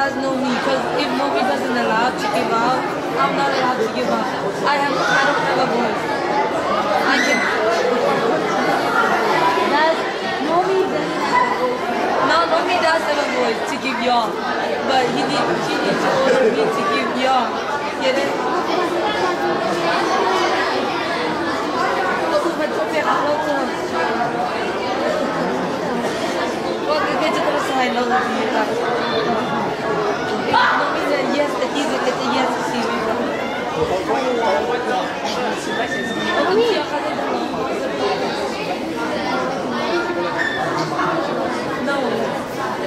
as Nomi because if Nomi doesn't allow to give out, I'm not allowed to give out. I don't have a voice. I can. That's Nomi doesn't have a voice. No, Nomi does have a voice to give y'all, but he need she needs to order me to give y'all. Get it? No. Yeah,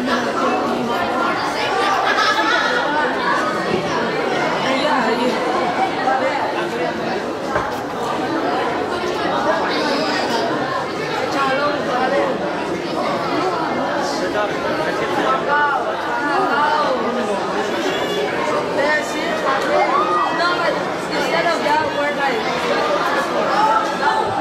No, but instead of that word, like, I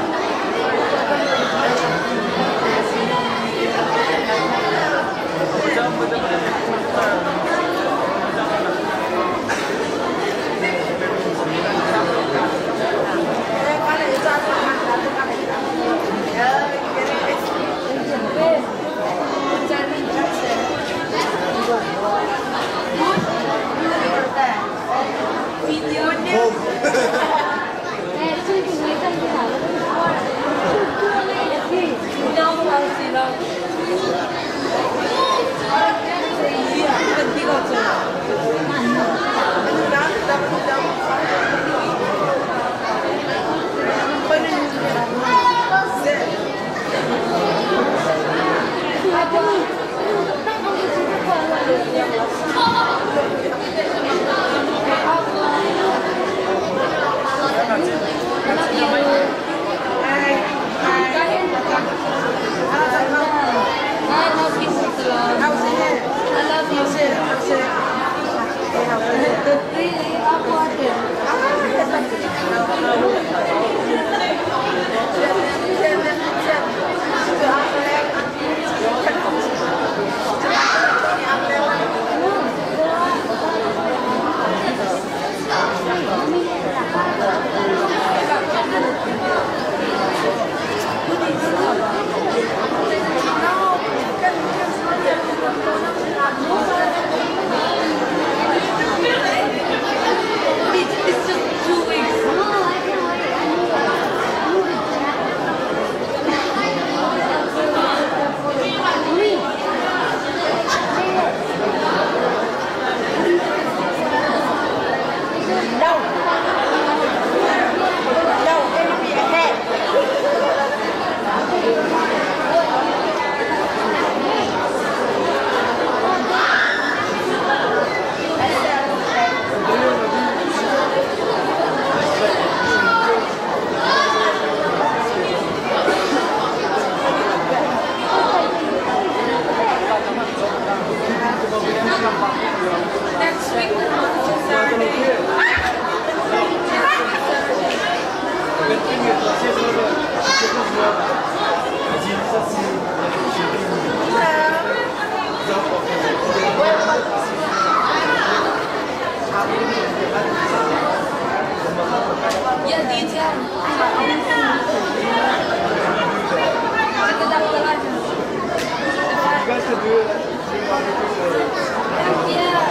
love you, I love you. Really, I want it. It's just 2 weeks. No, I can't wait. I need it. I need a jacket. Mommy. No, it'll be ahead. Next week, Saturday. Yeah, detail. You guys can do it. Yeah.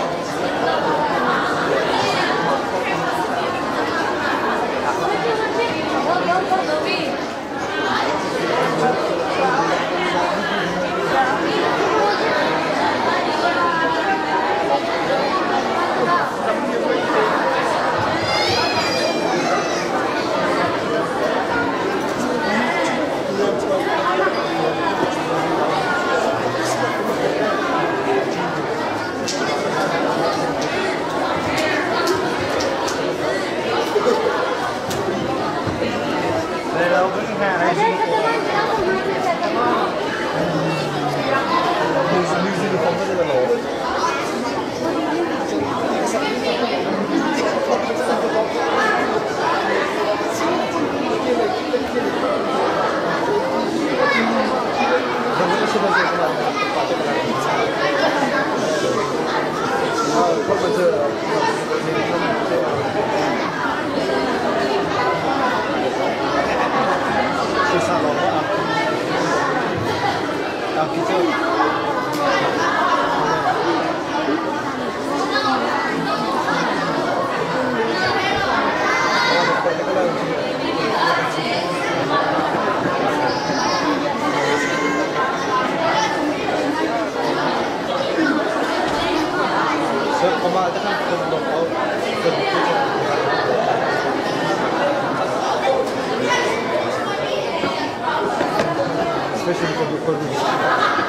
Especially for the Kurdish.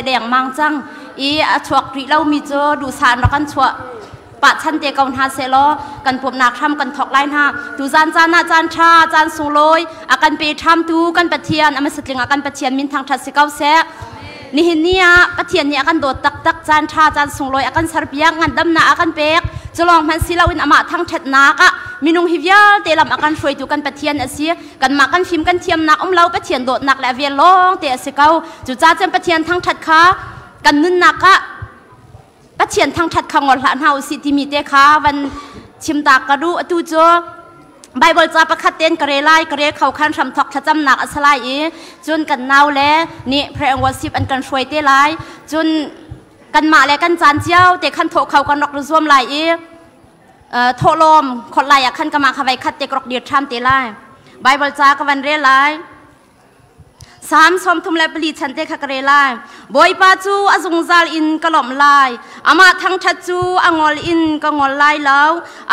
dengmang cang i a chuak rih lomi cu duhsah in rak kan chuah pah chan te ko hna sehlaw kan pumhnak hram kan thawk lai hna. Tuzan caan ah caan ṭha, caan sunglawi a kan pe ṭhamtu kan Pathian, a hmasatling ah kan Pathian min thangṭhat si ko seh. Nihin ni ah Pathian nih a kan dawt taktak, caan ṭha, caan sunglawi a kan serpiak, ngandamnak a kan pek. Culawng hmanh si loin amah thangṭhatnak ah minung hi vialte lam a kan hruaitu kan Pathian a si. Kanmah kan fim kan thiamnak um lo, Pathian dawtnak le a vel lawng te a si ko. Cucaah cun Pathian thangṭhat kha kan nunnak ah Pathian thangṭhat kha ngol hlah hna usih timi te kha van chim ta ka duh. Atu cu Bible ca pakhat ten ka rel lai, ka rel kho khan hramthok thlacamnak a si lai i cun kan nau le nih prayer and worship an kan hruai te lai. Cun kanmah le kan caan cio te khan thawh kho kan rak zuam lai i thawhlawm khot lai ah khan kamah kha vai khat te ka rak dir ṭham te lai. Bible ca ka van rel lai. Salm 34 chan te kha ka rel lai. Bawipa cu a zungzal in ka lawmh lai. Amah thangṭhat cu a ngol in ka ngol lai lo.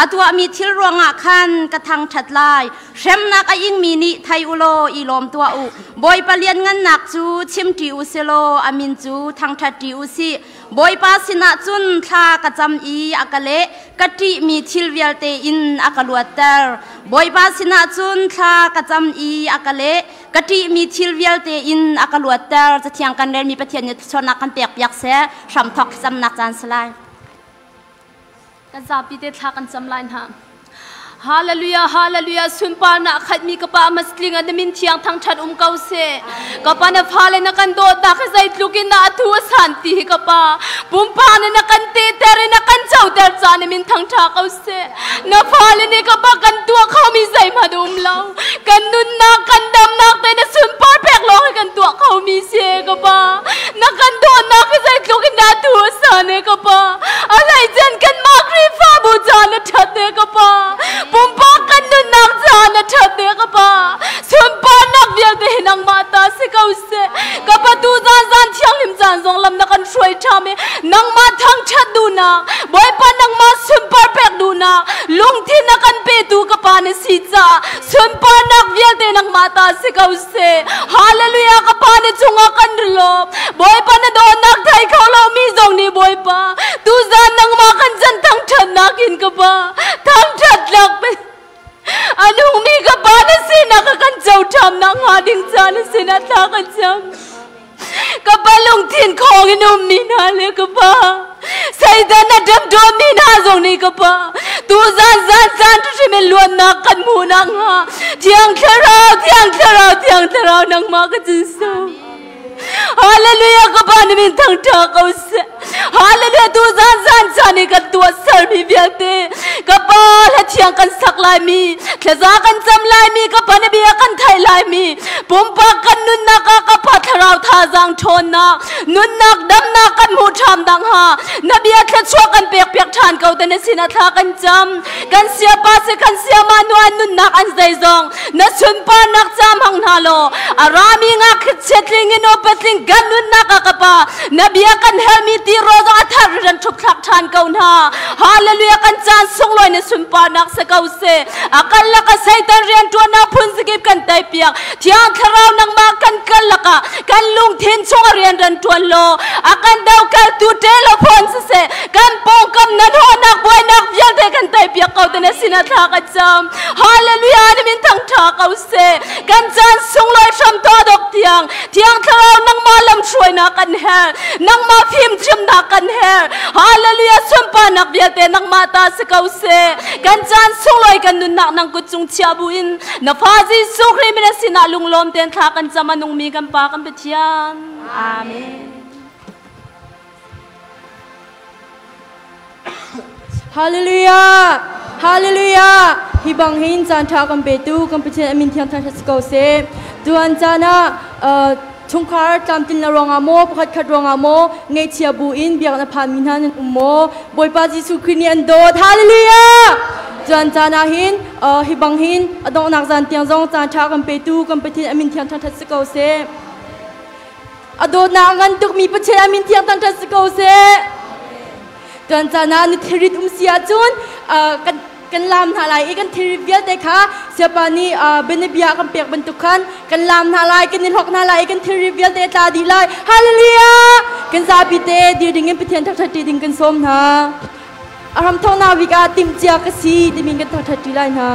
A tuahmi thil ruangah khan ka thangṭhat lai. Hremnak a ingmi nih thei u law i lawm tuah u. Bawipa lianngannak cu chimṭi u si law a min cu thangṭhatṭi u sih. Bawipa sinah cun thla ka cam i a ka leh. Ka ṭihmi thil vialte in a ka luatter. Bawipa sinah cun thla ka cam i a ka leh. Ka ṭihmi thil vialte in a ka luatter. Cathiang kan relmi Pathian nih thluachuahnak kan pekpiak seh. Hramthawk thlacamnak caan si lai. Kan zapi te thla kan cam lai hna. Hallelujah, hallelujah, sunparnak khatmi ka pa masling an min thiang thangthat um ko se. Ka pa na fale na kan dawtnak hi zeitluk in dah a thu a san ti hi ka pa. Pumpa na na kan te ter i na kan co ter ca na min thangtha ko se. Na fale nih ka pa kan tuah khomi zeihmanh um lo. Kan nunnak, kan damnak te na sunpar pek lawng hi kan tuah khomi si ka pa. Na kan dawtnak hi zeitluk in dah thu a san e ka pa. A hleicen kanmah Khrihfabu ca na ṭhat e ka pa. Pumpak kan nunnak ca na ṭhat e ka pa. Sunparnak vialte hi nangmah ta si ko seh. Ka pa tu zan zan thianghlim caan zong lam na kan hruai ṭham i nangmah thangṭhat duhnak, Bawipa nangmah sunpar pek duhnak, lungthin na kan petu ka pa na si caah sunparnak vialte nangmah ta si ko seh. Hallelujah ka pa na cungah kan lawm. Bawipa na dawtnak thei kho lomi zong nih Bawipa tuzan nangmah kan can thangṭhatnak in ka pa thangṭhatlak pe a nungmi ka pa na sinak a kan co ṭhamnak hnga ding ca na sinah thla kan cam. Ka pa lungthin khawng in ummi hna le ka pa Satan a ṭamṭawmmi hna zong nih ka pa tuzan zan caan hrim in luatnak kan hmuh nakhnga Thiang Thlarau Thiang Thlarau Thiang Thlarau nangmah ka cin sung. Hallelujah ka pa na min thangṭha ko seh. Hallelujah tu zan zan caan i kan tuah sermi vialte ka pa hla thiang kan sak laimi thlaza kan cam laimi ka pa na bia kan theih laimi pumpak kan nunnak ah ka pa thlarau thazaang ṭhawnnak nunnak damnak kan hmuh ṭham dang ha na bia thluachuah kan pek piak ṭhan ko te na sinah thla kan cam kan siapa si kan siama nu an nunnak an zeizong na sunparnak ca hmang hna law a rami ngakchiatling in upatling kan nunnak ah ka pa na bia kan helmi ti ro zong a thar ran ṭhup thlak ṭhan ko hna hallelujah kan caan sunglawi na sunparnak se ko se a kal laka satan rian ṭuannak phun zakip kan tei piak thiang thlarau nangmah kan kal laka kan lungthin chung a rian ran ṭuan law a kan do kaltu telephone siseh kan pawngkam na hnawhnak buainak vialte kan tei piak ko te na sinah thla kan cam Hallelujah na min thangṭha ko seh kan caan sunglawi hram to dok tiang thiang thlarau nangmah lamhruainak kan herh nangmah fimchimnak kan herh Hallelujah sunparnak vialte nangmah ta si ko seh kan caan sunglawi kan nunnak nang kut cung chia bu in na fa Jesuh Khrih min sinah lunglawm tein thla kan cam a nungmi kan pa kan Pathian Amen Hallelujah! Hallelujah! Hi bang hin caan ṭha kan petu kan Pathian a min thiang thangṭhat si ko seh. Tuan caan ah chungkhar tlamtlin lo ruangah maw pakhat khat ruangah maw ngaihchia bu in biak na phanmi hna nan um maw? Bawipa Jesuh Khrih nih an dawt. Hallelujah! Tuan caan ah hin hi bang hin a donghnak zan tiang zong caan ṭha kan petu kan Pathian a min thiang thangṭhat si ko seh. A dawtnak a ngan tukmi Pathian a min thiang thangṭhat si ko seh. Tuan caan ah na thirit um si ahcun kan Kan laam hna lai i kan thilri vialte kha Siapa nih bianabia kan pek bantuk khan kan laam hna lai, kan i hlok hna lai i kan thilri vialte tla dih lai. Hallelujah! Kan zapi te dir ding in Pathian thangṭhat ṭi ding kan sawm hna. A hramthawknak bik ah timhcia ka si timi kan thangṭhat ṭi lai hna.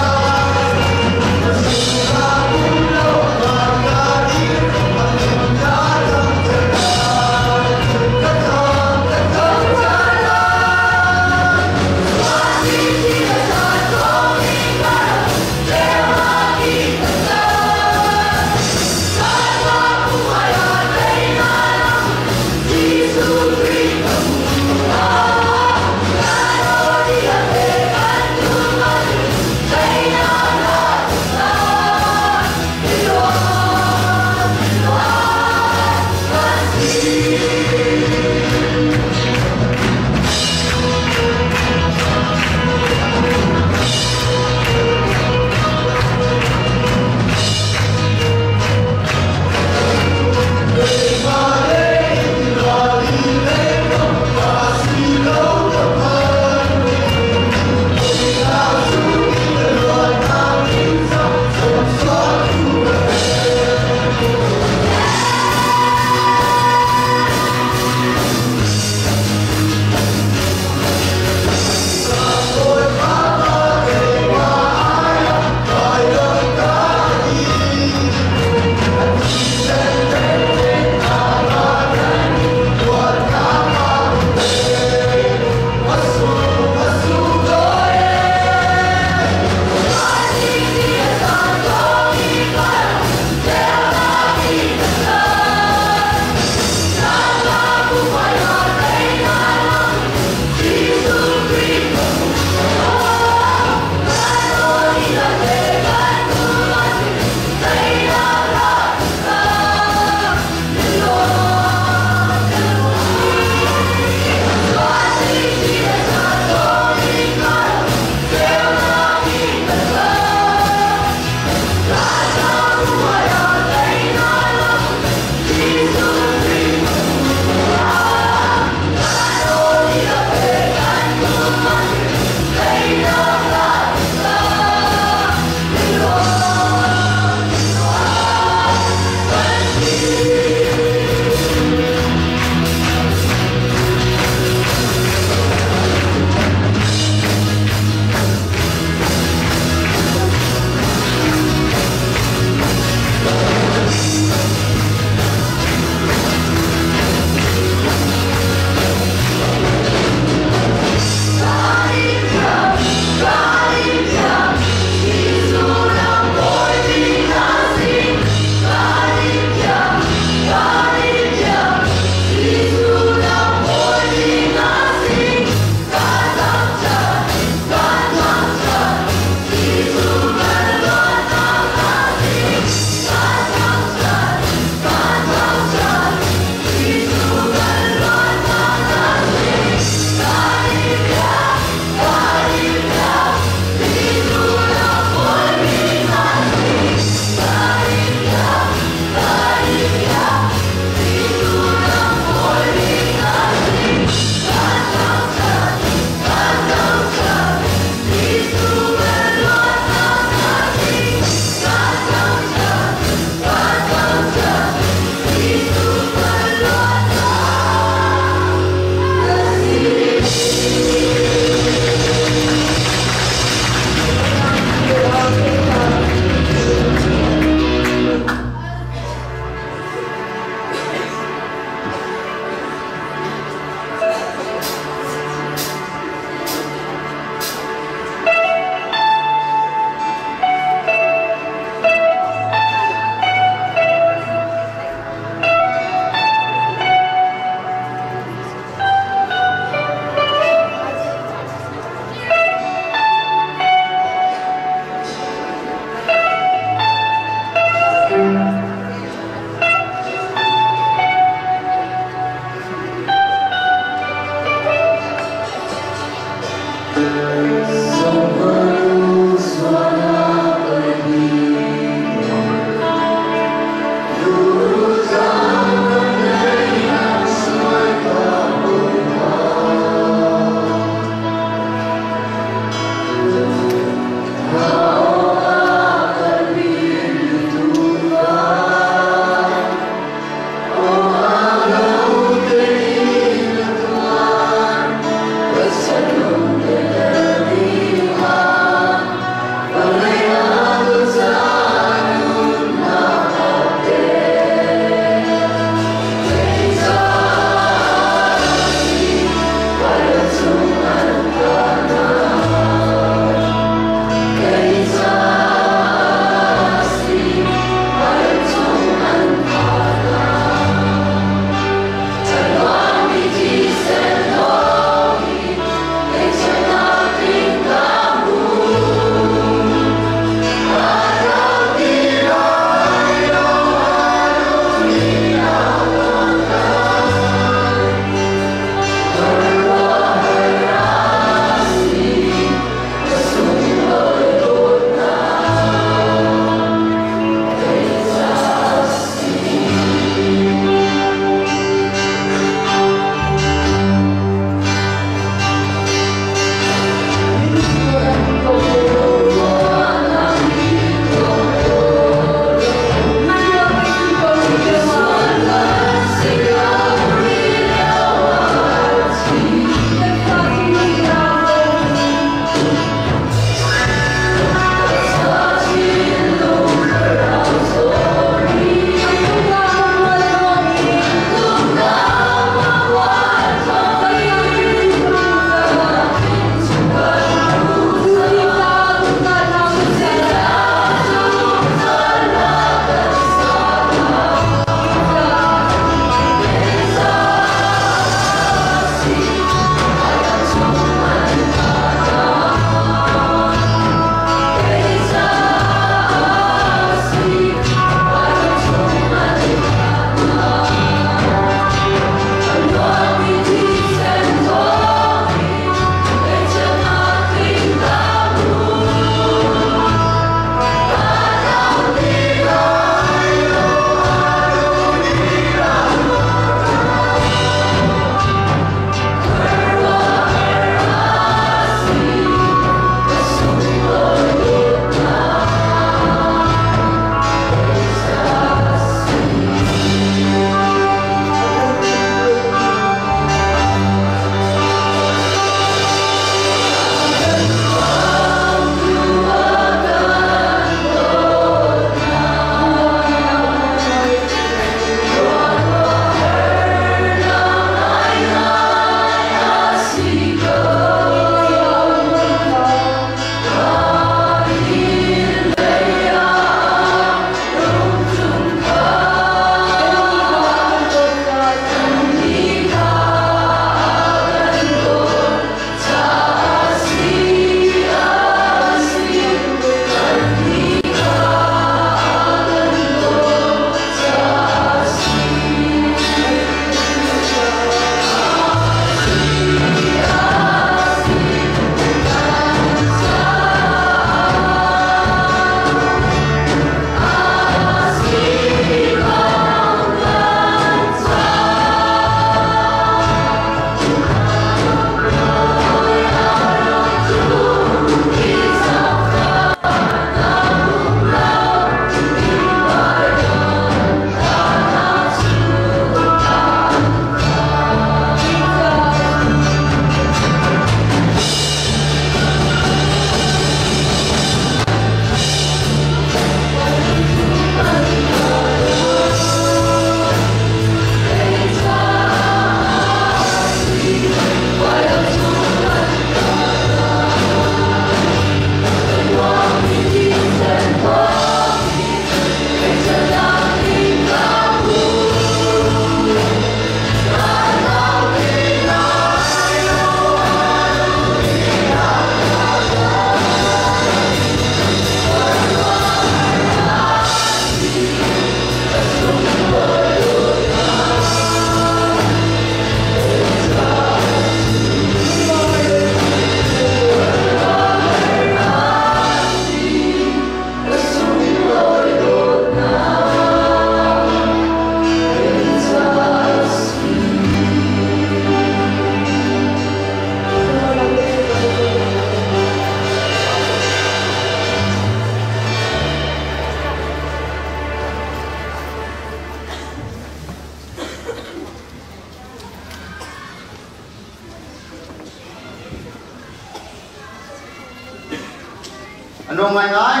Kan ngai ngai.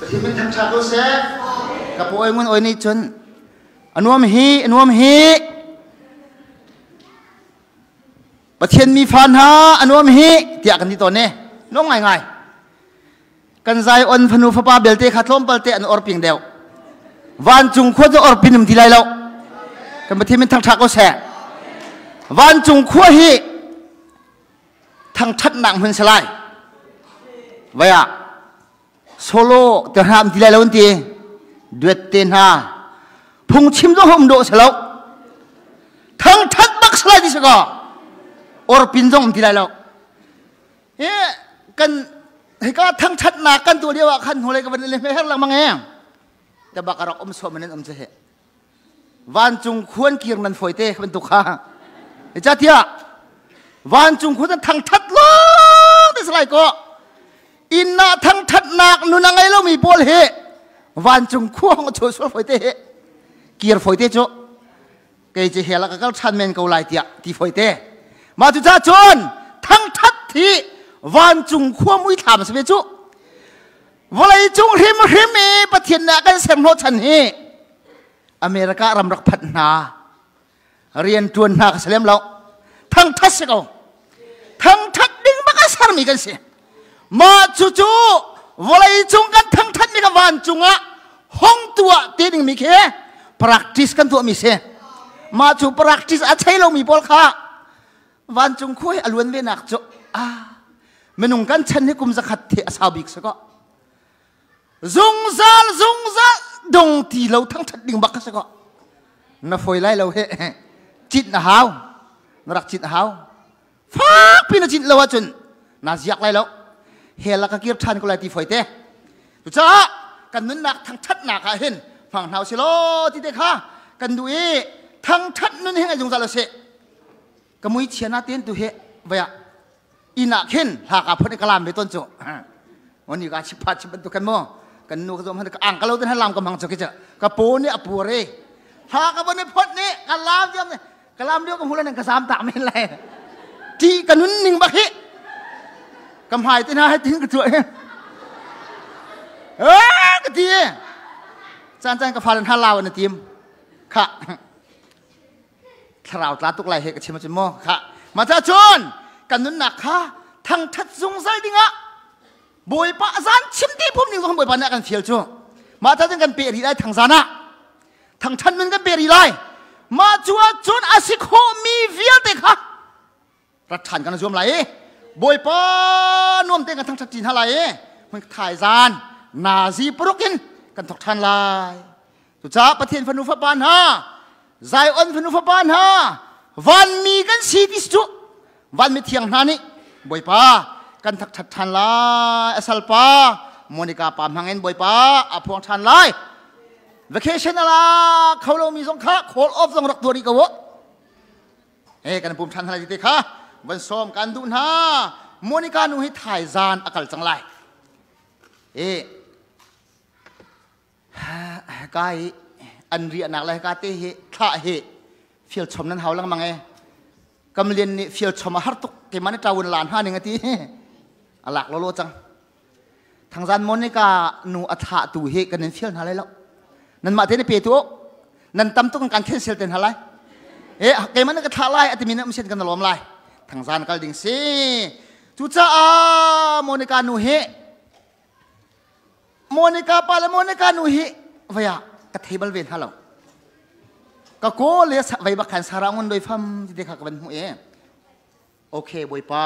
Pathian min thangṭhat ko seh. Ka pawi ngun oi nih cun anuam hi anuam hi Pathian mi fa hna anuam hi tiah kan ti tawn ne. Nuam ngai ngai. Kan zai on fanu fapa belte kha tlawmpal te an or ping deuh. Vancung khua cu or pin um ti lai lo. Kan Pathian min thangṭhat ko seh. Vancung khua hi thangṭhatnak hmun si lai. Vai ah solo te hna um ti lai lo an ti. Duet te hna phungchim zong um dawh si lo. Thangṭhat bak si lai ti si kaw orpin zong um ti lai lo. Hi kan hika thangṭhatnak kan tuah lio ah khan hnulei ka van le her lengmang e. Te bak a rak um sawm in an um cu he. Vancung khuan kir nan fawi te bantuk kha. Zeicahtiah vancung khuan an thangṭhat lawng te si lai kaw inn ah thangṭhatnak nun a ngei lomi pawl hi vancung khua hong a chuah sual fawi te hi kir fawi te cu kei cu hell ah ka kal ṭhan men ko lai tiah ti fawi te. Mah cucaah cun thangṭhat hi vancung khua muithlam a si ve cu. Vawleicung hrimhrim i Pathian nih a kan ser hnawhchan hi America ram rak phanh hna rian ṭuan hna ka si lem lo. Thangṭhat si ko. Thangṭhat ding bak a sermi kan si. Mah cucu vawleicung kan thangṭhatmi ka vancung ah hong tuah te dingmi khi practice kan tuahmi si. Mah cu practice a thei lomi pawl kha vancung khua hi a luan ve nak cu ah minung kan chan hi kum zakhat the a sau bik si ko. Zungzal zungzal dong ti lo thangthat ding bak ka si ko. Na foi lai lo he cit na hau na rak cit na hau fak pi na cit lo ahcun na ziak lai lo hell ah ka kir than ko lai ti foi te. Cucaah kan nunnak thangthatnak ah hin hmang hna usih law ti te kha kan duh i thangthat nun hi ngai zungzal usih. Ka mui chia na ten tu he vaya inn ah khin hla ka phot ka lam ve ton cu oni ka chip pha chip bantuk kan mo kan nu ka zom han ka ang ka lo ten han lam ka mang chu ki cha ka po ni a pu re hla ka bon phot ni ka lam jam ni ka lam lio ka hulan ka sam tak men lai ti ka nun ning bak hi ka hmai te na he tin ka chu he eh ka ti chan chan ka falan ha law na tim kha thlarau tla tuk lai he ka chim acun maw kha ma cha cun kan nunnak kha thangthat zungzal dingah bawipa zan chim ti phum ding zong bawipa nih a kan fial cu mah ta cun kan pe rih lai thangzan ah thangthat nun kan pe rih lai mah cu ah cun a si khawhmi vialte kha rat ṭhan kan zuam lai i bawipa nuam tein kan thangṭhat ṭi hna lai i hmun thaizan nazi paruk in kan thawk ṭhan lai. Cucaah Pathian fanu fapa hna, Zion fanu fapa hna, vanmi kan si ti cu vanmi thiang hna nih Bawipa kan thangṭhat ṭhan lai. A salpa Monica pa hmangin Bawipa a phuang ṭhan lai. Vacation ala kho lomi zong kha call off zong rak tuah rih ko u. He kan pum ṭhan hna lai ti kha van sawm kan duh hna. Monica nu hi thaizan a kal cang lai. E ka i an riahnak le ka te hi thlah hi fial chom nan hau lengmang e. Kamlian nih fial chom a har tuk keimah nih ṭawun lan ha ning a ti. A lak lolo cang. Thangzan Monica nu a thlah tu hi kan in fial hna lai lo. Nanmah te na pe tu nan tam tuk kan cancel te hna lai. E keimah nih ka thlah lai a timi na um sin kan lawm lai. Thangzan kal ding si. Cucaah Monica nu hi Monica pa le Monica nu hi vaya ka thei bal ve hna lo. Ka ko le vei bak khan Sarah ngun doi fam ti te kha ka van hmuh e. Okay bawipa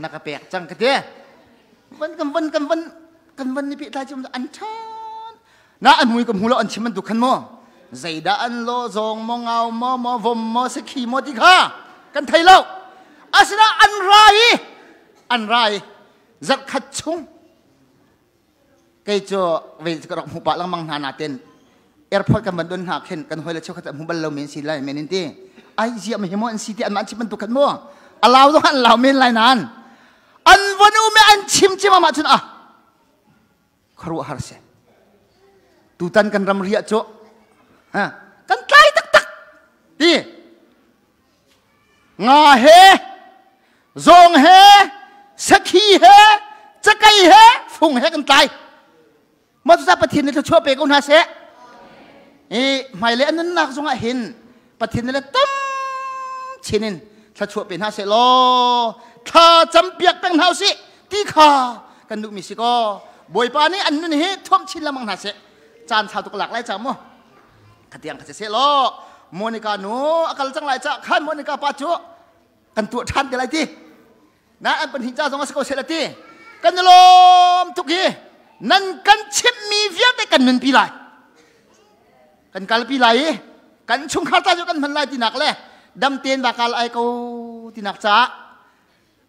na ka pek cang ka ti. Van kan van kan van kan van ni pehtlai cu an ṭhan. Na an mui ka hmu lo an chim an tu khan mo. Zeidah an lo zawng mo ngau mo mo vom mo sakhi mo ti kha kan thei lo. Asina an ra i an ra i zarhkhat chung kei cu vei ka rak hmu pah lengmang hna natin airport kan van don hna khin kan hoi le cheukhat hmu bal lo men si lai men in ti ai zia ma hi mo an si ti an an chim bantuk khan mo alau zong an lau men lai nan an von um an chim chim ama chun ah kharu har se tutan kan ram ria chu ha kan tlai tak tak ti Nga he, zawng he, sakhi he, Cakei he fung he kan tlai. Mah cucaah Pathian nih thluachuah pe ko hna seh. I hmailei an nunnak zongah hin Pathian nih le tam chin in thluachuah pe hna seh law thla campiak peng hna usih ti kha kan duhmi si kaw Bawipa nih an nun hi thuamh chin lengmang hna seh. Caan sau tuk lak lai cang mu. Khatiang kha si seh law Monica nu a kal cang lai ca khan Monica pa cu kan tuah ṭhan te lai ti. Na an pahnih ca zong a si ko seh la ti. Kan i lawm tuk hi nan kan chimhmi vialte kan nunpi lai. Kan kalpi lai i kan chungkhar ta cu kan hman lai tinak le dam tein va kal ai ko tinak caah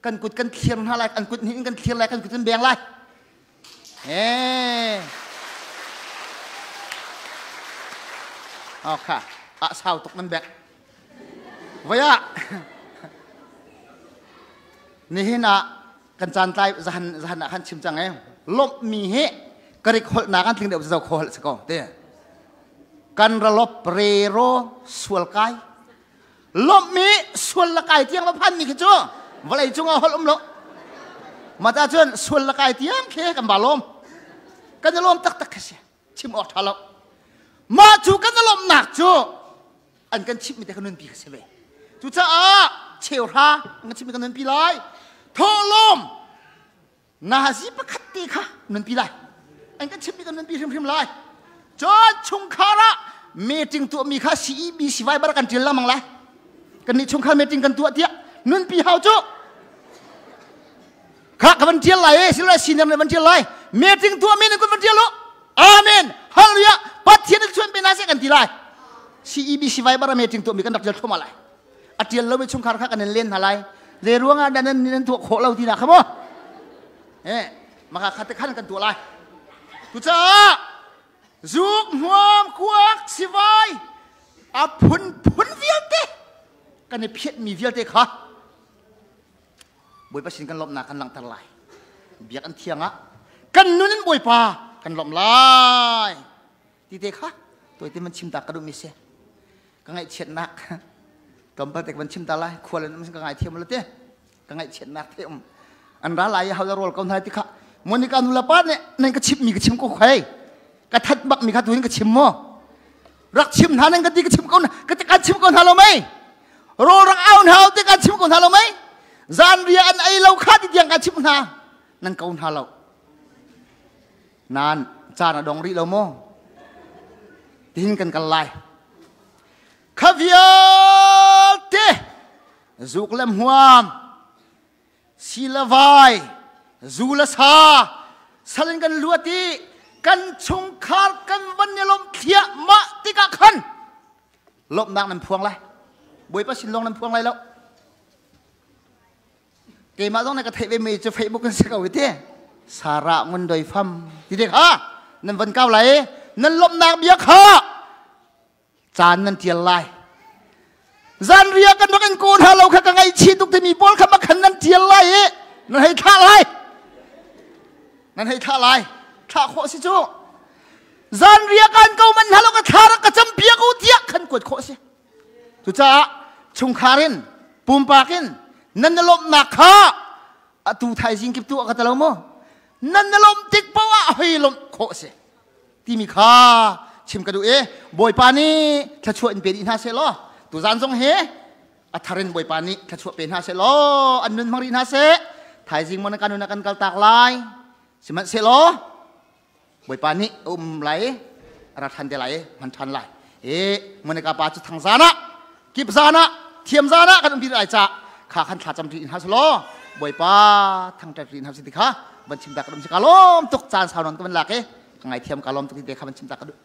kan kut kan thlir hna lai kan kut hnih in kan thlir lai kan kut in beng lai. Eh. Oh kha ah sau tuk nan bek. Voia nihin ah kan caan tlai zahan zahan ah khan chim cang e lomh mi hi karik holh na kan tling deuh zo kho holh si ko te kan ralop re ro sual kai lomh mi sual la kai tiang va phan mi khi cu vawlei cung ah holh um lo ma ta cun sual la kai tiang khi kan ba lom kan i lawm taktak khi si chim awk ṭha lo mah cu kan i lawmhnak cu an kan chimhmi te kan nunpi kha si ve cucaah cheuhra an kan chimhmi kan nunpi lai thawhlawm nazi pakhat te kha nunpi lai an kan chimhmi kan nunpi hrimhrim lai cun chungkhar ah meeting tuahmi kha CEBC Viber kan ṭial lengmang lai kan nih chungkhar meeting kan tuah tiah nunpi hau cu kha ka van ṭial lai e silo senior nih van ṭial lai meeting tuahmi nan kun van ṭial u amen hallelujah pathian nih chuan pe na seh kan ti lai CEBC Viber a meeting tuahmi kan rak ṭial thluahmah lai a ṭial lomi chungkhar kha kan in len hna lai le ruangah nan nan tuah khawh lo ti na kha maw eh maka kha te khan kan tuah lai cucaah zuk hmuam kuak sivai a phun phun vialte kan i phiatmi vialte kha Bawipa sin kan lawmhnak kan langhter lai. Biakinn thiang ah kan nun in Bawipa kan lawmh lai. Ti te kha tuai te man chim ta ka duhmi si. Ka ngaihchiatnak tlawmpal te ka van chim ta lai. Khual in um ka ngaithiam lo te. Ka ngaihchiatnak te um. An ra lai i ho rawl ko hna ti kha Monica nu le pa nih nan ka chimmi ka chim ko khai. Ka that bak mi kha tuin ka chim maw? Rak chim hna nan ka ti ka chim ko ka kan chim ko hna lo mei? Rawl rak au hna te kan chim ko hna lo mei? Zan ria an ei lo kha ti tiang kan chim hna. Nan ko hna lo. Nan caan a dong rih lo maw? Tihin kan kal lai. Kha vialte zuk le hmuam si le vai zu le sa sal in kan luat i kan chungkhar kan van i lawmh thliahmah tikah khan lawmhnak nan phuang lai bawipa sin lawng nan phuang lai lo keimah zong na ka theih ve mi cu Facebook in si ko te Sarah ngun doi fam ti te kha nan van kau lai nan lawmhnak bia kha caan nan tial lai zanriah kan rak in kawl hna lo kha ka ngaihchih tuk timi pawl kha makhan nan tial lai i nan hei thlah lai nan hei thlah lai thlah khawh si cu zanriah kan ko man hna lo ka thla rak ka cam piak u tiah khan kuat khawh si cucaah chungkhar in pumpak in nan na lawmhnak kha atu thaizing kip tu ka talo maw nan na lawmh tik poah ah hei lawmh khawh si timi kha chim ka duh i Bawipa nih thluachuah in pe dih hna seh law tuzan zong hi a thar in Bawipa nih thluachuah pe hna seh law an nun hmang rih hna seh thaizing mon kan nun kan kal tak lai sihmanhsehlaw Bawipa nih a um lai a ra ṭhan te lai hman ṭhan lai e Monica pa cu thang zan ah kip zan ah thiam zan ah kan um ti lai ca kha khan thla cam ṭi in hna seh law Bawipa thangṭhat rih hna sih ti kha van chim ta ka dum si ka lawm tuk caan sau non ka van lak i ka ngaithiam ka lawm tuk ti te kha van chim ta ka duh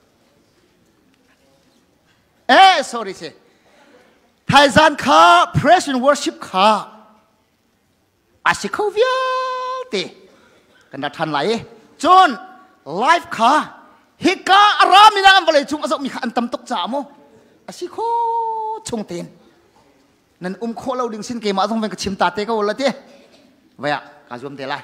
eh sorry si thaizan kha praise and worship kha a si kho vialte kan ra ṭhan lai i cun life kha hika a rami na an vawlei cung a zohmi kha an tam tuk caah mu a si kho chung tein nan um khawh lo ding sin keimah zong ven ka chim ta te ko la te vaya ka zuam te lai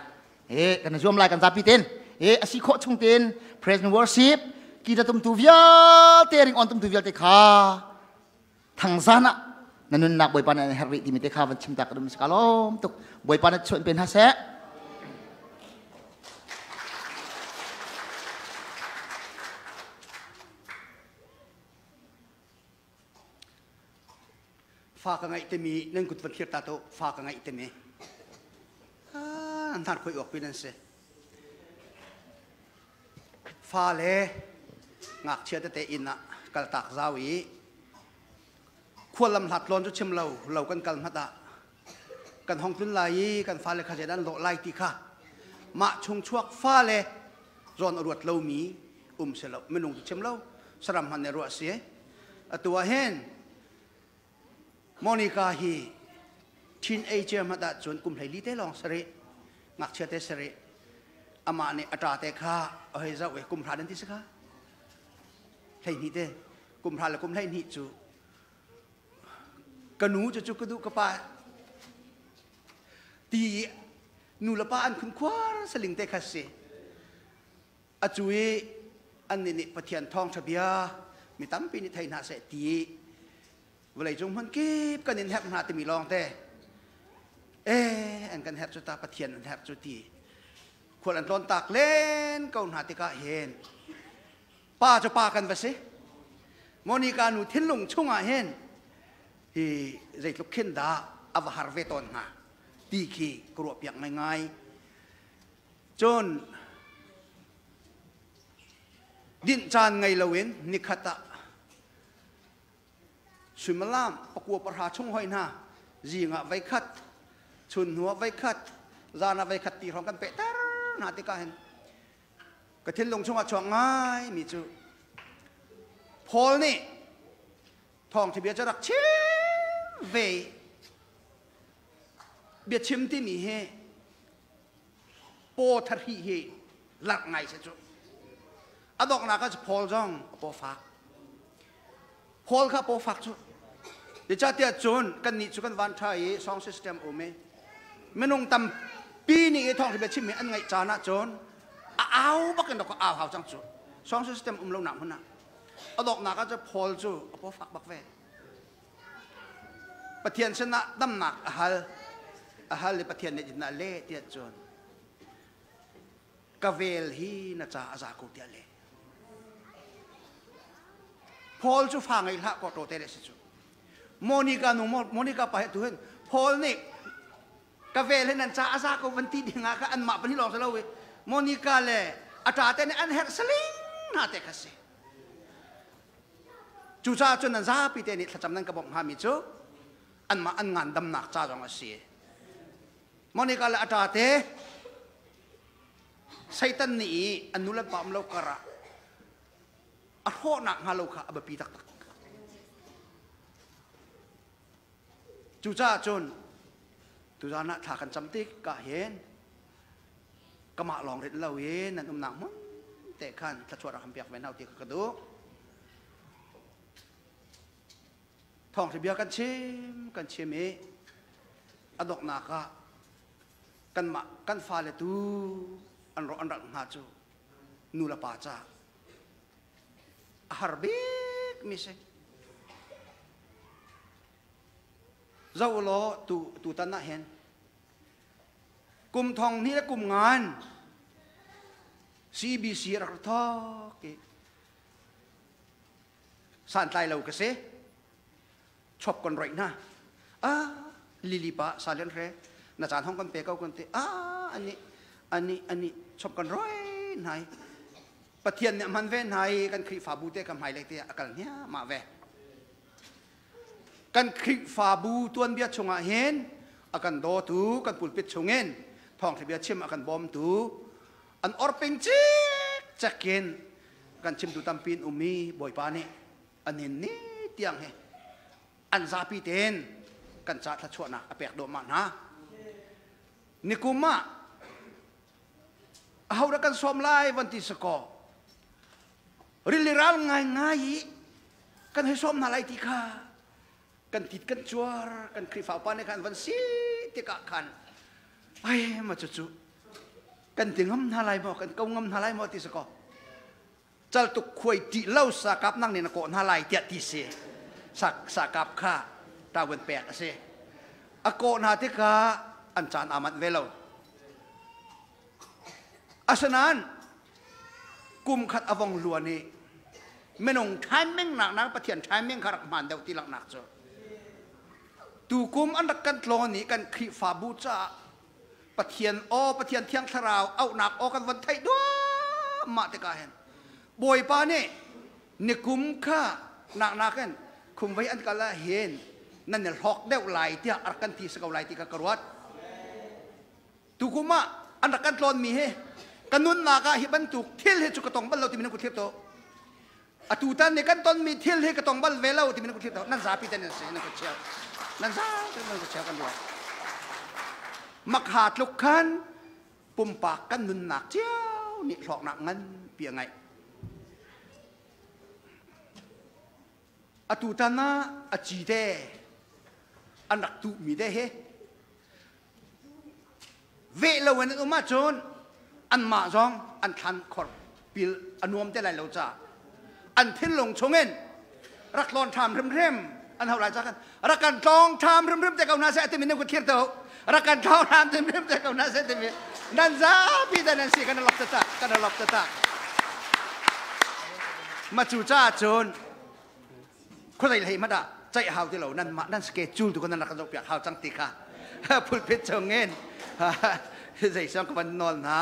e kan zuam lai kan zapi ten e asi khawh chung ten praise and worship ki da tum tu vialte ring on tum tu vialte kha thangzan ah na nunnak bawipa nih an herh rih timi te kha van chim ta ka dum ka lawm tuk bawipa na chuan pen ha seh. Fa ka ngeih timi nan kut van thlir ta to fa ka ngeih timi. Ah, hnar khoi awk pi nan si. Fa le ngakchia tete inn ah kaltak zau i khuallam hlat lawn cu chim lo lo kan kal hmat ah kan hong tlun lai i kan fale kha zeidah an lawh lai ti kha mah chung chuak fale zawn a ruat lomi um si lo minung cu chim lo saram hman nih ruah si atu ah hin Monica hi teenager hmat ah cun kum 14 te lawng sari ngakchia te sari amah nih a ṭa te kha a hei zoh i kum hra nan ti si kha 12 te kum hra le kum 12 cu ka nu cu cu ka duh ka pa ti nu le pa an khun khuar saling te kha si a cu i annih nih Pathian thawngṭha bia mi tampi nih thei hna seh ti vawleicung hmun kip kan in herh hna timi lawng te eh an kan herh cu ta Pathian an herh cu ti khual an tlawn tak len ko hna tikah hin pa cu pa kan va si Monica nu thinlung chungah hin hi zeitluk khin dah a va har ve tawn hnga ti khi ka ruah piak ngaingai cun dinh caan ngei loin nikhat ah suimilam pakua pahra chung hoi hna zing ah veikhat chun hnu ah veikhat zan ah veikhat ti hrawng kan pehter hna tikah hin ka thinlung chungah chuak ngai mi cu Paul nih thawngṭha bia cu rak chim ve biachim timi hi paw thahri hi larh ngai si cu a donghnak ah Paul zong a paw fak Paul kha paw fak cu Zeicahtiah cun kannih cu kan van ṭha i song system um i minung tampi nih i thawngṭha bia chimmi an ngaih caan ah cun a au bak in rak au hau cang cu song system um lonak hmun ah a donghnak ah cun Paul cu a paw fak bak ve Pathian sinah damnak a hal a hal i Pathian nih tin a leh tiah cun ka vel hi na ca a za ko tiah leh Paul cu fa ngei hlah ko te le si cu Monica nu Monica pa he tu hin Paul nih ka vel hin an ca a za ko van ti ding ah kha anmah pahnih lawng si lo i Monica le a ṭa te nih an herh saling hna te kha si Cucaah cun nan zapi te nih thlacam nan ka bawmh hngami cu anmah an ngandamnak ca zong a si. Monica le a ṭa te Satan nih i an nu le pa um lo kar ah a hrawhnak hnga lo kha a biapi taktak. Cucaah cun tuzaan ah thla kan cam tik ah hin kamah lawng rit lo in nan umnak hmun te khan thluachuah rak kan piak ve hna ti ka duh. Thawngṭha bia kan chim kan chim i a donghnak ah kanmah kan fale tu an rawh an ralh hna cu nu le pa ca a har bik mi si. Zoh law tu tutan ah hin kum thong hnih le kum ngan CBC rak thawk i santlai lo ka si chop kon roih hna ah lili pa salian hre na caan hong kan pe ko kan ti ah ani ani ani chop kan roi hnai Pathian nih a hman ve hna i kan Khrihfabu te ka hmailei te a kal hniahmah ve kan Khrihfabu tuanbia chungah hin a kan dawtu kan pulpit chungin thawngṭha bia chim a kan bawmtu an orping cik cekin kan chimtu tampi in um i Bawipa nih an hin ni tiang hi an zapi tein kan ca thluachuahnak a pek duahmah hna nikum ah aho dah kan sawm lai van ti sakaw rili ral ngaingai i kan hei sawm hna lai ti kha kan tit kan cuar kan Khrihfa upa nih khan van si tikah khan ai ma cu kan ti ngam hna lai maw kan ko ngam hna lai maw ti sakaw cal tuk khuai ti lo sakap nang nih na kawh hna lai tiah ti si sakap kha tawin pek a si a kawh hna tikah an caan aa manh ve lo asinain kum khat a vong luan i minung timing nak nak Pathian timing kha rak hmaan deuh ti laknak cu. Tukum an rak kan tlawn i kan Khrihfabu caah Pathian aw, Pathian Thiang Thlarau auhnak aw kan von theih duahmah tikah hin Bawipa nih nikum kha naknak in khumvei an kal ah hin nan i hlawk deuh lai tiah a rak kan ti si ko lai ti kha ka ruat. Tukum ah an rak kan tlawnmi hi ka nunnak ah hi bantuk thil hi cu ka tong bal lo timi nan kut thlip to. Atu tan nih kan tonmi thil hi ka tong bal ve lo timi nan kut thlip to. Nan zapi ten nan si nan kut cheu. Nan zapi nan kut cheu kan ruah. Makha tluk khan pumpak kan nunnak cio nih hlawknak nganpi a ngeih. Atu tan ah a ci te an rak tuhmi te hi Veh lo in an um ahcun anmah zong an thlan khor pil a nuam te lai lo caah an thinlung chungin rak tlawn ṭham hrimhrim an hau lai ca kan rak kan tlawng ṭham hrimhrim te ko hna seh timi nan kut thlir to rak kan tlawng ṭham hrimhrim te ko hna seh timi nan zapi te nan si kan lop tatak kan lop tatak ma cu caah cun khuazei hlei hmanh ah ceih hau ti lo nan mah nan schedule tu kan rak kan zohpiak hau cang ti kha pulpit chungin zei siang ka van nawl hna.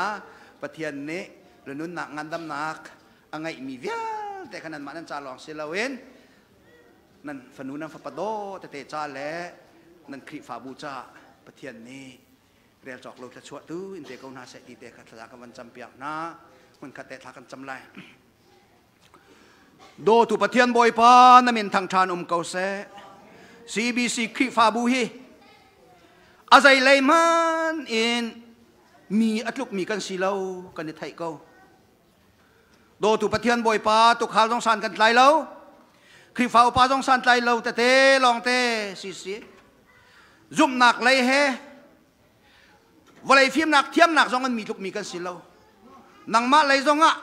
Pathian nih nunnak ngandamnak a ngeihmi vialte kha nanmah nan ca lawng si loin nan fanu nan fapa daw tete ca le nan Khrihfabu ca Pathian nih rel cawk lo thluachuah tu in pe ko hna seh ti te kha thlaza ka van campiak hna. Hmunkhat te thla kan cam lai. Dawtu Pathian Bawipa na min thangṭhan um ko seh. CBC Khrihfabu hi a zeilei hmanh in mi a tlukmi kan si lo kan i theih ko. Dawtu Pathian Bawipa tukhal zong san kan tlai lo. Khrihfa upa zong san tlai lo tete lawngte si si. Zumhnak lei he vawlei fimnak thiamnak zong an mi tlukmi kan si lo. Nangmah lei zongah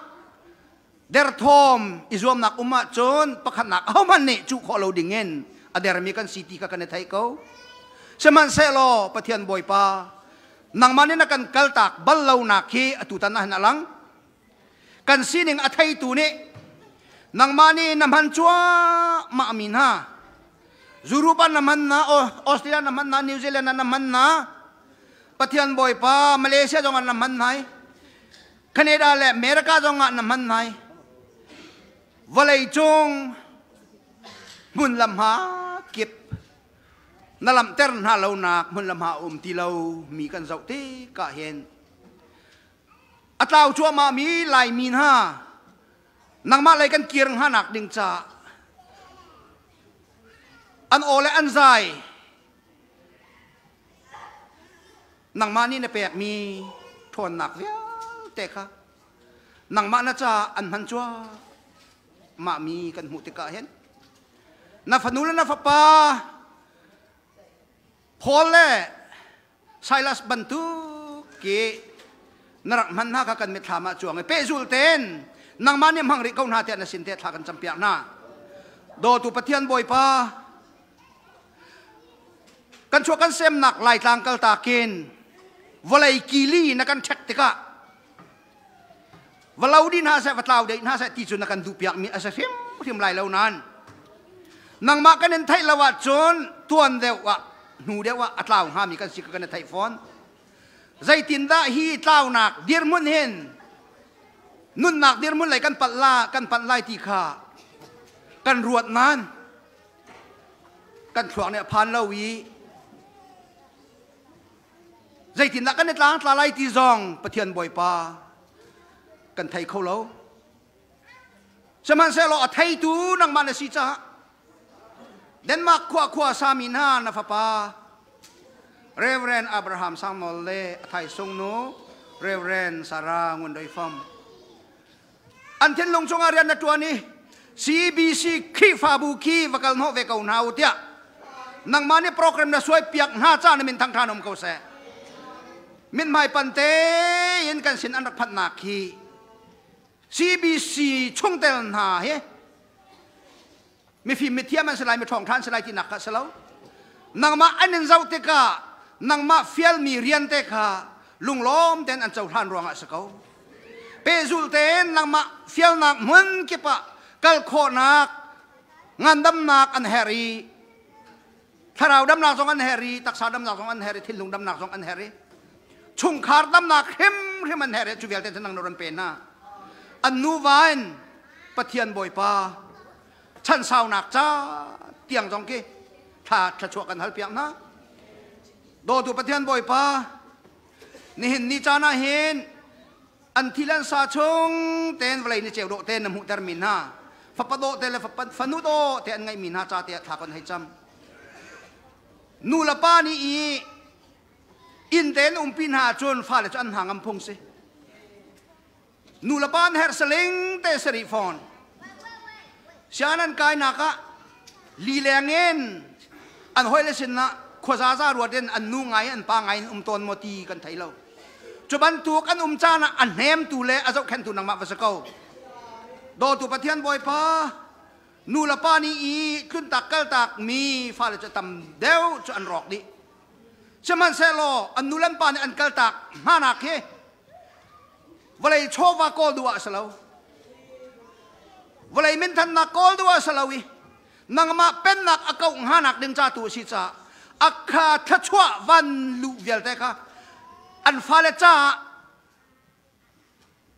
derthawm i zuamnak um ahcun pakhatnak ahohmanh nih cuh khawh lo dingin a dermi kan si ti kha kan i theih ko. Sihmanhsehlaw Pathian Bawipa, nangmah nih na kan kaltak bal lonak hi atutan ah hin a lang. Kan sining a theitu nih nangmah nih na hman cuahmah mi hna, Europe ah na hman na, Australia na hman na, New Zealand ah na hman na, Pathian Bawipa Malaysia zong ah na hman hna, Canada le America zong ah na hman hna. Vawlei cung hmun lam ha kip na lamter hna lo nak hmun lam ha um ti lo mi kan zoh tik ah hin a tlau cuahmah mi Laimi hna nangmah lei kan kir hnga nak ding ca an aw le an zai nangmah nih na pekmi ṭhawnnak vialte kha nangmah na ca an hman cuahmah mi kan hmuh tikah hin na fanu le na fapa Paul le Silas bantuk ki na rak hman hna kha kan mitthlam ah cuang i pehzul tein nangmah nih hmang rih ko hna tiah na sin te thla kan campiak hna. Dawtu Pathian Bawipa, kan chuah kan semnak Laitlang kaltakin vawlei kili na kan ṭhek tikah va lo dih hna seh, va tlau dih hna seh ti cu na kan duhpiakmi a si hrimhrim lai lo nain nangmah kan in theih lo ahcun tuan deuh ah hnu deuh ah a tlau hngami kan si ka kan i theih fawn. Zeitindah hi tlaunak dirhmun hin nunnak dirhmun lei kan palh la kan panh lai ti kha kan ruat nain kan thluak nih a phan lo i zeitindah kan i tlangtla lai ti zong Pathian Bawipa kan thei kho lo. Sihmanhsehlaw a theitu nangmah na si caah Denmark khua khua sami hna na fapa Reverend Abraham Sangnawl le a thaisung nu Reverend Sarah Ngun Doi Fam an thinlung chungah rian na ṭuan i CBC Khrihfabu khi va kal hnawh ve ko hna u tiah nangmah nih program na suai piak hna ca na min thang ṭhan um ko seh. Mithmai pan tein kan sin an rak phanhnak hi CBC chungtel hna hi mifim mithiam an si lai, miṭhawng ṭha an si lai tinak kha a si lo. Nangmah an in zoh tikah nangmah fialmi rian te kha lunglawm tein an cohlan ruangah a si ko. Pehzulh tein nangmah fialnak hmun kip ah kal khawhnak ngandamnak an herh i Thlarau damnak zong an herh i taksa damnak zong an herh i thinlung damnak zong an herh i chungkhar damnak hrimhrim an herh i cu vialte cu nang na ron pe hna. An nuva in Pathian Bawipa chansaunak ca tiang zong khi thla thluachuah kan hal piak hna. Dawtu Pathian Bawipa, nihin ni caan ah hin an thi le an sa chung tein vawlei ni ceu dawh tein na hmuhter mi hna fapa dawh te le fanu dawh te an ngeih mi hna ca te ah thla kan hei cam. Nu le pa nih i inn te an umpi hna ahcun fale cu an hna ngam phung si. Nu le pa an herh saling te si rih fawn. Sian an kainak ah lileng in an hawile sinah khuazaza ruat in an nu ngai an pa ngai in um tawn maw ti kan thei lo. Cu bantuk an um caan ah a hnemtu le a zohkhenhtu nangmah va si ko. Dawtu Pathian Bawipa, nu le pa nih i tluntak kaltak mi fale cu tam deuh cu an rawk dih. Sihmanhsehlaw an nu le an pa nih an kaltak hnanak hi vawlei chawva kawl duh ah a si lo. Vawlei minthannak kawl duh ah a si lo i nangmah pennak a kauh hnganak ding ca tu a si caah a kha thluachuah van luh vialte kha an fale caah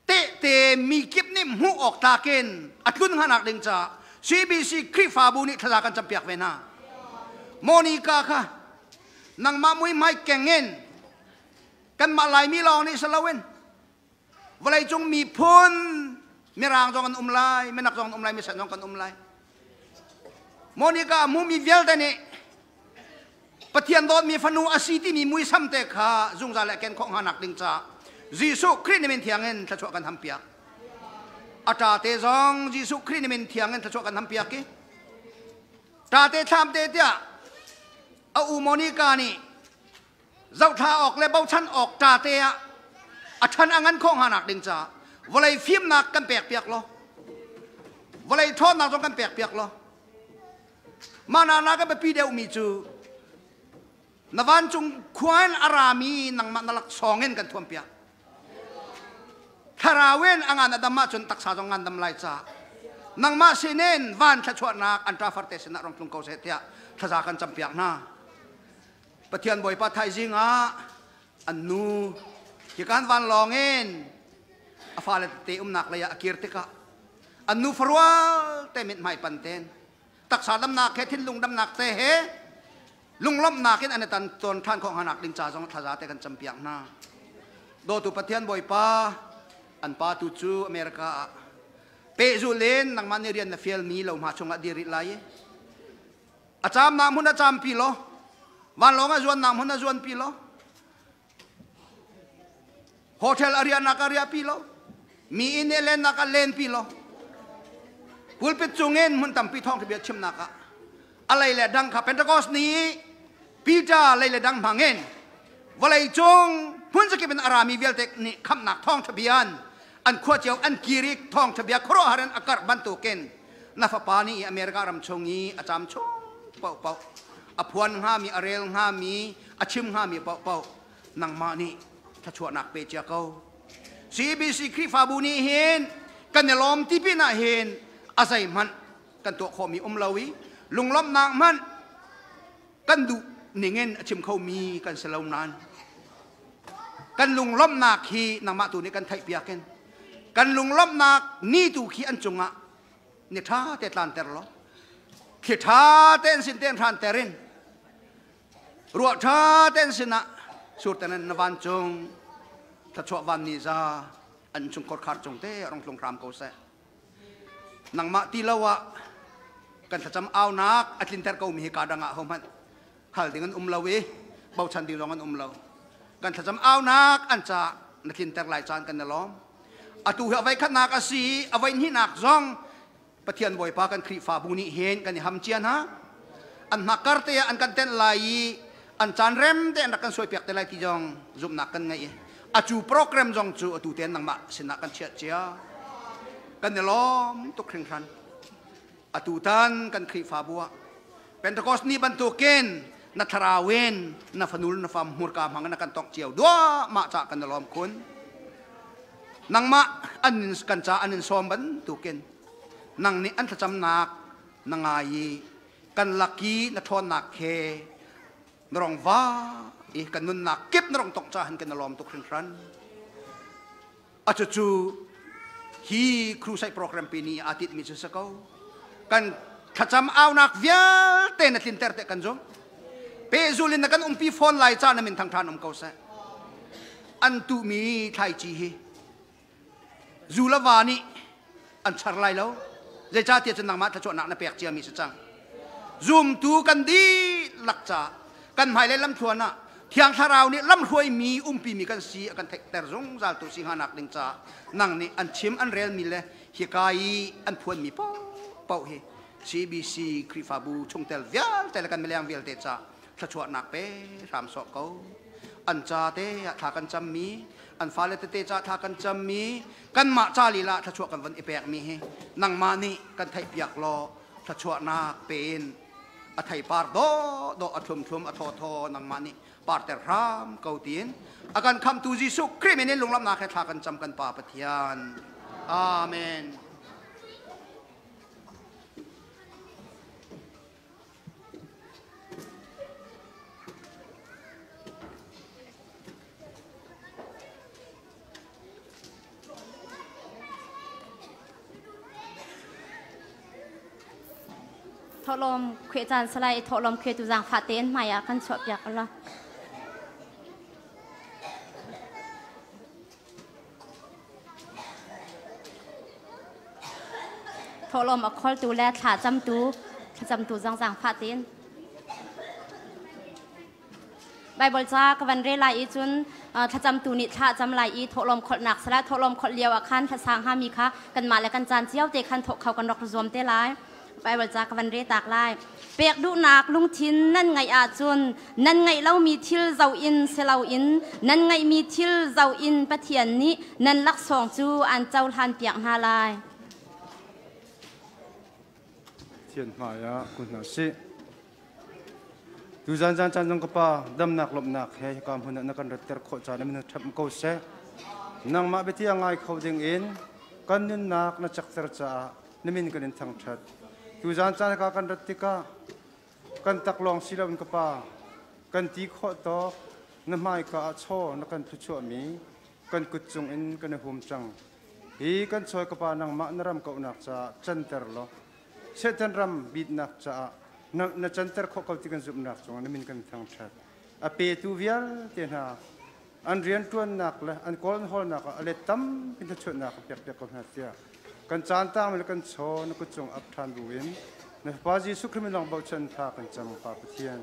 tehte mi kip nih hmuh awk tlak in a tlun hnganak ding caah CBC Khrihfabu nih thlaza kan campiak ve hna. Monica kha nangmah muihmai keng in kanmah Laimi lawng nih si loin vawleicung miphun mirang zong an um lai, minak zong an um lai, misan zong kan um lai. Monica a hmumi vialte nih Pathian dawtmi fanu a si timi muisam te kha zungzal le ken khawh hnganak ding caah Jesuh Khrih nih min thiang in thluachuah kan hampiak. A ṭa te zong Jesuh Khrih nih min thiang in thluachuah kan hampiak i ṭa te thlam te tiah a u Monica nih zohthla awk le bochan awk ṭa te ah a ṭhan a ngan khawh hnganak ding caah vawlei fimnak kan pek piak law vawlei ṭhawnnak zong kan pek piak law Mah na ka biapi deuhmi cu na vancung khua in a rami nangmah na laksawng in kan thuampiak. Thlarau in a ngan a dam ahcun taksa zong ngan dam lai ca. Nangmah sinin van thluachuahnak an ṭa farte sinah rong tlung ko seh tiah thlaza kan campiak hna. Pathian Bawipa thaizing ah an nu hikan vanlawng in a fale tete umnak lei ah a kir tikah an nu farual te mithmai pan ten taksa damnak he thinlung damnak te he lunglawmhnak in an i tan tawn ṭhan khawh hnganak ding ca zong thlaza te kan campiak hna. Dawtu Pathian Bawipa, an pa tu cu America ah pehzul in nangmah nih rian na fialmi lohma chungah dir rih lai i a caamnak hmun a caampi law vanlawng a zuannak hmun a zuanpi law Hotel a riahnak a riahpi lo. Mi inn i lennak ah lenpi lo. Pulpit cungin hmun tampi thawngṭha bia chimnak ah a lei le dang kha Pentecost ni Peter lei le dang hmangin vawlei cung hmun zakip in a rami vialte nih khamhnak thawngṭha bia an khua cio an kir i thawngṭha bia khuaruahhar in a karh bantukin na fapa nih America ram chung i a cam chung paohpaoh a phuan hngami a rel hngami a chim hngami paohpaoh nangmah nih thluachuahnak pe cia ko. CBC Khrihfabu nih hin kan i lawm ti pin ah hin a zeihmanh kan tuah khawhmi um lo i lunglawmhnak hmanh kan duh ningin a chim khomi kan si lo nain kan lunglawmhnak hi nangmah tu nih kan theihpiak in kan lunglawmhnak ni tu khi an cungah ni ṭha te tlanter law thli ṭha tein sin tein hranter in Ruah ṭha tein sinah surten na vancung thluachuah van ni za an chung khorkhar cung te rong tlung hram ko seh. Nangmah ti lo ah kan thlacam aunak a tlinter ko mi hi ka dang ah hohmanh hal ding an um lo i bochan ding zong an um lo. Kan thlacam aunak an ca na tlinter lai caan kan i lawm. Atu hi a voi khatnak a si i a voi hnihnak zong Pathian Bawipa kan Khrihfabu nih hin kan i ham cia hna. An hmakkar te ah an kan tenh lai i an caan rem te an rak kan suaipiak te lai ti zong zumhnak kan ngei i acu program zong cu atu ten nangmah sinah kan chiah cia. Kan i lawm tuk hringhran. Atu tan kan Khrihfabu ah Pentecost ni bantukin na thlarau in na fanul na fam hmurka hmang na kan tongh cio duahmah ca kan i lawm khun. Nangmah an kan ca an in sawm bantukin nang nih an thlacamnak na ngai i Kan laki na ṭhawnnak he na rong va i kan nunnak kip na rong tongh caah hin kan i lawm tuk hringhran. A cucu hi crusade program pi nih aa tinhmi cu si ko. Kan thlacam aunak vialte na tlinter te kan zumh. Pehzul in na kan umpi fawn lai ca na min thang ṭhan um ko seh. An tuhmi thlaici hi zu le va nih an char lai lo. Zeicahtiah cun nangmah thluachuahnak na pek ciami si cang. Zumtu kan dihlak ca kan hmailei lamthluan ah Thiang Thlarau nih lamhruaimi umpimi kan si a kan theihter zungzal tu si hnga nak ding caah nang nih an chim an relmi le hika i an phuanmi paohpaoh hi CBC Khrihfabu chungtel vialte le kan mileng vialte ca thluachuahnak pe hram sawh ko. An ca te ah thla kan cammi, an fale tete ca thla kan cammi, kanmah ca lila thluachuah kan von i pekmi hi nangmah nih kan theihpiak law thluachuahnak pe in a theipar dawhdawh a thlumthlum a thawthaw nangmah nih parter hram ko tiin a kan khamtu Jesuh Khrih min in lunglawmhnak he thla kan cam kan Pa Pathian. Amen. Thawhlawm khueh caan salai i thawhlawm khuetu zaangfah tein hmai ah kan chuahpiak ula. Thawhlawm a kholtu le thla camtu thlacamtu zong zaangfah tein. Baibal ca ka van rel lai i cun thlacamtu nih thla cam lai i thawhlawm kholhnak sala thawhlawm kholh lio ah khan hlasang hami kha kanmah le kan caan cio te khan thawh kho kan rak zuam te lai. Baibal ca ka van re tak lai. Pek duhnak lungthin nan ngeih ahcun nan ngeih lomi thil zoh in si loin nan ngeihmi thil zoh in Pathian nih nan laksawng cu aan cohlan piak hna lai. Pathian hmai ah kun hna sih. Tuzan zan caan zong ka pa damnak lawmhnak he hika hmun ah na kan ratter khawh caan in ṭhap ko seh. Nangmah biati a ngai kho ding in kan nunnak na cakter caah na min kan in thangṭhat. Tuzan caan ka kan rat tikah kan taklawng si loin ka pa kan ti khawh tawk na hmaika ah chaw na kan thluchuahmi kan kut cung in kan i hum cang. Hi kan chawi ka pa nangmah na ram kauhnak caah canter law Satan ram bitnak caah na canter khawh ko ti kan zumhnak cungah na min kan thangṭhat. A petu vialte hna an rianṭuannak le an kawlhawlnak ah a let tampi thluachuahnak ka pek piak ko hna tiah kan caan tang le kan chaw na kut cung ap ṭhan buin na Fapa Jesuh Khrih min lawng bochan thla kan cam Pa Pathian.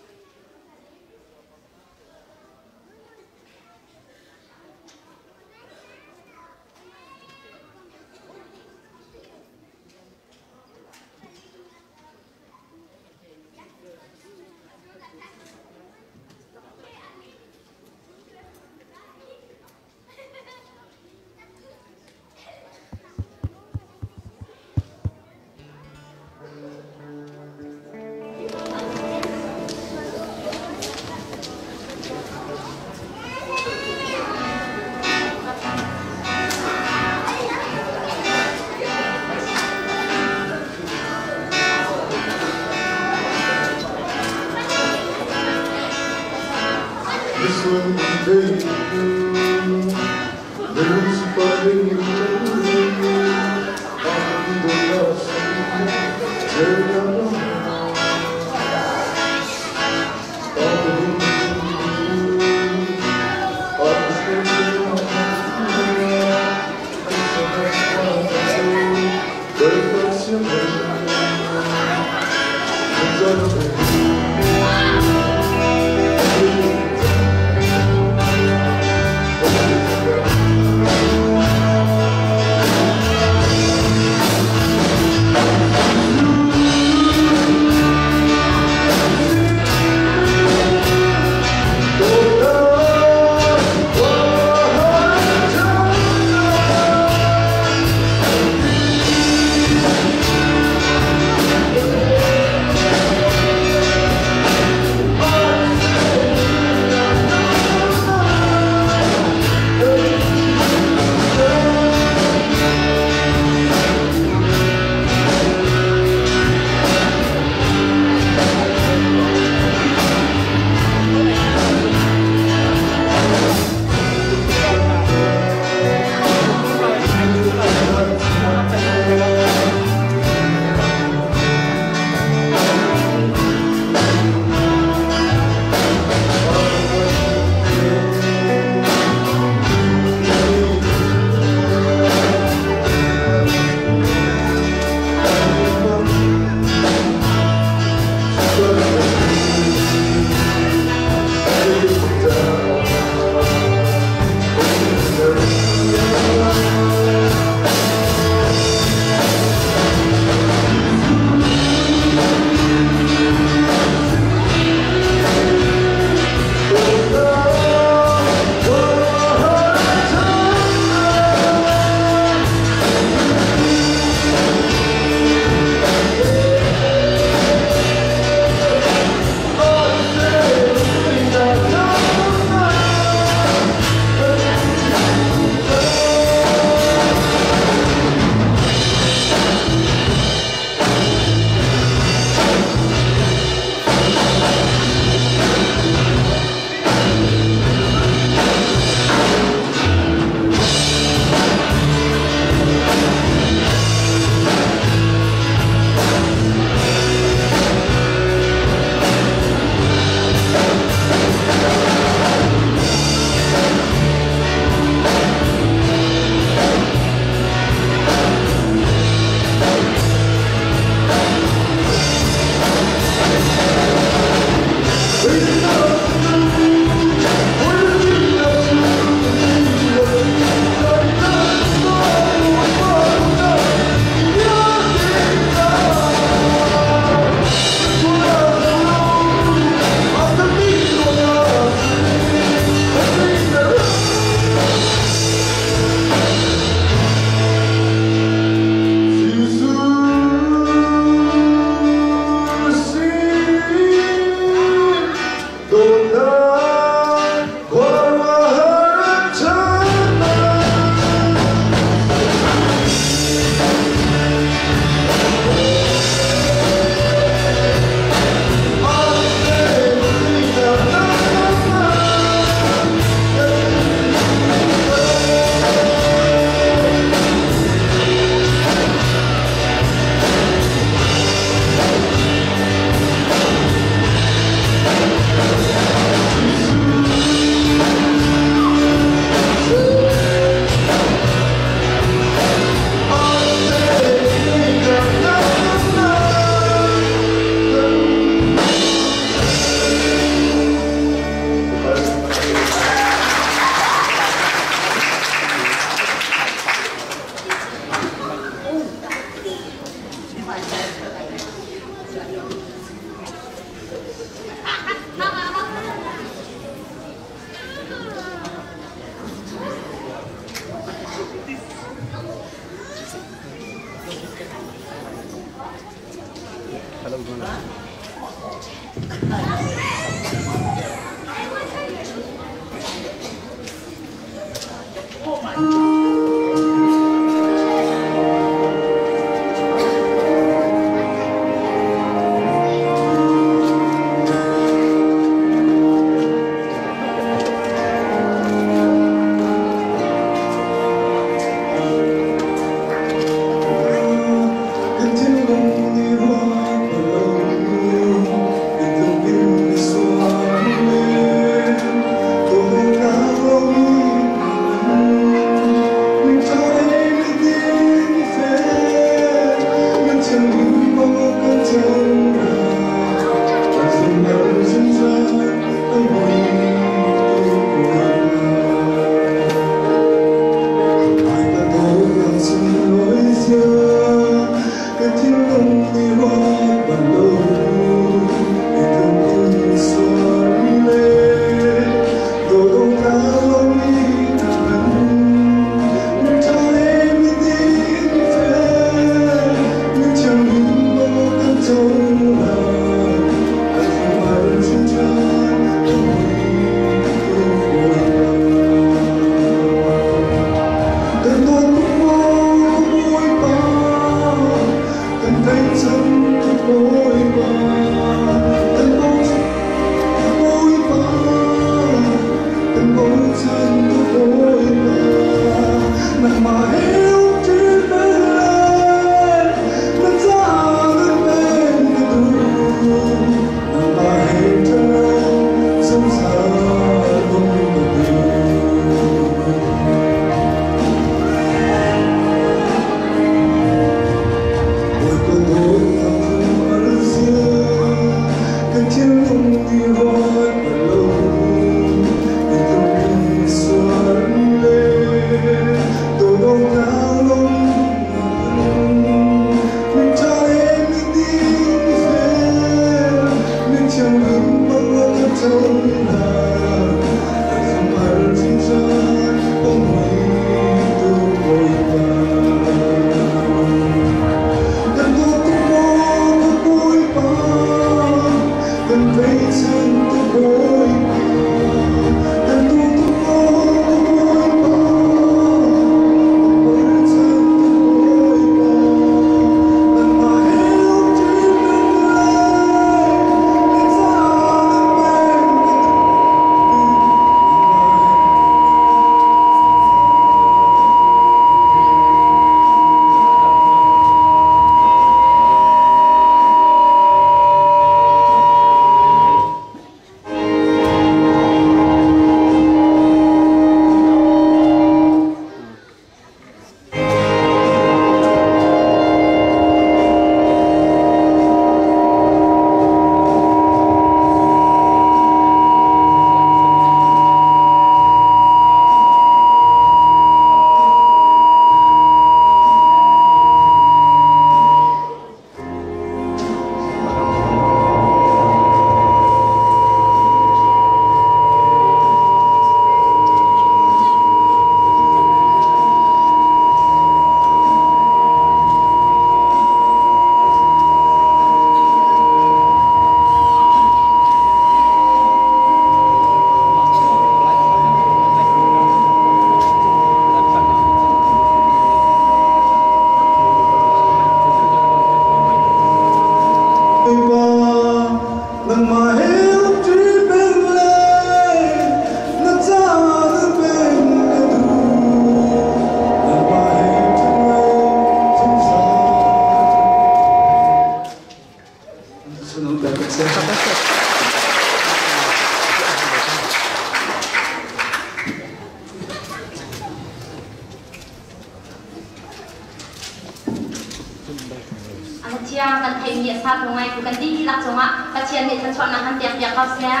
Thiang kan theimi a sa ngai tu kan dihlak cungah Pathian nih thluachuahnak kan pek piak ko seh.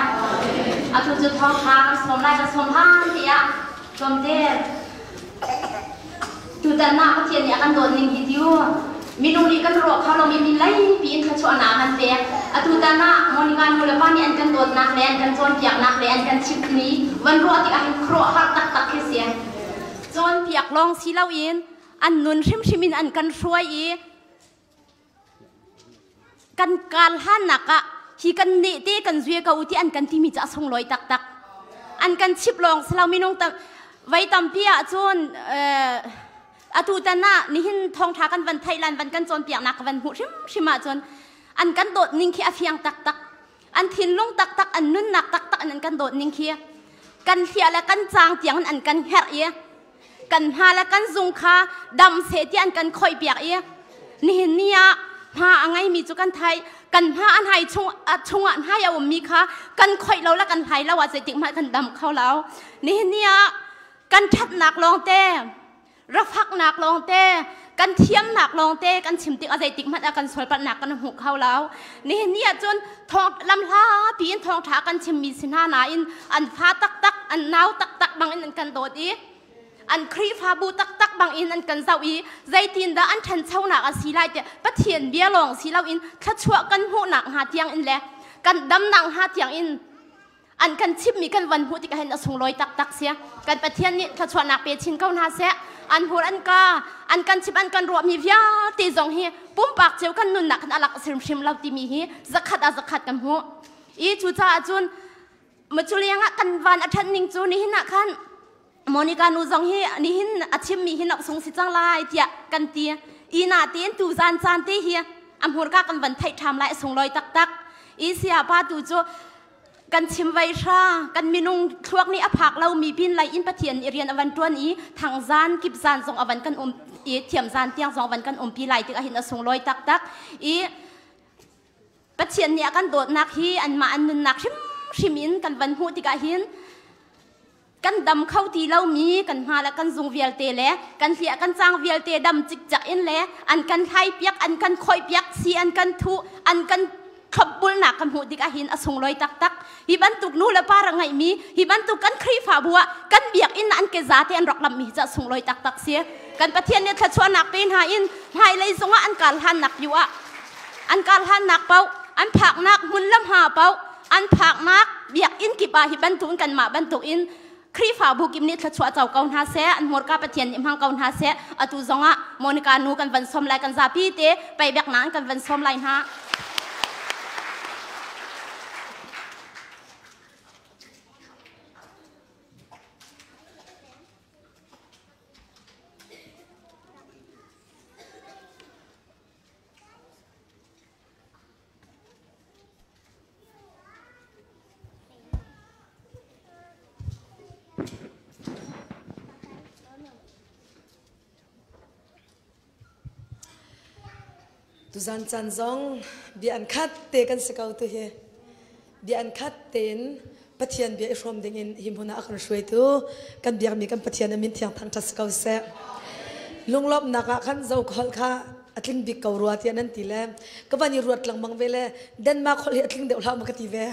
Atu cu thawngtha kan sawm lai kan sawm han tiah tlawmte tutan ah Pathian nih a kan dawt ning hi tiu minung nih kan ruah kho lomi mi leipi in thluachuahnak kan pek. Atu tan ah Monica nu le pa nih an kan dawtnak le an kan cawnpiaknak le an kan chimhmi van ruah tikah hin khuaruahhar taktak khi si. Cawnpiak lawng si loin an nun hrimhrim in an kan hruai i Kan kal hlannak ah hi kan neh te kan zue ko ti an kan timi cu a sunglawi taktak. An kan chip lawng silo minung tam vai tampi ah cun atu tan ah nihin thawngtha kan van theih lan van kan cawnpiaknak ka van hmuh hrimhrim ahcun an kan dawt ning khi a fiang taktak. An thinlung taktak, an nunnak taktak in an kan dawt ning khi kan hliah le kan caang tiang in an kan herh i kan hna le kan zung kha dam seh ti an kan khoih piak i nihin ni ah hma a ngeimi cu kan thai kan hma an hai chung chungah hnai a ummi kha kan khoih lo le kan hlai lo ah zeitik hmanh kan dam kho lo. Nihin ni ah kan ṭhatnak lawngte, rafaknak lawngte, kan thiamnak lawngte kan chim tik a zeitik hmanh ah kan sualpalhnak kan hmu kho lo. Nihin ni ah cun thawng lamhla piin thawngṭha kan chimmi si hna nain an fa taktak, an nau taktak bangin an kan dawt i an Khrihfabu taktak bangin an kan zoh i zeitindah an ṭhanchonak a si lai tiah Pathian bia lawng si loin thluachuah kan hmuhnak hnga tiang in le kan damnak hnga tiang in an kan chimmi kan van hmuh tikah hin a sunglawi taktak sia. Kan Pathian nih thluachuahnak pe chin ko hna seh. An hmur, an ka, an kan chim, an kan ruahmi vialte zong hi pumpak cio kan nunnak kan alak hrimhrim lo timi hi zakhat ah zakhat kan hmuh i cucaah cun maculiang ah kan van a ṭhat ning cu nihin ah khan Monica nu zong hi nihin a chimmi hi nok sung si cang lai tiah kan ti i na tein tu zan caan te hi a hmurka kan van theih ṭham lai, a sunglawi taktak i sia pa tu cu kan chim vai hra kan minung thluak nih a phak lomi pin lai in Pathian i rian a van ṭuan i thangzan kip zan zong a van kan um i thiam zan tiang zong a van kan umpi lai tikah hin a sunglawi taktak i Pathian nih a kan dawtnak hi anmah an nunnak hrimhrim in kan van hmuh tikah hin kan dam kho ti lomi kan hma le kan zung vialte le kan hliah kan cang vialte dam cikcak in le an kan hlai piak, an kan khoi piak, si an kan thuh, an kan thlopbulnak kan hmuh tikah hin a sunglawi taktak. Hi bantuk nu le pa ra ngeihmi, hi bantuk kan Khrihfabu ah kan biakinn an ke zate an rak lammi hi ca sunglawi taktak si. Kan Pathian nih thluachuahnak pe hna in hmailei zongah an kal hlannak yu ah, an kal hlannak paoh, an phaknak hmun lam ha paoh, an phaknak biakinn kip ah hi bantuk in kanmah bantuk in Khrihfabu kip nih thluachuah co ko hna seh, an hmurka Pathian nih hmang ko hna seh. Atu zongah Monica nu kan van sawm lai, kan zapi te peibek na kan van sawm lai hna. Tuzan caan zong bia an khat te kan si ko tu hi. Bia an khat tein Pathian bia i hrawm ding in hi hmun ah a kan hruaitu kan biakmi kan Pathian a min thiang thangṭhat si ko seh. Lunglawmhnak ah khan zokhol kha a tling bik ko rua tiah nan ti le ka van i ruat lengmang ve le Denmark holh hi a tling deuh hlah maw ka ti ve.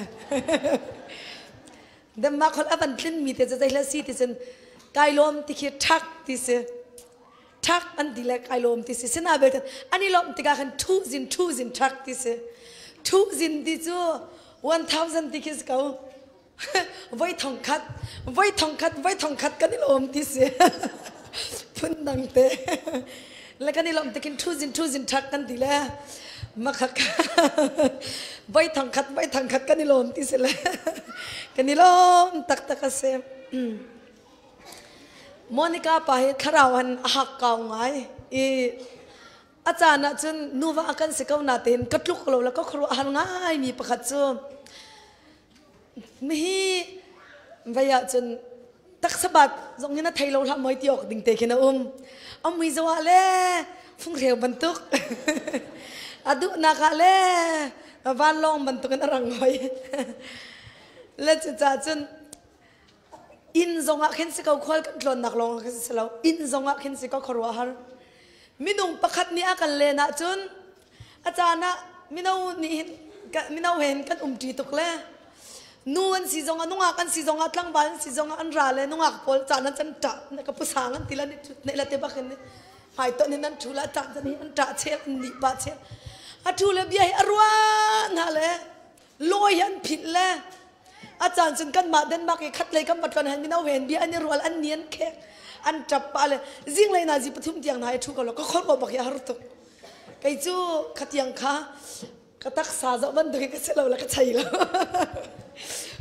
Denmark holh a van tlin mi te cu zei hla si ti cun kai lawm ti khi ṭhak ti si. Ṭhak an ti le kai lawm ti si. Sina belte an i lawmh tikah khan ṭhu zin ṭhu zin ṭhak ti si. Ṭhu zin ti cu 1000 ti khi si ko. Voi thong khat, voi thong khat, voi thong khat kan i lawm ti si. Phun dang te. Le kan i lawmh tikin ṭhu zin ṭhu zin ṭhak kan ti le makhak voi thong khat, voi thong khat kan i lawm ti si le kan i lawm taktak a si. Monica pa hi thlarau han a hak kau ngai i a caan ah cun nuva a kan si ko natein ka tluk lo le ka khuaruah har ngai mi pakhat cu mihi vai ah cun taksabat zong hin a thei lo hlah moi ti awk ding te khin a um. A mui zo ah le funghreu bantuk, a duhnak ah le vanlawng bantuk in a rang hoi le. Cucaah cun inn zongah khin si ko, khual kan tlawnnak lawng khin si lo, inn zongah khin si ko, khuaruahhar minung pakhat nih a kan len ahcun a caan ah mino nih hin mino he hin kan umṭi tuk le nu an si zongah, nungak an si zongah, tlangval an si zongah an ra le nungak pawl caan an can ṭah ka pusang an ti la ne la te bak in hmaitonh in an ṭhu la ṭah can hi an ṭah chel, an nih pah chel a ṭhu le bia hi a ruah hna le lawi hi an philh le a caan cun kanmah Denmark i khat lei kan va tlon han mino hen bia an i rual, an ni an khek, an ṭap pah le zinglei nazi pathum tiang hna i ṭhu ko lo ka khor bak hi a har tuk. Kei cu khatiang kha. Ka taksa zoh bantuk in ka si lo le ka chei lo.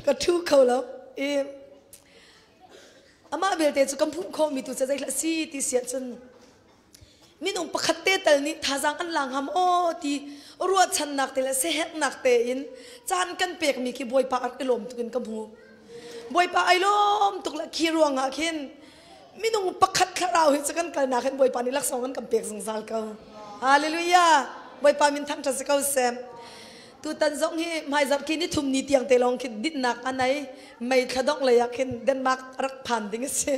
Ka ṭhu kho lo. I amah belte cu kan phum khomi tu cu zeihlah si ti si ahcun minung pakhat te tal nih thazaang an la ngam aw ti ruahchannak te le siaherhnak tein caan kan pekmi khi Bawipa a rak i lawm tuk in ka hmu. Bawipa ai lawm tuk le khi ruangah khin minung pakhat thlarau hi cu kan kalnak hin Bawipa nih laksawng an kan pek zungzal ko. Hallelujah! Bawipa min thangṭhat si ko seh. Tutan zong hi hmaizarh khi ni thum ni tiang te lawng khi dinhnak a nei. Mei thla dongh lei ah khin Denmark rak phan ding a si.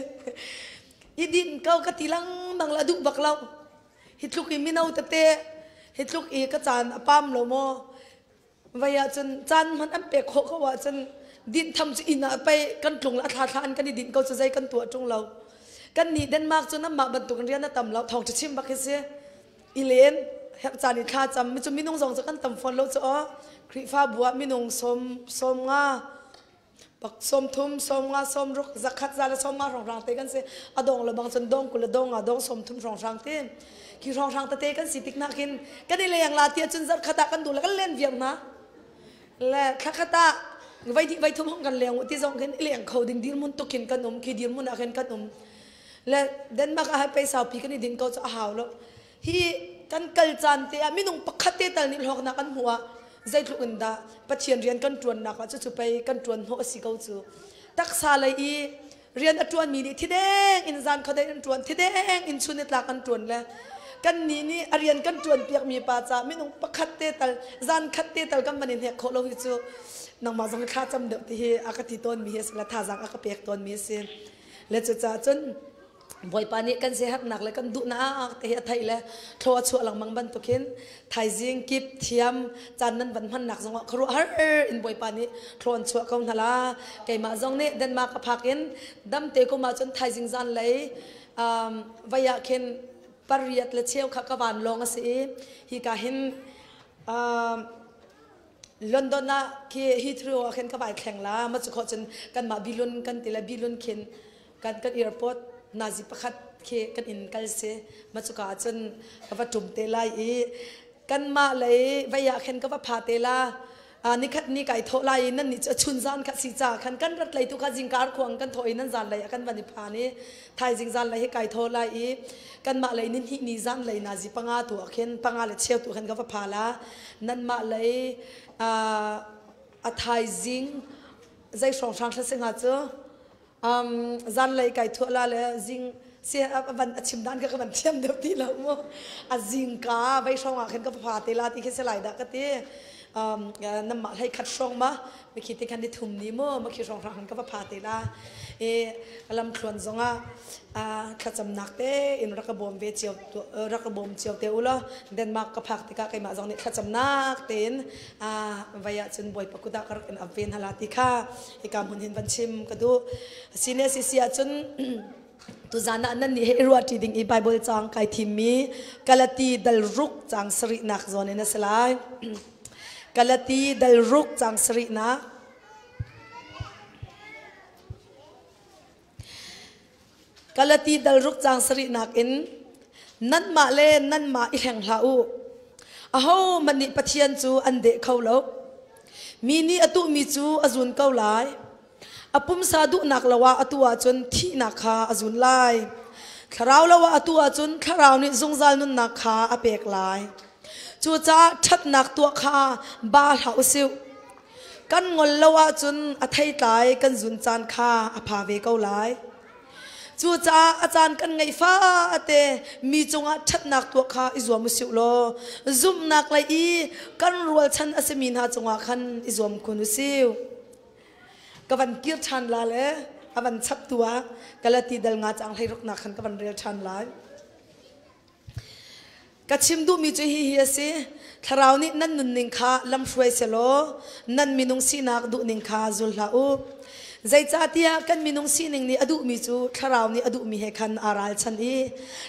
I din ko ka ti lengmang la duh bak lo. Hi tluk i mino tete, hi tluk i ka caan a pam lo maw? Vai ahcun caan hmanh an pek khawh ko ahcun dinh tham cu inn ah pei kan tlung la thla thla an kan i dinh ko cu zei kan tuah ṭung lo. Kan nih Denmark cu nanmah bantuk in rian a tam lo thawng chim bak hi si. I len herh caan i thla cam mi cu minung zong cu kan tam fawn lo cu aw. Khrihfabu ah minung sawm sawm nga pak sawm thum sawm nga sawm ruk zakhat za le sawm nga hrawnghrang te kan si a dong le bang cun dong kul le dong nga dong sawm thum hrawnghrang te khi hrawnghrang tete kan si tik nak hin kan i leng la tia cun zarh khat ah kan duh le kan len viar hna le thla khat ah vai di vai thum hong kan leng ti zong khin i leng kho ding dirmun tuk khin kan um khi dirmun ah khin kan um le Denmark ah hai pei saupi kan i din ko cu a hau lo Hi kan kal caan te ah minung pakhat te tal nih hlawknak an hmuh ah zeitluk in dah Pathian rian kan ṭuannak ah cucu pei kan ṭuan hnawh a si ko cu. Taksa lei i rian a ṭuanmi nih thideng in zan khuadei an ṭuan, thideng in chun nitlak an ṭuan le kannih nih a rian kan ṭuan piakmi pa caah minung pakhat te tal zan khat te tal kan van i hnek khawh lo hi cu nangmah zong hi thla cam deuh ti hi a ka ti tawnmi hi a si le thazaang a ka pek tawnmi a si. Le cucaah cun Bawipa nih kan siaherhnak le kan duhnak te hi a theih le thlaw a chuah lengmang bantukin thaizing kip thiam caan nan van hmannak zongah khuaruahhar in Bawipa nih thlaw an chuah ko hna la. Keimah zong nih Denmark a phak in damte kum ahcun thaizing zan lei vai ah khin pariat le cheu kha ka van lawng a si i hika hin London ah khi Heathrow ah khin ka vai thleng la ma cu khawh cun kanmah bilun kan ti le bilun khin kan kan airport nazi pakhat khi kan in kal si ma cuka ah cun ka va ṭum te lai i kanmah lei vei ah khin ka va pha te la nikhat ni kai thawh lai i nan nih cu chun zan kha si ca khan kan rat lei tu kha zingkar khuang kan thawh i nan zan lei ah kan van i phan i thaizing zan lei hi kai thawh lai i kanmah lei ni hnih ni zan lei nazi panga tu ah khin panga le cheu tu khan ka va pha la nanmah lei a thaizing zei hrawnghrang thla singa cu zanlei kai thuah la le zing si van a chim dan ka ka van thiam deuh ti lo mu a zingka vei hrawng ah khin ka fa te la ti khi si lai dah ka ti namah hlei khat hrawng ma mikhi ti khan ni thum ni mu makhi hrawng hrang ka va pha te la i lam thluan zongah thlacamnak te in rak ka bawm ve cio rak ka bawm cio te u law Denmark ka phak tikah keimah zong nih thlacamnak tein vai ah cun Bawipa kut ah ka rak in ap ve hna la ti kha hika hmun hin van chim ka duh. Sine si si ahcun tuzan ah nan nih he i ruahṭi ding i Bible caang kai thimmi Galati dal ruk caang sarihnak zawn in a si lai. Galati dal ruk caang sarihnak. Galati dal ruk caang sarihnak in nanmah le nanmah i hleng hlah u. Ahohmanh nih Pathian cu an deh kho lo. Mi nih a tuhmi cu a zun ko lai. A pumsa duhnak lo ah atu ahcun thihnak kha a zun lai. Thlarau lo ah atu ahcun thlarau nih zungzal nunnak kha a pek lai. Cucaah ṭhatnak tuah kha ba hlah u sih. Kan ngol lo ahcun a theitlai kan zun caan kha a pha ve ko lai. Cucaah a caan kan ngeih fate mi cungah ṭhatnak tuah kha i zuam u sih law zumhnak lei i kan rualchan a simi hna cungah khan i zuam kun u sih. Ka van kir ṭhan la le a van chap tu ah Galati dal nga caang hlei ruknak khan ka van rel ṭhan lai. Ka chim duhmi cu hihi a si. Thlarau nih nan nunning kha lamhruai selaw nan minung sinak duhning kha zul hlah u. Zeicahtiah kan minung sining nih a duhmi cu Thlarau nih a duhmi he khan aa ralchan i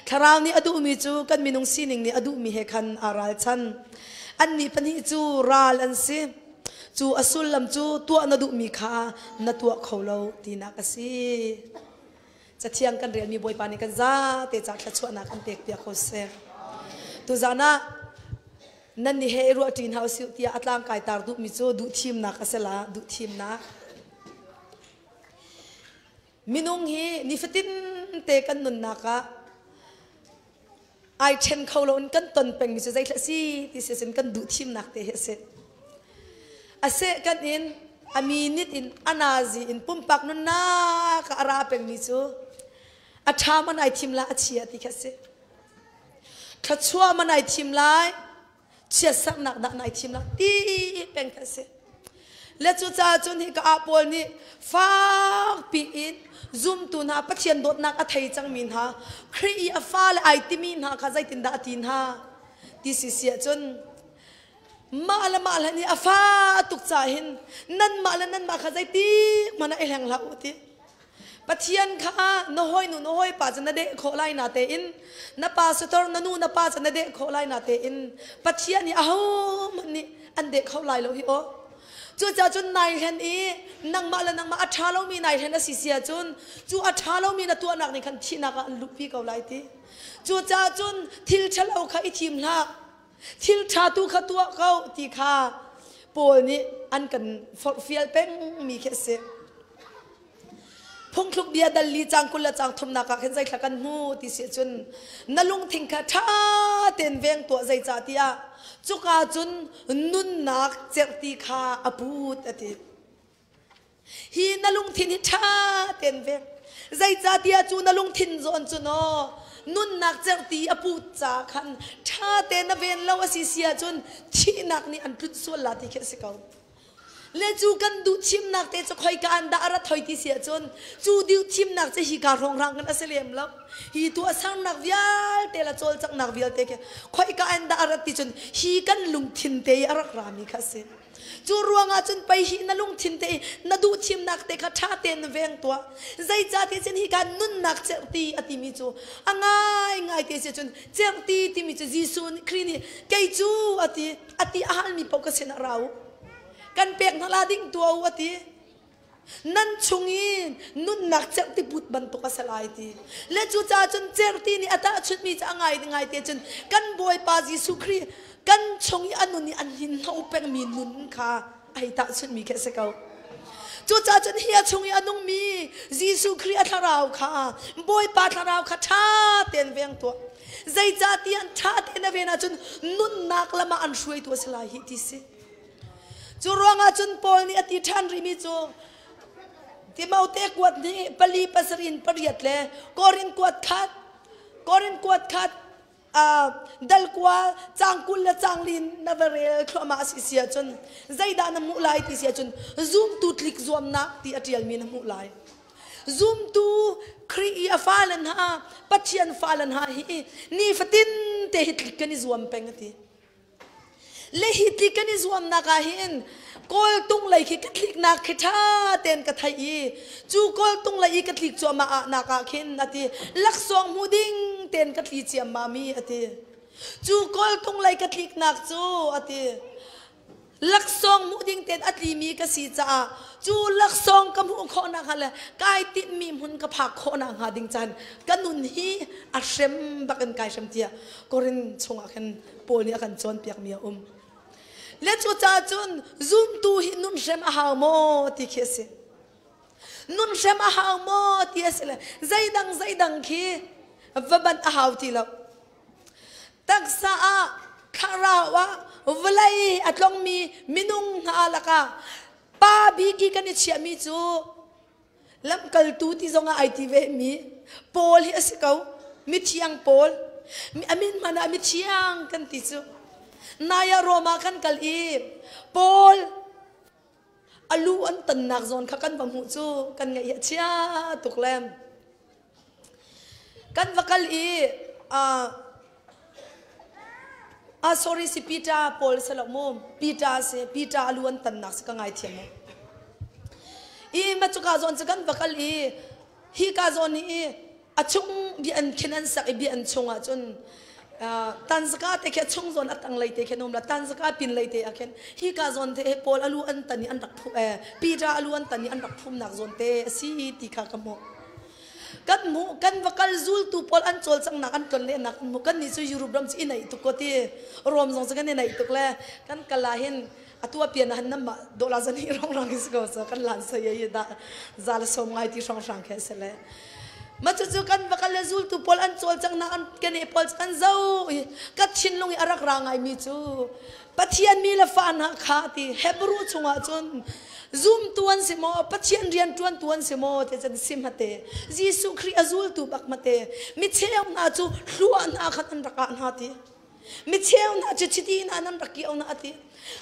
Thlarau nih a duhmi cu kan minung sining nih a duhmi he khan aa ralchan. Annih pahnih cu ral an si. Cu a sullam cu tuah na duhmi kha na tuah kho lo tinak a si. Cathiang kan relmi Bawipa nih kan zate ca thluachuahnak an pek piak ko seh. Tuzan ah Nan nih he i ruahṭi hna usih tiah a tlangkai tar duhmi cu duhthimnak a si la, duhthimnak. Minung hi nifatin te kan nunnak ah ai ṭhen kho loin kan ton pengmi cu zeithla si ti si cun kan duhthimnak te hi a si. A seh kan in a minute in a nazi in pumpak nunnak ah a ra pengmi cu a ṭha man ai thim la a chia ti kha a si. Thluachuah man ai thim lai chiatserhnak dah nai thim lai ti peng kha a si. Le cucaah cun hi ka ah pawl nih fakpi in zumtu hna Pathian dawtnak a thei cangmi hna Khrih i a fale ai timi hna kha zeitindah a ti hna ti si si ahcun mah le mah le nih a fa tuk ca hin nanmah le nanmah kha zeiti hmanh ah i hleng hlah u ti. Pathian kha na hawinu na hawipa cu na deh khawh lai na tein na pastor na nu na pa cu na deh khawh lai na tein Pathian nih ahohmanh nih an deh kho lai lo hi aw. Cucaah cun nai hlen i nangmah le nangmah a ṭha lomi nai hlen a si si ahcun cu a ṭha lomi na tuahnak nih khan thihnak ah an luhpi ko lai ti. Cucaah cun thil ṭhalo kha i thim hlah. Thil ṭha tu kha tuah ko ti kha Paul nih an kan forhfial pengmi khi a si. Phungthluk bia dal li cang 20 le cang thumnak ah khin zeithla kan hmu ti si cun na lungthin kha ṭha tein veng tuah zeicah tiah cuka cun nunnak cerhti kha a put a ti. Hi na lungthin hi ṭha tein veng zeicah tiah cu na lungthin zawn cu naw nunnak cerhti a put ca khan ṭha tein na ven lo a si si ahcun thihnak nih an tlunh sual la ti khi a si ko. Le cu kan duh thimnak te cu khoika an dah a rat hoi ti si ahcun cu duh thimnak cu hi ka hrawnghrang kan a si lem lo. Hi tuahsernak vialte le cawlcanghnak vialte khi khoika an dah a rat ti cun hi kan lungthin te i a rak rami kha a si. Cu ruangah cun pei hi na lungthin te i na duh thimnak te kha ṭha tein veng tuah. Zeicahtiah cun hi ka nunnak cerhti a timi cu a ngaingai te si cun cerhti timi cu Jesuh Khrih nih kei cu a ti a ti a halmi paoh ka sinah ra u. Kan pek hna la ding tuah u a ti. Nan chung i nunnak cerhti put bantuk a si lai ti. Le cucaah cun cerhti nih a tahchunhmi cu a ngai ngai te cun kan Bawipa Jesuh Khrih kan chung i a nun i an hninhno pengmi nun kha a hei tahchunhmi khi a si ko. Cucaah cun hi a chung i a nungmi Jesuh Khrih a thlarau kha Bawipa thlarau kha ṭha tein veng tuah. Zeicahtiah ṭha tein a ven ahcun nunnak lam ah an hruaitu a si lai hi ti si. Cu ruangah cun Paul nih a ti ṭhan rihmi cu Timote kuat nih pali pasarih in pariat le Korin kuat khat Korin kuat khat dal kua cang 20 le cang lin na va rel thluahmah a si si ahcun zeidah na hmuh lai ti si ahcun zumtu tlik zuamnak ti a ṭialmi na hmuh lai. Zumtu Khrih i a fale hna Pathian fale hna hi nifatin te hi tlik kan i zuam peng a ti. Le hi tlik kan i zuamnak ah hin kawltung lei khi ka tliknak khi ṭha tein ka theih i cu kawltung lei i ka tlik cuahmah ah nak ah khin a ti laksawng hmu ding tein ka tli ciammam i a ti. Cu kawltung lei ka tliknak cu a ti laksawng hmuh ding tein a tlimi ka si caah cu laksawng ka hmuh khawh nakhnga le kai tinhmi hmun ka phak khawh nakhnga ding caan ka nun hi a hrem bak in kai hrem tiah Korin chungah khin Paul nih a kan cawnpiakmi a um. Le cucaah cun zumtu hi nun hrem a hau maw ti khi a si. Nun hrem a hau maw ti a si le zeidang zeidang khi va banh a hau ti lo. Taksa ah thlarau ah vawlei a tlongmi minung hna lakah pa bik i kan i chiahmi cu lamkaltu ti zongah ai ti ve mi Paul hi a si ko mithiang Paul a min hmanh ah mithiang kan ti cu nai ah Rome ah kan kal i Paul a lu an tannak zawn kha kan va hmuh cu kan ngaih a chia tuk lem Kan va kal i ah sorry si Peter Paul si lo mu Peter si Peter a lu an tannak si ka ngaithiam mu i ma cuka zawn cu kan va kal i hi ka zawn hi a chung bia an khin an sak i bia an chung ah cun tanzaka te khi a chung zawn a tang lei te khi an um la tanzaka pin lei te ah khin hi ka zawn te Paul a lu an tan i an rak phu Peter a lu an tan i an rak phumnak zawn te a si ti kha ka hmuh. Kan hmuh kan va kal zultu pawl an cawlcanghnak an tlonlehnak kan hmuh. Kan nih cu Europe ram cu i naih tuk ko ti. Rom zong cu kan i naih tuk le kan kal ah hin atu a pian ah hin nan mah dawla zan hi rong rang is ko so kan lan sai yi da za la som ngai ti hrong hrang khe se le ma cu cu kan va kal le zultu pawl an cawlcanghnak an kene pawl kan zo i ka thinlung i a rak ra ngai mi cu Pathian mi le fa hna kha ti Hebrew chungah cun zumtu an si maw Pathian rian ṭuantu an si maw ti cun sim hate Jesuh Khrih a zultu bak mate mi cheu hna cu hlua hna khan an rak ah hna ti mi cheu hna cu chiti hna nan rak kio na ti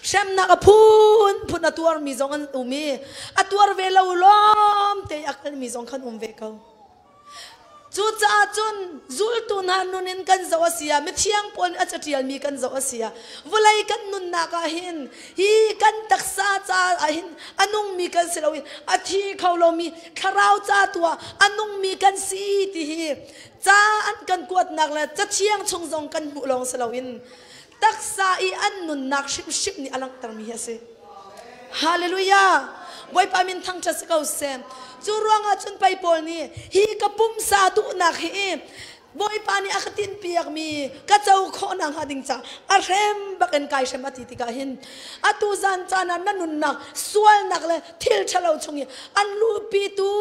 hremnak a phun phun a tuar mi zong an um i a tuar ve lo lawm te a kal mi zong khan um ve ko Cucaah cun zultu hna nun in kan zoh a si ah mithiang pawl nih a caṭialmi kan zoh a si ah vawlei kan nunnak ah hin hi kan taksa ca ah hin a nungmi kan si loin a thi kho lomi thlarau ca tu ah a nungmi kan si ti hi ca an kan kuatnak le cathiang chung zong kan hmuh lawng si loin taksa i an nunnak hrimhrim nih a langhtermi hi a si. Hallelujah! Bawipa min thangṭhat si ko seh. Cu ruangah cun pei Paul nih hi ka pumsa duhnak hi Bawipa nih a ka tinhpiakmi ka co khawh nakhnga ding ca a hrem bak in kai hrem a ti tikah hin atu zan caan ah na nunnak sualnak le thil ṭhalo chung i an luhpitu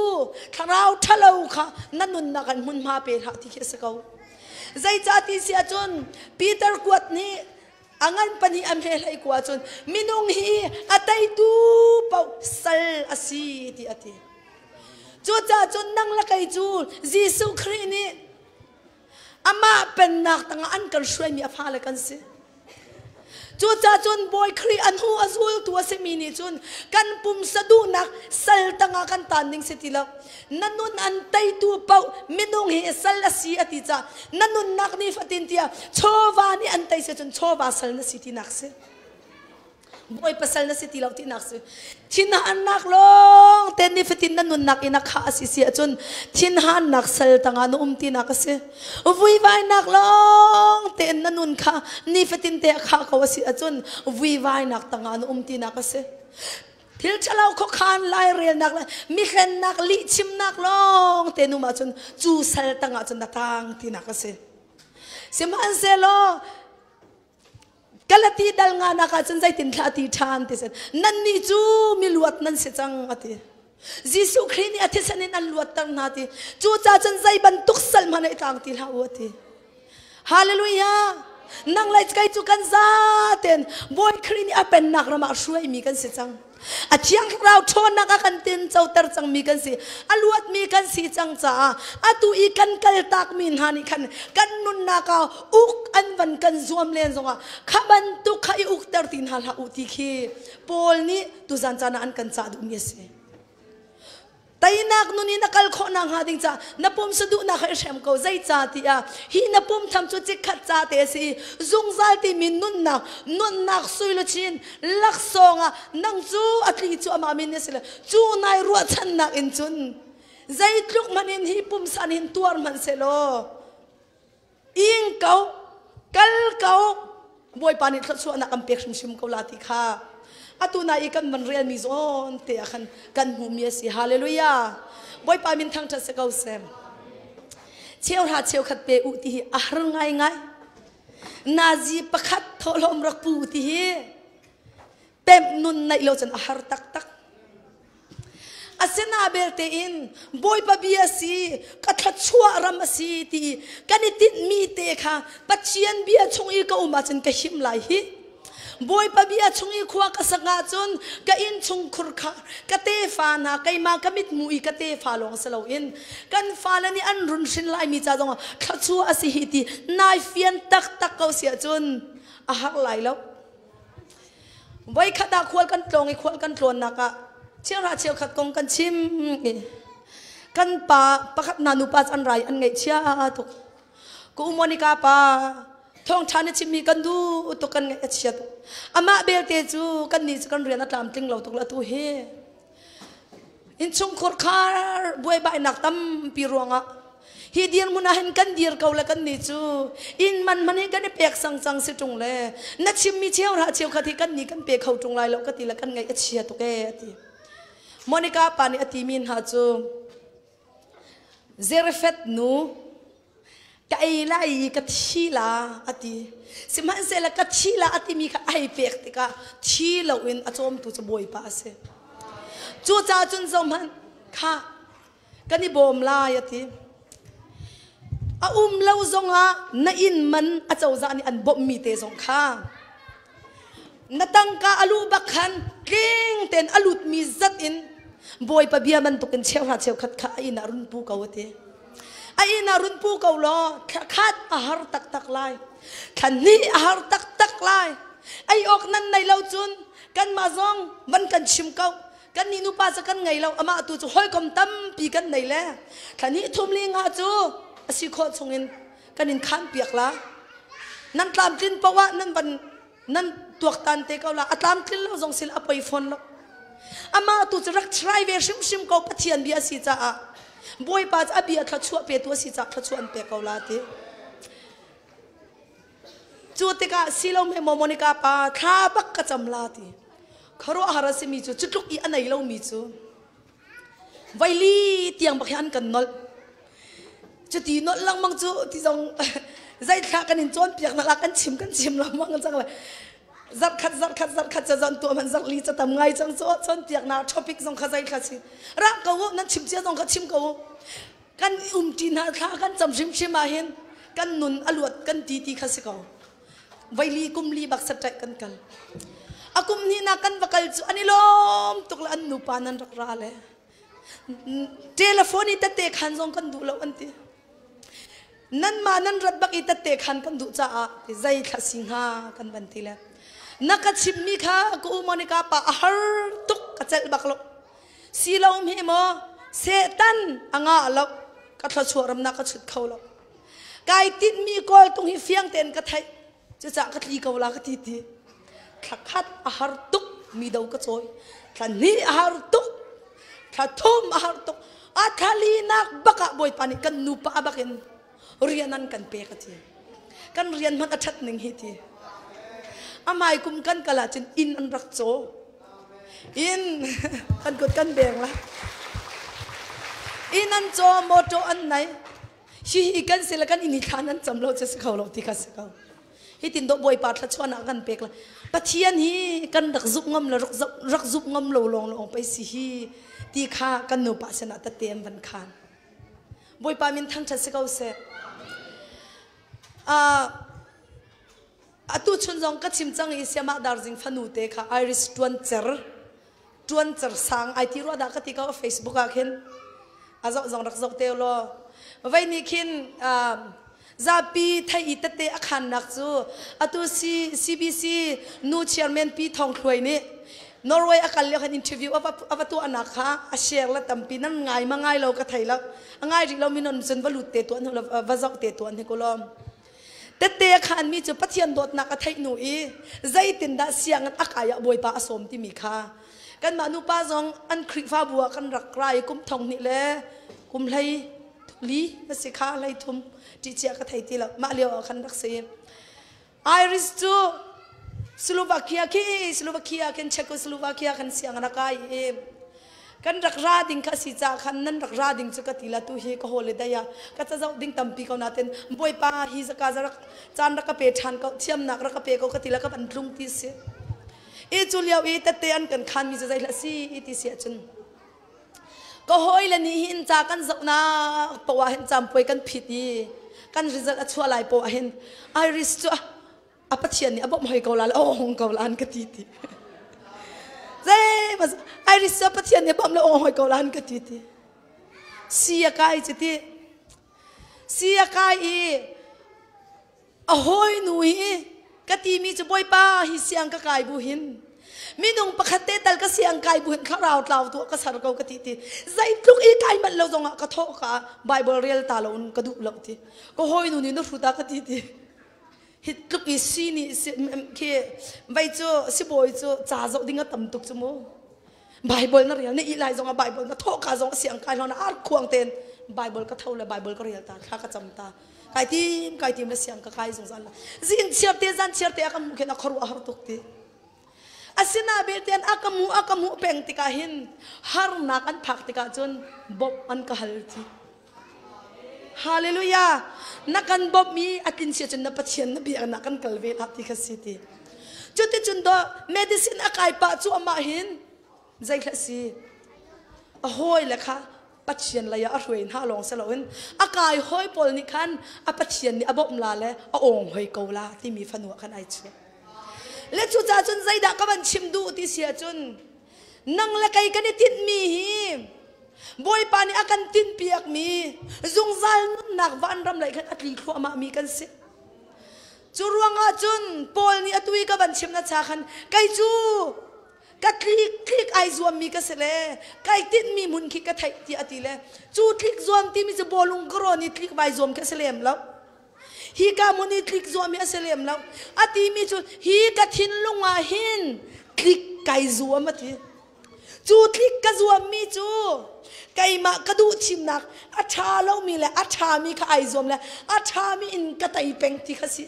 thlarau ṭhalo kha na nunnak an hmunhma pe hlah ti khi a si ko. Zeicah ti si ahcun Peter kuat nih a ngan pahnih an he hlei kua cun minung hi a teitu paoh sal a si ti a ti. Cucaah cun nang le kei cu Jesuh Khrih nih amah pennak tangah an kan hruaimi a fale kan si. Cucaah cun Bawi Khrih a hnu a zultu a simi nih cun kan pumsa duhnak sal tangah kan taan ding si ti lo. Na nun an teitu paoh minung hi sal a si a ti caah na nunnak nifatin tiah chawva nih an tei si cun chawva sal na si tinak si. Bawi pasal na si ti lo tinak si. Thinhannak lawng te nifatin na nunnak in a khah a si si ahcun thinhannak sal tangah na um tinak a si. Vuivainak lawng tein na nun kha nifatin te a khah ko a si ahcun vuivainak tangah na um tinak a si. Thil ṭhalo khuakhan lairelnak le mihlennak lihchimnak lawng te num ahcun cu sal tangah cun na tang tinak a si. Sihmanhsehlaw Galati dal nga nak ah cun zeitin thla ti ṭhan ti sen nannih cu miluat nan si cang a ti Jesuh Khrih nih a thisen in an luatter hna ti cucaah cun zei bantuk sal hmanh i tlang ti hlah u a ti Hallelujah nang le kei cu kan zaten Bawi Khrih nih a pennak ram ah hruaimi kan si cang A thiang thlarau ṭhawnnak a kan tin coter cangmi kan si. A luatmi kan si cang caah atu i kan kaltakmi hna nih khan kan nunnak ah uk an van kan zuam len zongah kha bantuk kha i ukter ti hna hlah u ti khi Paul nih tuzan caan ah an kan cah duhmi a si. Teinak nun in na kal khawh nakhnga ding ca na pumsa duhnak kha i hrem ko zeica tiah hi na pum tham cu chikkhat ca te a si i zungzal timi nunnak nunnak sui luchin laksawng ah nang cu a tli cu amah min a si le cu nai ruahchannak in cun zeitluk hmanh in hi pumsa nih hin tuar hmanh sehlaw ing ko kal ko Bawipa nih thluachuahnak an pek hrimhrim ko la ti kha atu na i kan van relmi zawn te ah khan kan hmuhmi a si hallelujah Bawipa min thangṭhat si ko seh cheuhra cheukhat pe u ti hi a har ngaingai nazi pakhat thawhlawm rak pu ti hi pemh nun naih lo cun a har taktak Asina belte in Bawipa bia si, ka thluachuah ram a si ti kan i tinhmi te kha Pathian bia chung i ka um ahcun ka him lai hi. Bawipa bia chung i khua ka sak ahcun ka inn chung khur kha ka tefa hna keimah ka mithmuh i ka tefa lawng si loin kan fale nih an run hrin laimi ca zongah thluachuah a si hi ti nai fian taktak ko si ahcun a har lai lo. Voikhat ah khual kan tlawng i khual kan tlawnnak ah chiahra cheukhat kong kan chim i kan pa pakhat hna nupa an rai an ngaihchia tuk. Ka u Monica pa thawngṭha na chimmi kan duh tuk kan ngaih a chia tuk. Amah belte cu kan nih cu kan rian a tlamtling lo tuk la tu hi. Innchungkhur khar buaibainak tampi ruangah hi dirhmun ah hin kan dir ko le kan nih cu inn man man hi kan i pek sang cang si ṭung le na chimmi cheu hlah cheu khat hi kan nih kan pe kho ṭung lai lo ka ti le kan ngaih a chia tuk ee a ti. Monica pa nih a timi hna cu. Zarephath nu ka ei lai i ka thi la a ti. Sihmanhsehlaw ka thi la a timi kha a hei pek tikah thi loin a cawmtu cu Bawipa a si. Cucaah cun zohhmanh kha kan i bawm lai a ti. A um lo zongah na inn man a cozah nih an bawmhmi te zong kha na tangka a luh bak khan tling tein a lutmi zat in Bawipa bia bantukin cheuhra cheukhat kha a inn ah run pu ko a ti. A inn ah run pu ko law thla khat a har taktak lai. Thla hnih a har taktak lai. Ei awk nan nei lo cun kanmah zong van kan chim ko. Kan nih nupa cu kan ngei lo amah tu cu hawikom tampi kan nei le thla hnih thum li nga cu a si khawh chungin kan in khan piak la. Nan tlamtlin paoh ah nan van nan tuaktan te ko la a tlamtlin lo zong sil a poi fawn lo. Amah tu cu rak try ve hrimhrim ko Pathian bia a si caah Bawipa cu a bia thluachuah petu a si caah thluachuah an pek ko la ti. Cu tikah silo me maw Monica pa thla bak ka cam la ti. Khuaruahhar a simi cu cutluk i a nei lomi cu vaili tiang bak hi an kan nolh. Cuti nolh lengmang cu ti zong zeithla kan in cawnpiak nak ah kan chim kan chim lengmang cang le zarkhat zarkhat zarkhat ca zon tuah man zarh li ca tam ngai cang cu cawnpiak nak topic zong kha zeithla si ra ko u nan chim cia zong kha chim ko u kan umṭi hna thla kan cam hrimhrim ah hin kan nun a luat kan ti ti kha si ko vaili kum li bak saṭaih kan kal a kum hnihnak kan va kal cu an i lawm tuk le an nupa nan rak ra le telephone i tette khan zong kan duh lo an ti nanmah nan rat bak i tette khan kan duh caah ti zei thla si hnga kan van ti le na ka chimmi kha ka u Monica pa a har tuk ka celh bak lo Si lo hme maw Satan a ngah lo ka thluachuah ramnak ka chut kho lo. Kai tinhmi kawltung hi fiang tein ka theih. Cucaah ka tli ko la ka ti ti. Thla khat a har tuk mi do ka cawi. Thla hnih a har tuk. Thla thum a har tuk. A thla linak bak ah Bawipa nih kan nupa bak in rian an kan pek a ti. Kan rian hmanh a ṭhat ning hi ti. Amai kum kan kal ahcun inn an rak caw. Inn kan kut kan beng la. Inn an caw, motor an nei. Hi hi kan si le kan inn i thlan an cam lo cu si kho lo ti kha si ko. Hi tin dawh Bawipa thluachuah nak kan pek la. Pathian hi kan rak zumh ngam le rak zumh ngam lo lawng lawng pei si hi ti kha kan nupa sinah tette an van khan. Bawipa min thangṭhat si ko seh. Atu chun zong ka chim cang i siamah darzing fanu te kha Irish ṭuan cer ṭuan cer sang ai ti rua dah ka ti ko Facebook ah khin a zoh zong rak zoh te law vei nih khin zapi thei i tete a khannak cu atu CBC nu chairman Pi Thawng Thluai nih Norway a kal lio khan interview a va tuahnak kha a share la tampi nan ngai ma ngai lo ka thei lo a ngai rih lo mi non cun va lut te tuan va zoh te tuan hi kulom tette a khan mi cu Pathian dawtnak a theih nu i zeitindah sianginn a kai ah Bawipa a sawm timi kha kanmah nupa zong an Khrihfabu ah kan rak rai kum thong hnih le kum hlei li na si kha hlei thum ṭih cia ka thei ti lo mah lio ah khan rak si Iris cu Slovakia khi Slovakia khin Czechoslovakia khan siang rak kai i kan rak ra ding kha si ca khan nan rak ra ding cu ka ti la tu hi ka holiday ah ka cazoh ding tampi ko natin bawipa hi zaka za rak caan rak ka pe ṭhan ko thiamnak rak ka pe ko ka ti la ka van tlung ti si i cu lio i tette an kan khan mi cu zei hlah si ti si ahcun Ka hawile nih hin ca kan zohnak poah ah hin campuai kan phit i kan result a chuah lai poah ah hin Iris cu a Pathian nih a bawmh hoi ko la le a hong ko la an ka ti ti. Zei Iris cu a Pathian nih a bawmh le a hoi ko la an ka ti ti. Si a kai ci ti. Si a kai i A hawinu hi ka timi cu Bawipa hi siang ka kai bu hin minung pakhat te tal ka siang kai bu hin thlarau tlau tu ka ser ko ka ti ti zeitluk i kai manh lo zongah ka thawh ka Bible rel ta lo in ka duh lo ti ka hawinu nih na hruta ka ti ti hi tluk i si nih khi vei cu sibawi cu ca zoh ding a tam tuk cu mu Bible na rel na i lai zongah Bible na thawh ka zong siang kai hlan ar khuang ten Bible ka tho le Bible ka rel ta thla ka cam ta kai tim kai tim le siang ka kai zungzal la zing chiar te zan chiar te a ka mu khen a khoru a har tuk ti asina belten a ka mu a ka mu peng tikah hin harnak an phak tikah cun bawmh an ka hal ti. Hallelujah. Na kan bawmh i a tlin si ahcun na Pathian na biaknak kan kal ve la ti kha si ti. Cuticun do medicine a kai pah cu amah hin zei hlah si a hawi le kha Pathian lei ah a hruai hna lawng si loin a kai hawi pawl nih khan a Pathian nih a bawmh la le a awng hoi ko la timi fanu ah khan ai chuah. Le cucaah cun zeidah ka van chim duh ti si ahcun nang le kei kan i tinhmi hi Bawipa nih a kan tinhpiakmi zungzal nunnak vanram lei khan a tli thluahmahmi kan si. Cu ruangah cun Paul nih atu i ka van chim na cha khan kei cu ka tlik tlik ai zuammi ka si le kai tinhmi hmun khi ka theih tiah a ti le cu tlik zuam timi cu bawlung karawn i tlik vai zuam khi a si lem lo. Hi ka hmun i tlik zuam hi a si lem lo. A timi cu hi ka thinlung ah hin tlik kai zuam a ti. Cu tlik ka zuammi cu keimah ka duh thimnak a ṭha lomi le a ṭhami kha ai zuam le a ṭhami in ka tei peng ti kha si.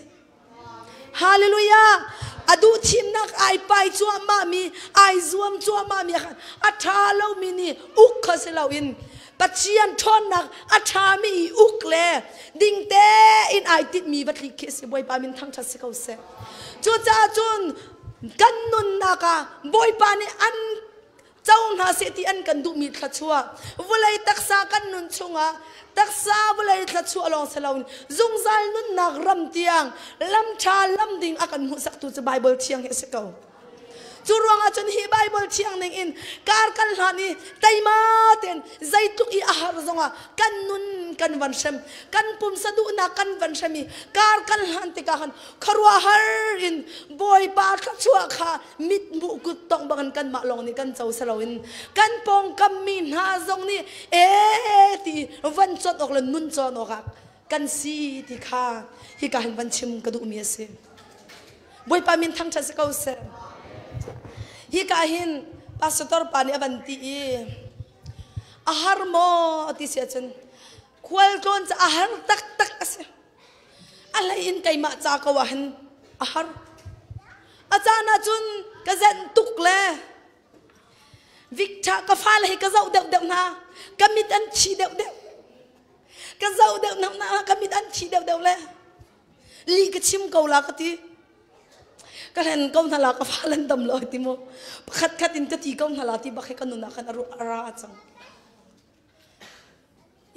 Hallelujah! A duh thimnak ai pai cuahmahmi, ai zuam cuahmahmi khan a ṭha lomi nih uk kha si loin Pathian ṭhawnnak a ṭhami i uk le ding tein ai tinhmi va tlik khi a si. Bawipa min thangṭhat si ko seh. Cucaah cun kan nunnak ah Bawipa nih an co hna seh ti an kan duhmi thluachuah vawlei taksa kan nun chungah taksa vawlei thluachuah lawng si loin zungzal nunnak ram tiang lam ṭha lam ding a kan hmuhsaktu cu Baibal thiang hi a si ko. Cu ruangah cun hi Baibal thiang ning in kar kan hlan i teima tein zeitluk i a har zongah kan nun kan van hrem kan pumsa duhnak kan van hrem i kar kan hlan tikah khan khuaruahhar in Bawipa thluachuah kha mithmuh kut tongh bangin kanmah lawng nih kan co si loin kan pawngkam mi hna zong nih ee ti van cawn awk le nun cawn awkah kan si ti kha hika hin van chim ka duhmi a si. Bawipa min thangṭhat si ko seh. Hika hin pastor pa nih a van ti i a har maw ti si ahcun khualtlawn cu a har taktak a si. A hlei in keimah ca ko ah hin a har. A caan ahcun ka zenh tuk le Victor ka fale hi ka zoh deuhdeuh hna. Ka mit an thi deuhdeuh. Ka zoh deuh hna ka mit an thi deuhdeuh le li ka chim ko la ka ti ka hlen ko hna la ka fa lan dam lo ti mu pakhat khat in ka ti ko hna la ti bak he ka nun ah khan a ra cang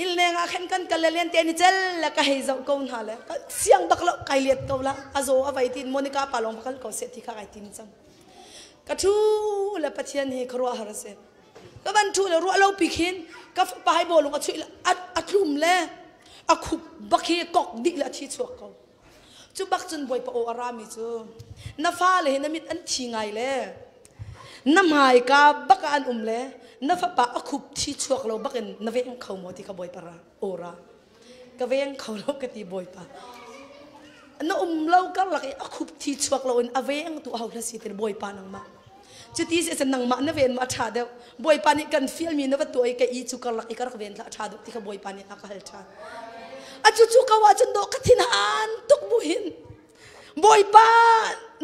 ilneng ah khan kan kal le len te ni cel le ka hei zoh ko hna le siang bak lo kai liet ko la a zo a vai tin Monica pa long bakal ko se ti kha kai tin cang ka thu le Pathian hi khuaruah har se ka van thu le ruah lo pi khin ka fapa hai bolung a chuih a tlum le a khup bak hi kok dih le a thi chuak ko cu bak cun bawipa aw a rami cu na fale hi na mit an thi ngai le na hmaika bak ah an um le na fapa a khup thi chuak lo bak in na veng kho maw ti kha bawipa ra aw ra ka veng kho lo ka ti bawipa na um lo karlak i a khup thi chuak lo in a veng tu ho hla si ti bawipa nangmah cuti si cun nangmah na ven ma a ṭha deuh bawipa nih kan fialmi na va tuah i ka i cu karlak i ka rak ven hlah a ṭha deuh ti kha bawipa nih a ka hal ṭhan a cu cu ko ahcun dawh ka thin han tuk bu hin bawipa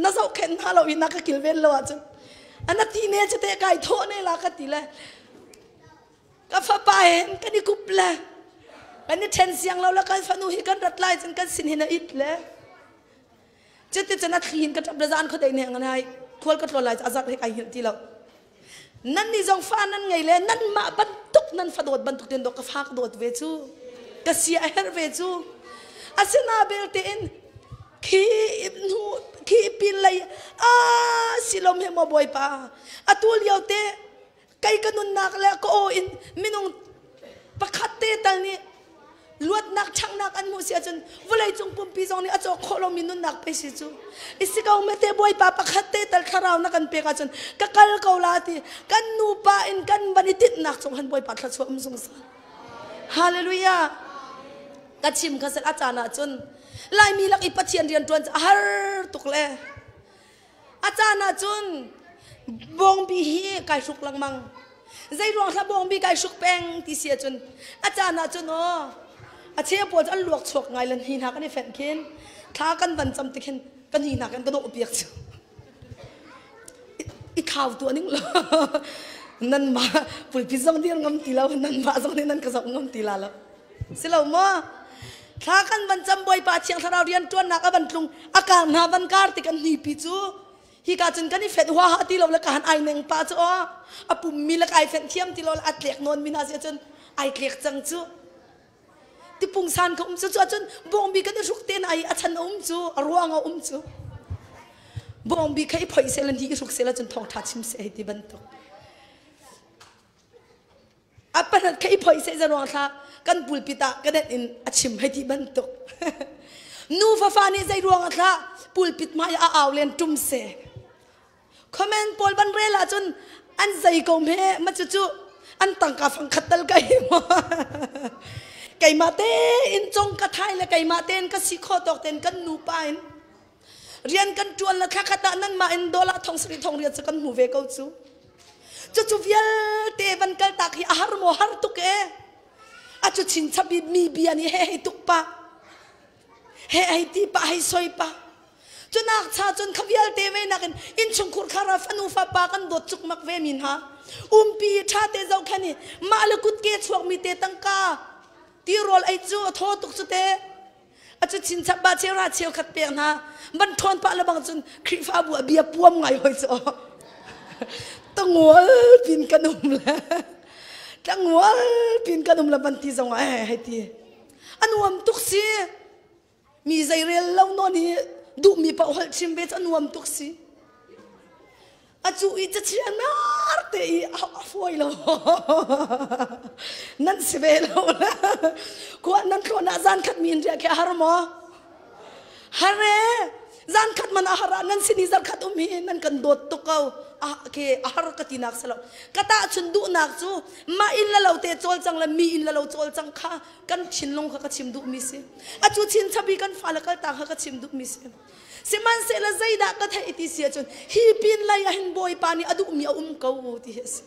na zohkhenh hna lo i na ka kilven lo ahcun ana ti ne cu te kai thawh ne la ka ti le ka fapa hen kan i kup le kan i ṭhen siang lo le kan fanu hi kan rat lai cun kan sin hin a it le Cuticun a thli in ka ṭap le zan khuadei nih ngan hai khual ka tlawn lai cu a zarh hi kai hngilh ti lo. Nan nih zong fa nan ngei le nanmah bantuk nan fa dawt bantuk ten dawt ka fa ka dawt ve cu ka sia a herh ve cu asina belte in khi hnu khi pin lei a silom he maw bawipa atu lio te kei ka nunnak le ka aw in minung pakhat te tal nih luatnak ṭhanghnak an hmuh si ahcun vawleicung pumpi zong nih a cawk khawh lomi nunnak pei si cu isi ko mete bawipa pakhat te tal thlarau na kan pek ahcun ka kal ko la ti kan nupa in kan van i tinhnak cung han bawipa thluachuah um zungzal hallelujah ka chim kha sel a caan ahcun laimi lak i pathian rian ṭuan cu a har tuk le A caan ahcun bawngbi hi kai hruk lengmang. Zei ruang hlah bawngbi kai hruk peng ti si ahcun a caan ahcun aw a cheu pawl cu an luak chuak ngai lan hi hna kan i fenh khin thla kan van cam tik hin kan hi hna kan ka dawh piak cu i thau tu aning lo nan mah pulpit zong dir ngam ti lo nan mah zong nih nan ka zoh ngam ti la lo si lo maw? Thla kan van cam Bawipa Thiang Thlarau rianṭuannak a van tlung a kar hna van kar tik an hnipi cu hika cun kan i fenh huaha ti lo le ka han ai neng pa cu aw a pummi le kai fenh thiam ti lo le a tlek nawn mi hna si cun ai tlek cang cu tipungsan ka um cu cu ahcun bawngbi kan i hruk te na ai a chan a um cu a ruang a um cu bawngbi kha i phoih seh la ni i hruk seh la cun thawngṭha chim seh hei ti bantuk A pahnat kha i phoih seh zaruang thla kan pulpit ah ka denh in a chim hei ti bantuk. Nu fafa nih zei ruang ah thla pulpit hmai a au len tum se. Comment pawl ban rel ahcun an zei ko hme ma cu cu an tangka fang khat tal kai mo. Keimah te in cong ka thai le keimah tein ka si kho tawk tein kan nupa in rian kan ṭuan le thla khat ah nanmah in dollar thong sarih thong riat cu kan hmu ve ko cu. Cucu vialte van kaltak hi a har maw har tuk e. A cu chinchap i mi bia nih he hei tuk pa. He hei ti pa hei soi pa. Cunak cha cun kha vialte ve nakin innchungkhur khara fanu fapa kan dawt cukmak ve mi hna. Umpi ṭha te zohkhen i mah le kutke chuak mi te tangka tirawl ei cu a thaw tuk cu te. A cu chinchap ba cheu ra cheu khat pek hna ban ṭhawn pah le bang cun Khrihfabu a bia puam ngai hoi cu tangual pin kan um le tlangual pin kan um le ban ti zong ah hei ti a nuam tuk si mi zei rel lo nawn hi duhmi paoh holh chim ve cu a nuam tuk si A cu i cachia nar te i a fawi lo. Nan si ve lo. Khua nan thlawn ah zan khat mi in riah khi a har maw? Har e. Zan khat man a har ah nan sin i zan khat um hi nan kan dawt tuk ko. Ah ke a har ka ti nak si lo. Ka tah chun duhnak cu mah inn le lo te cawlcang le mi inn le lo cawlcang kha kan thinlung kha ka chim duhmi si. A cu chin chabi kan fale kaltak kha ka chim duhmi si. Sihmanhsehlaw zeidah ka theih ti si ahcun hi pin lei ah hin Bawipa nih a duhmi a um ko ti hi a si.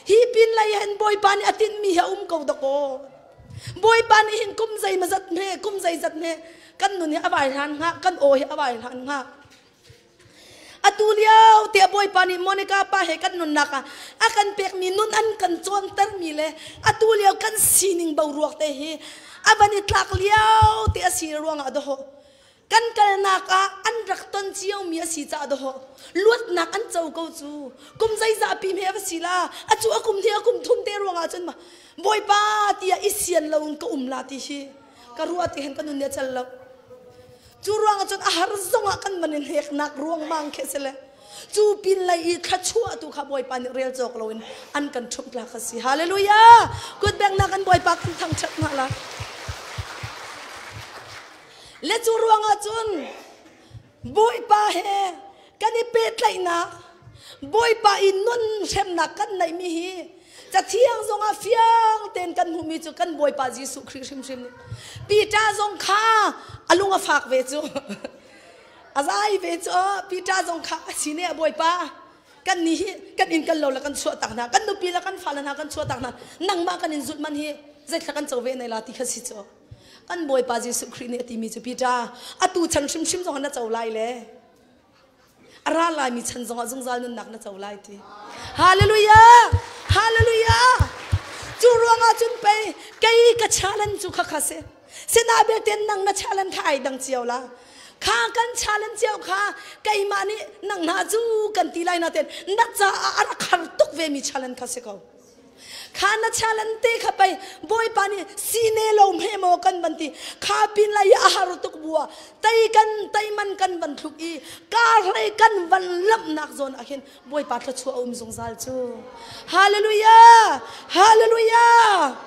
Hi pin lei ah hin Bawipa nih a tinhmi hi a um ko dakaw. Bawipa nih hin kum zeimazat hme, kum zeizat hme kan nun hi a vai hlan hnga, kan aw hi a vai hlan hnga. Atu lio tiah Bawipa nih Monica pa he kan nunnak ah a kan pekmi nun an kan cawntermi le atu lio kan sining boruak te hi a van i tlak lio te a si ruangah dawh kan kalnak ah an rak ton ciomi a si caah dawh luatnak an co ko cu kum zeizah pi hme va si la a cu a kum hi a kum thum te ruangah cun ma bawipa tiah i sian lo in ka um la ti hi ka ruah ti hen ka nun ne chal lo cu ruangah cun a har zongah kan man in heknak ruangmang khe sile cu pin lei i thluachuah tu kha bawipa nih rel cawk loin an kan ṭhumh tlak a si hallelujah kut bengnak kan bawipa kan thangṭhat hna la Le cu ruangah cun Bawipa he kan i pehtlaihnak, Bawipa i nun hremnak kan neihmi hi Cathiang zongah fiang tein kan hmuhmi cu kan Bawipa Jesuh Khrih hrimhrim nih Peter zong kha a lung a fak ve cu a zai ve cu Peter zong kha a si ne a Bawipa kan nih hi kan inn kan lo le kan chuah tak hna kan nupi le kan fale hna kan chuah tak hna nangmah kan in zulh man hi zeithla kan co ve ne la ti kha si cu Kan Bawipa Jesuh Khrih nih a timi cu Peter, atu chan hrimhrim zong na co lai le a ra laimi chan zongah zungzal nunnak na co lai ti. Hallelujah! Hallelujah! Cu ruangah cun pei kei ka challenge cu kha kha si. Sina belte nang na challenge kha ai dang cio la. Kha kan challenge cio kha keimah nih nang hna cu kan ti lai na ten na caah a rak har tuk ve mi challenge kha si ko. Kha na challenge te kha pei Bawipa nih sine lo hme maw kan van ti kha pin lai a har tuk bua tei kan tei man kan van thluk i kar hlei kan van lamhnak zawn ah khin Bawipa thluachuah a um zungzal cu Hallelujah Hallelujah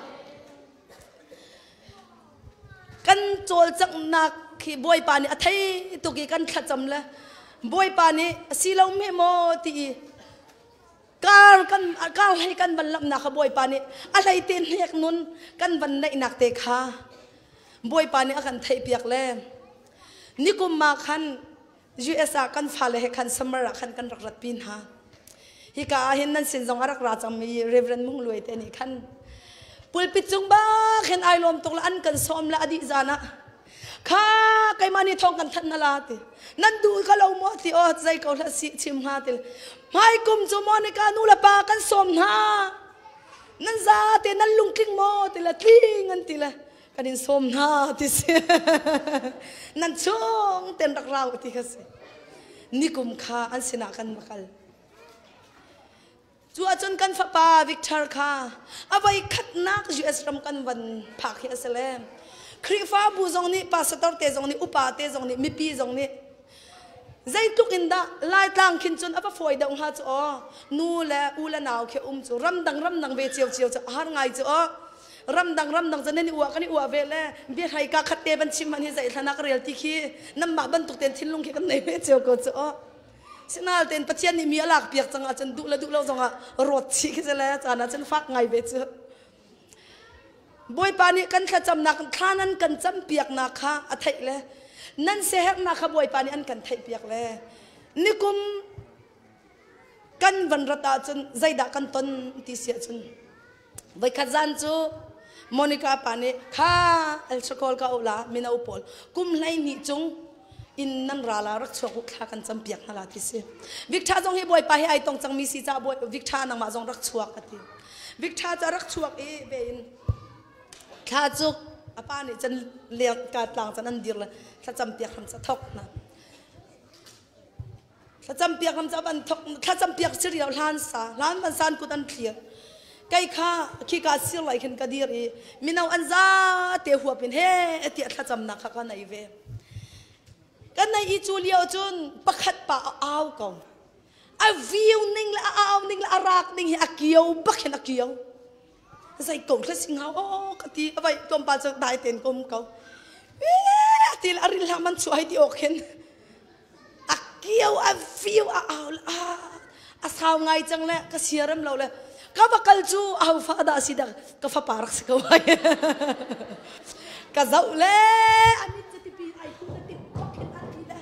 kan cawlcanghnak khi Bawipa nih a thei tuk i kan thlacam le Bawipa nih si lo hme maw ti i Kar kan kar hlei kan van lamhnak kha Bawipa nih a hlei te hnek nun kan van neihnak te kha Bawipa nih a kan theihpiak le nikum ma khan US ah kan fale he khan summer ah khan kan rak ratpi hna. Hika ah hin nan sin zong a rak ra cangmi Reverend Mung Luai te nih khan pulpit cung bak hin ai lawm tuk le an kan sawm le a dih zan ah Kha keimah nih thawng kan thanh na la ti. Nan duh ka lo maw ti aw zei ko hlah si chim hnga ti. Hmai kum cu Monica nu le pa kan sawm hna. Nan za te nan lungtling maw ti le tling an ti le. Kan in sawm hna ti si. Nan chung ten rak rau ti kha si. Nikum kha an sinah kan va kal. Cu ahcun kan fapa Victor kha a voi khatnak US ram kan van phak hi a si le. Khrihfabu zong nih pastor te zong nih upa te zong nih mipi zong nih zeitluk in dah Laitlang khin cun a va fawi deuh hnga cu aw nu le u le nau khi um cu ramdang ramdang ve cio cio cu a har ngai cu aw ramdang ramdang cu nan i uah kan i uah ve le biahlai ka khat te van chim man hi zei thlanak rel ti khi nanmah bantuk ten thinlung khi kan nei ve cio ko cu aw sinal ten Pathian nih mi a lak piak cang ahcun duh le duh lo zongah rawt chih khi le caan ah cun fak ngai ve cu Bawipa nih kan thlacamnak thla nan kan campiaknak kha a theih le nan siaherhnak kha Bawipa nih an kan theihpiak le nikum kan van rat ahcun zeidah kan ton ti si ahcun voikhat zan cu Monica pa nih kha alcohol ka ula mino pawl kum 12 cung in nan ral ah rak chuak u thla kan cam piak hna la ti si Victor zong hi bawipa hi ai tong cangmi si ca bawi Victor nangmah zong rak chuak a ti Victor ca rak chuak i ve in thla cuk a pa nih cun leng ka tlang cun an dir le thlacam piak hram ca thok na thlacam piak hram ca van thok thlacam piak si rio hlan sa hlan van san kut an thlir kai kha khi ka sir lai khin ka dir i mino an za te huap in he tiah thlacam nak kha ka nei ve kan nei i cu lio cun pakhat pa a au ko a view ning le a au ning le a rak ning hi a kio bak hin a kio zei ko thla sing hau o ka ti a vai tlawmpal cu dai ten kom ko ti a ril hlah man chu ai ti ok hin a kio a view a au a a sau ngai cang le ka siaram lo le ka va kal cu au fa dah si dah ka fapa rak si ko ai ka zoh le amit cu tipi ai hu ti bak hin a ti le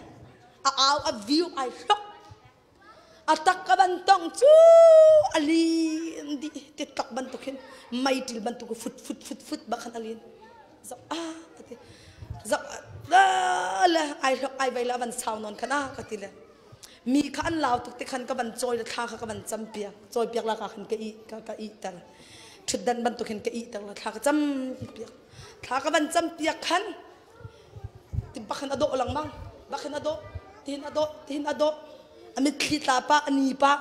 a au a view ai hlok a tak ka ban tong cu a lin di ti tlak bantuk hin mei til bantuk fut fut fut fut bak khan a lin zoh a ka ti zoh le ai hlok ai vei la van sau non khan a ka ti le mi kha an lau tuk ti khan ka van cawi le thla kha ka van cam piak cawi piak la ka khan ka i ka ka i ter thutdan bantuk hin ka i ter la thla ka cam piak thla ka van cam piak khan bakhin a dawh lengmang bakhin a dawh tihin a dawh tihin a dawh a mitthli tla pa a ni pa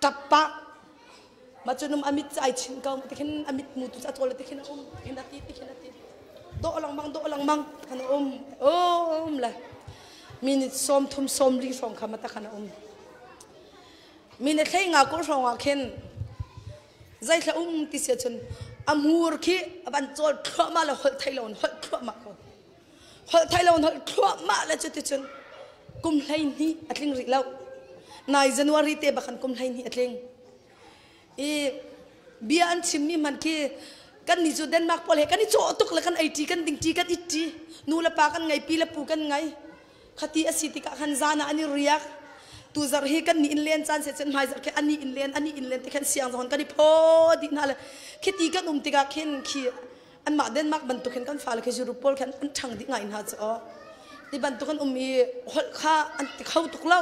tap pa ma cunum a mit ai chin ko tikhin a mit mu tu a chawl tikhin a um tikhin a ti tikhin a ti dawh lengmang dawh lengmang khan a um um le minute 30 40 hrawng kha mata khan a um minute hlei nga ko hrawng ah khin Zeithla um ti si ahcun a hmur khi a van cawl thluahmah le holh thei loin holh thluahmah ko. Holh thei loin holh thluahmah le cuticun kum 12 a tling rih lo. Nai January te bak khan kum 12 a tling. I bia an chimmi hmanh khi kan nih cu Denmark pawl he kan i cawh tuk le kan ei ṭi kan ding ṭi kan it ṭi nu le pa kan ngei pi le pu kan ngei Khati a si tikah khan zan ah an i riak. Tuzarh hi kan nih in len caan se cun hmaizarh khi ani in len ani in len ti khan siang zong kan i phaw dih hna le khiti kan um tikah khin khi anmah Denmark bantuk hin kan fale khi Europe pawl khan an ṭhang dih ngai hna cu aw ti bantuk an um i holh kha an ti kho tuk lo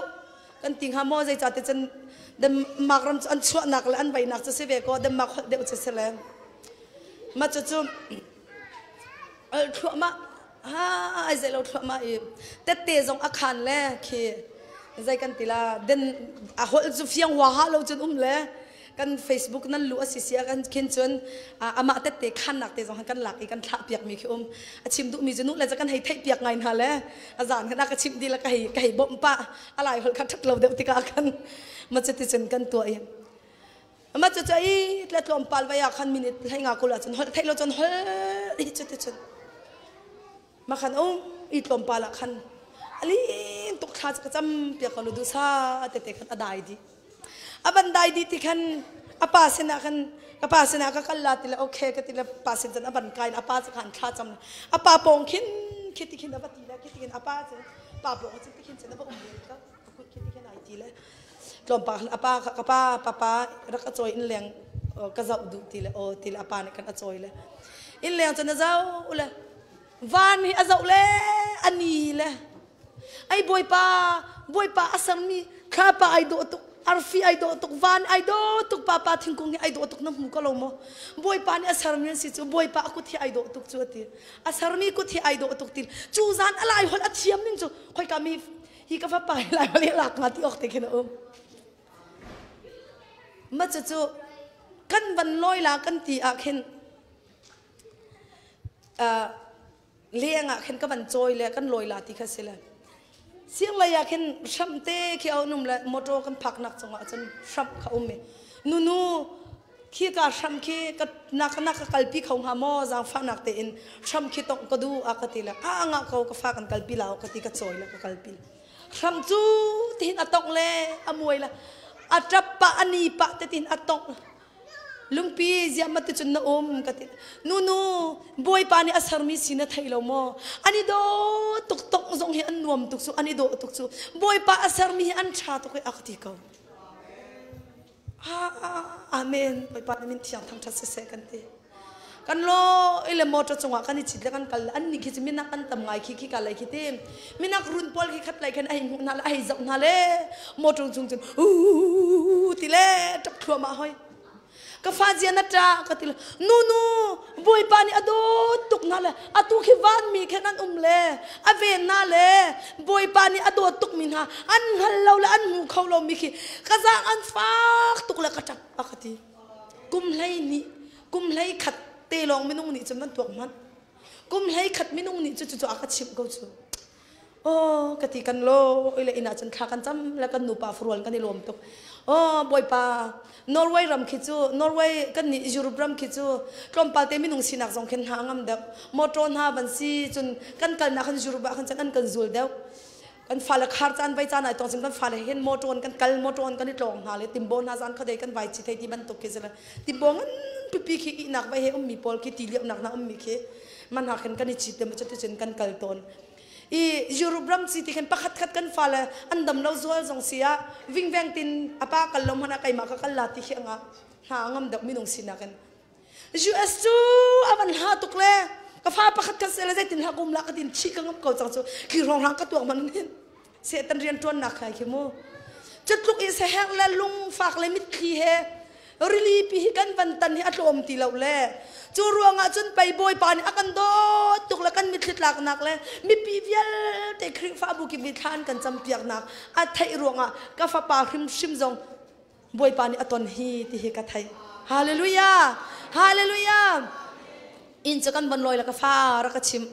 kan ti hnga maw zeicah ti cun Denmark ram cu an chuahnak le an veinak cu si ve ko Denmark holh deuh cu si le mah cucu thluahmah ha ai zei lo thluahmah i tette zong a khan le khi zei kan ti la den a holh cu fiang hua ha lo cun um le kan Facebook nan lu a si si kan khin cun amah tette khannak te zong kan lak i kan thlah piak mi khi um a chim duh mi cu nu le kan hei theih piak ngai hna le a zan khan a ka chim di la ka hei ka hei bawmh pa a lai holh kha that lo deuh tikah khan ma cu ti cun kan tuah i Mah cu i tle tlawmpal vai ah khan minute hlei nga kul ah cun holh theih lo cun holh hi cu ti cun ma khan um i tlawmpal ah khan alin tuk thla ka cam piak ko lu sa tete khan a dai di a ban dai di ti khan a pa sinah khan ka pa sinah ka kal la ti le okay ka ti le pa sin cun a ban kai a pa cu khan thla cam a pa pawng khin khi ti khin a va ti le khi ti khin a pa cu pa pawng cun ti khin cun a va um len ka kut khi ti khin ai ti le tlawmpal khan a pa kha ka pa papa rak a cawi in leng ka zoh duh ti le aw ti le a pa nih khan a cawi le in leng cun a zoh le van hi a zoh le a ni le ai bawipa bawipa a sermi thlapa ai dawh tuk. Arfi ai dawh tuk, van ai dawh tuk, papa thingkung hi ai dawh tuk na hmu ko lo maw? Bawipa nih a sermi an si cu, Bawipa a kut hi ai dawh tuk cu a ti. A sermi kut hi ai dawh tuk ti. Cu zan a lai holh a thiam ning cu khoika mi hi ka fapa hi lai holh hi lak hnga ti awk te khin a um. Ma cucu kan van lawi la kan ti ah khin leng ah khin ka van cawi le kan lawi la ti kha si le siang lei ah khin hram te khi a um le motor kan phak nak cungah cun hram kha um i nunu khi ka hram khi ka nak na ka kalpi kho hnga maw zaangfahnak tein hram khi tongh ka duh a ka ti le a ngah ko ka fa kan kalpi la ka ti ka cawi le ka kalpi hram cu tihin a tongh le a muai le a ṭap pah a ni pah te tin a tongh lungpi ziah ma ti cun na um ka ti nunu bawipa nih a sermi si na thei lo maw an i dawh tuk tongh zong hi an nuam tuk cu an i dawh tuk cu bawipa a sermi hi an ṭha tuk i a ka ti ko amen bawipa nih min thiang thangṭhat siseh kan ti kan lo ile motor cungah kan i cit le kan kal an nih khi cu minak an tam ngai khi khi ka lei khi ti minak run pawl khi khat lei khan a hei hmuh hna le a hei zoh hna le motor chung cun uu ti le ṭap thluahmah hoi ka fa zia na ṭa ka ti le nu nu bawipa nih a dawt tuk hna le atu khi vanmi khen an um le a ven hna le bawipa nih a dawt tuk mi hna an hngal lo le an hmu kho lo mi khi ka zaang an fak tuk le ka ṭap a ka ti kum hlei nih kum hlei khat te lawng minung nih cun van tuak hmanh kum hlei khat minung nih cu cu a ka chimh ko cu oh ka ti kan lo ile inn ah cun thla kan cam le kan nupa furual kan i lawm tuk oh bawipa Norway ram khi cu Norway kan nih Europe ram khi cu tlawmpal te minung sinak zong khin hna ngam deuh motor hna van si cun kan kalnak kan Europe ah khan cun an kan zul deuh kan fale khar caan vai caan ai tong sim kan fale hin motor kan kal motor kan i tlawng hna le timbo hna zan khadei kan vai chi thei ti bantuk khi sila timbo ngan pipi khi ihnak vai he ummi pawl khi ti liau nak na ummi khi man ha khin kan i chit te ma chuti cun kan kal tawn i Europe ram si ti khin pakhat khat kan fale an dam lo zual zong si ah vingveng tin apa kal lo hmana keimah ka kal la ti khi anga hna ngam deuh minung sinak in US cu a van hla tuk le ka fa pakhat kan se le zeitin hla kum la ka tin thi ka ngam ko cang cu khi rong rang ka tuak man hin Satan rian tuannak khai khi mu cutluk i seher le lungfak le mitthli he rili pi hi kan van tan hi a tlawm ti lo le cu ruangah cun pei bawipa nih a kan dawt tuk le kan mitthli tlaknak le mipi vialte Khrihfabu kip nih thla an kan campiaknak a theih ruangah ka fapa hrimhrim zong Bawipa nih a ton hi ti hi ka theih. Hallelujah! Hallelujah! Inn cu kan von lawi le ka fa rak ka chim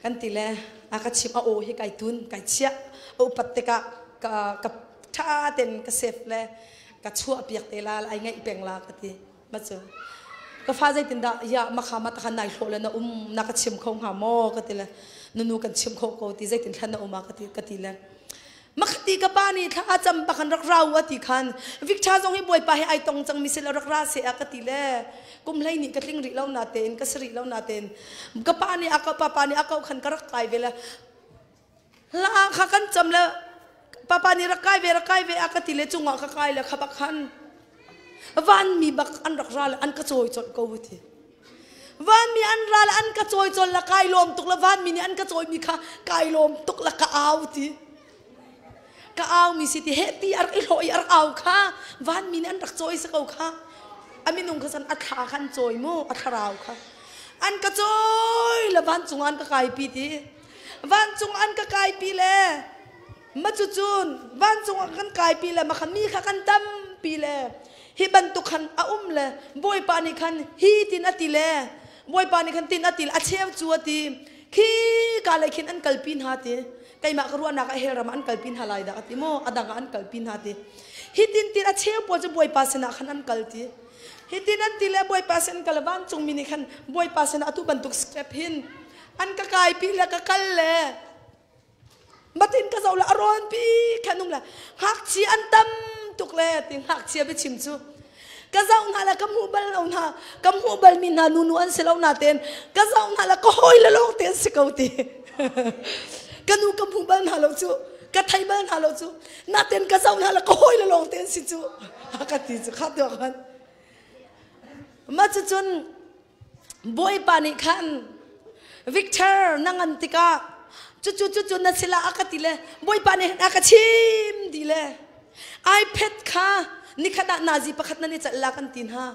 kan ti le a ka chim a aw hi kai tun kai chiah a upat tikah ka ka tha ten ka save le ka chuah piak te la ai ngaih peng la ka ti ma cu ka fa zeitindah ya makha ma takhan nai hlawh le na um na ka chim kho hnga maw ka ti le nunu kan chim kho ko ti zeitin thlan na um a ka ti ka ti le Makhati ka pa nih thla a cam bak an rak rau a ti khan Victor zong hi bawipa he ai tong cang mi sila rak ra se a ka ti le kum hlei nih ka tling rih lo na tein ka si rih lo na tein ka pa nih a ka papa nih a ko khan ka rak kai ve le la kha kan cam le papa nih rak kai ve rak kai ve a ka ti le cungah ka kai le kha bak khan van mi bak an rak ra le an ka cawi colh ko ti Vanmi an ral an ka cawi col la kai lawm tuk la vanmi nih an ka cawimi kha kai lawm tuk la ka au ti. Ka au mi si ti he ti ar i hlawh i ar au kha vanmi nih an rak cawi si ko kha. A minung kha san a thla khan cawi mu a thlarau kha. An ka cawi la vancung an ka kai pi ti. Vancung an ka kai pi le ma cu cun vancung ah kan kai pi le ma kha mi kha kan tampi le hi bantuk khan a um le bawipa nih khan hi tin a ti le bawipa nih khan tin a ti le a cheu cu a ti khi ka lei khin an kalpi hna ti keimah ka ruahnak ah hell ram ah an kalpi hna lai dah a ti maw a dang ah an kalpi hna ti hi tin tin a cheu pawl cu bawipa sinah khan an kal ti hi tin an ti le bawipa sin kal vancungmi nih khan bawipa sinah atu bantuk step hin an ka kaipi le ka kal le Matin ka zoh le a rawn pi khan um le ngakchia an tam tuk le ti ngakchia biachim cu ka zoh hna le ka hmuh bal lo hna ka hmuh bal mi hna nunu an si lo na ten ka zoh hna le ka hawi le lawng te an si ko ti ka nu ka hmuh bal hna lo cu ka thei bal hna lo cu naten ka zoh hna le ka hawi le lawng te an si cu ka ti cu kha tu khan ma cu cun Bawipa nih khan Victor na ngan tikah cucu cucu na sila a ka ti le Bawipa nih a ka chim di le. iPad kha nikhat ah nazi pakhat nan i calh la kan ti hna.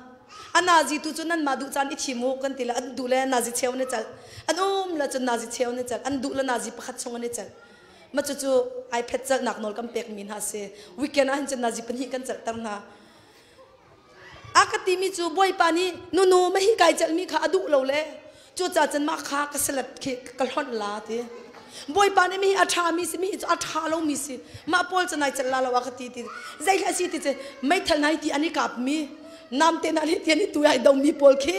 A nazi tu cu nan mah duh caan i thim u kan ti le an duh le nazi cheu an i calh. An um le cun nazi cheu an i calh. An duh le nazi pakhat chung an i calh. Ma cucu iPad calhnak nawl kan pekmi hna si. Weekend ah hin cun nazi pahnih kan calhter hna. A ka timi cu Bawipa nih nunu ma hi kai celhmi kha a duh lo le cucaah cun mah kha ka salat khi ka hlonh la ti. Bawipa nih mi hi a ṭhami si mi hi cu a ṭha lomi si mah pawl cu nai celh la lo a ka ti ti zei hlah si ti cu meithal nai ti an i kapmi namte na ti an i tu ai domi pawl khi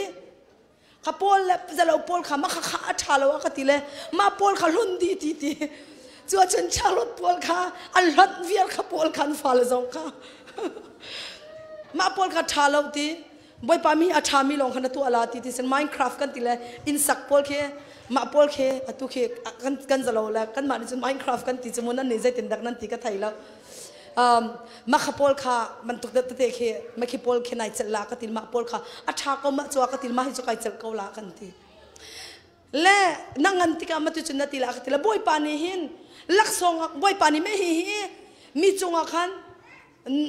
ka pawl le zalo pawl kha mah kha kha a ṭha lo a ka ti le mah pawl kha hlun di ti ti cu ahcun Charlotte pawl kha an hlonh viar kha pawl kha an fale zong kha mah pawl kha ṭha lo ti Bawipa mi a ṭha mi lawng kha na tuah la ti ti sin Minecraft kan ti le inn sak pawl khi mah pawl khi atu khi kan kan zalo le kanmah nih cun Minecraft kan ti cu mu nan nih zeitin dak nan ti ka thei lo mah kha pawl kha bantuk tete khi mah khi pawl khi nai celh la ka ti mah pawl kha a ṭha ko mah cu ka ti mah hi cu kai celh ko la kan ti le na ngan tikah mah tu cun na ti la ka ti la bawipa nih hin laksawng bawipa nih meh hi hi mi cungah khan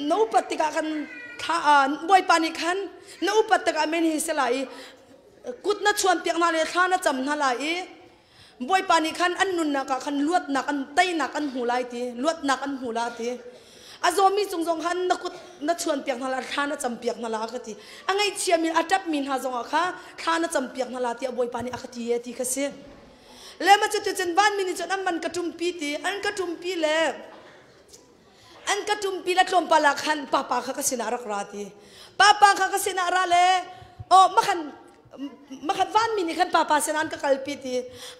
na upat tikah khan bawipa nih khan na upat tikah men hi si lai i kut na chuan piak hna le thla na cam hna lai i Bawipa nih khan an nunnak ah khan luatnak an teinak an hmu lai ti luatnak an hmu la ti a zawmi cung zong khan na kut na chuan piak hna la thla na cam piak hna la ka ti a ngaihchia mi a ṭap mi hna zong ah kha thla na cam piak hna la tiah Bawipa nih a ka ti e ti kha si le ma cu cun vanmi nih cun an man ka ṭumpi ti an ka ṭumpi le an ka ṭumpi le tlawmpal ah khan papa kha ka sinah rak ra ti papa kha ka sinah ra le oh makhan makhat vanmi nih khan papa sinah an ka kalpi ti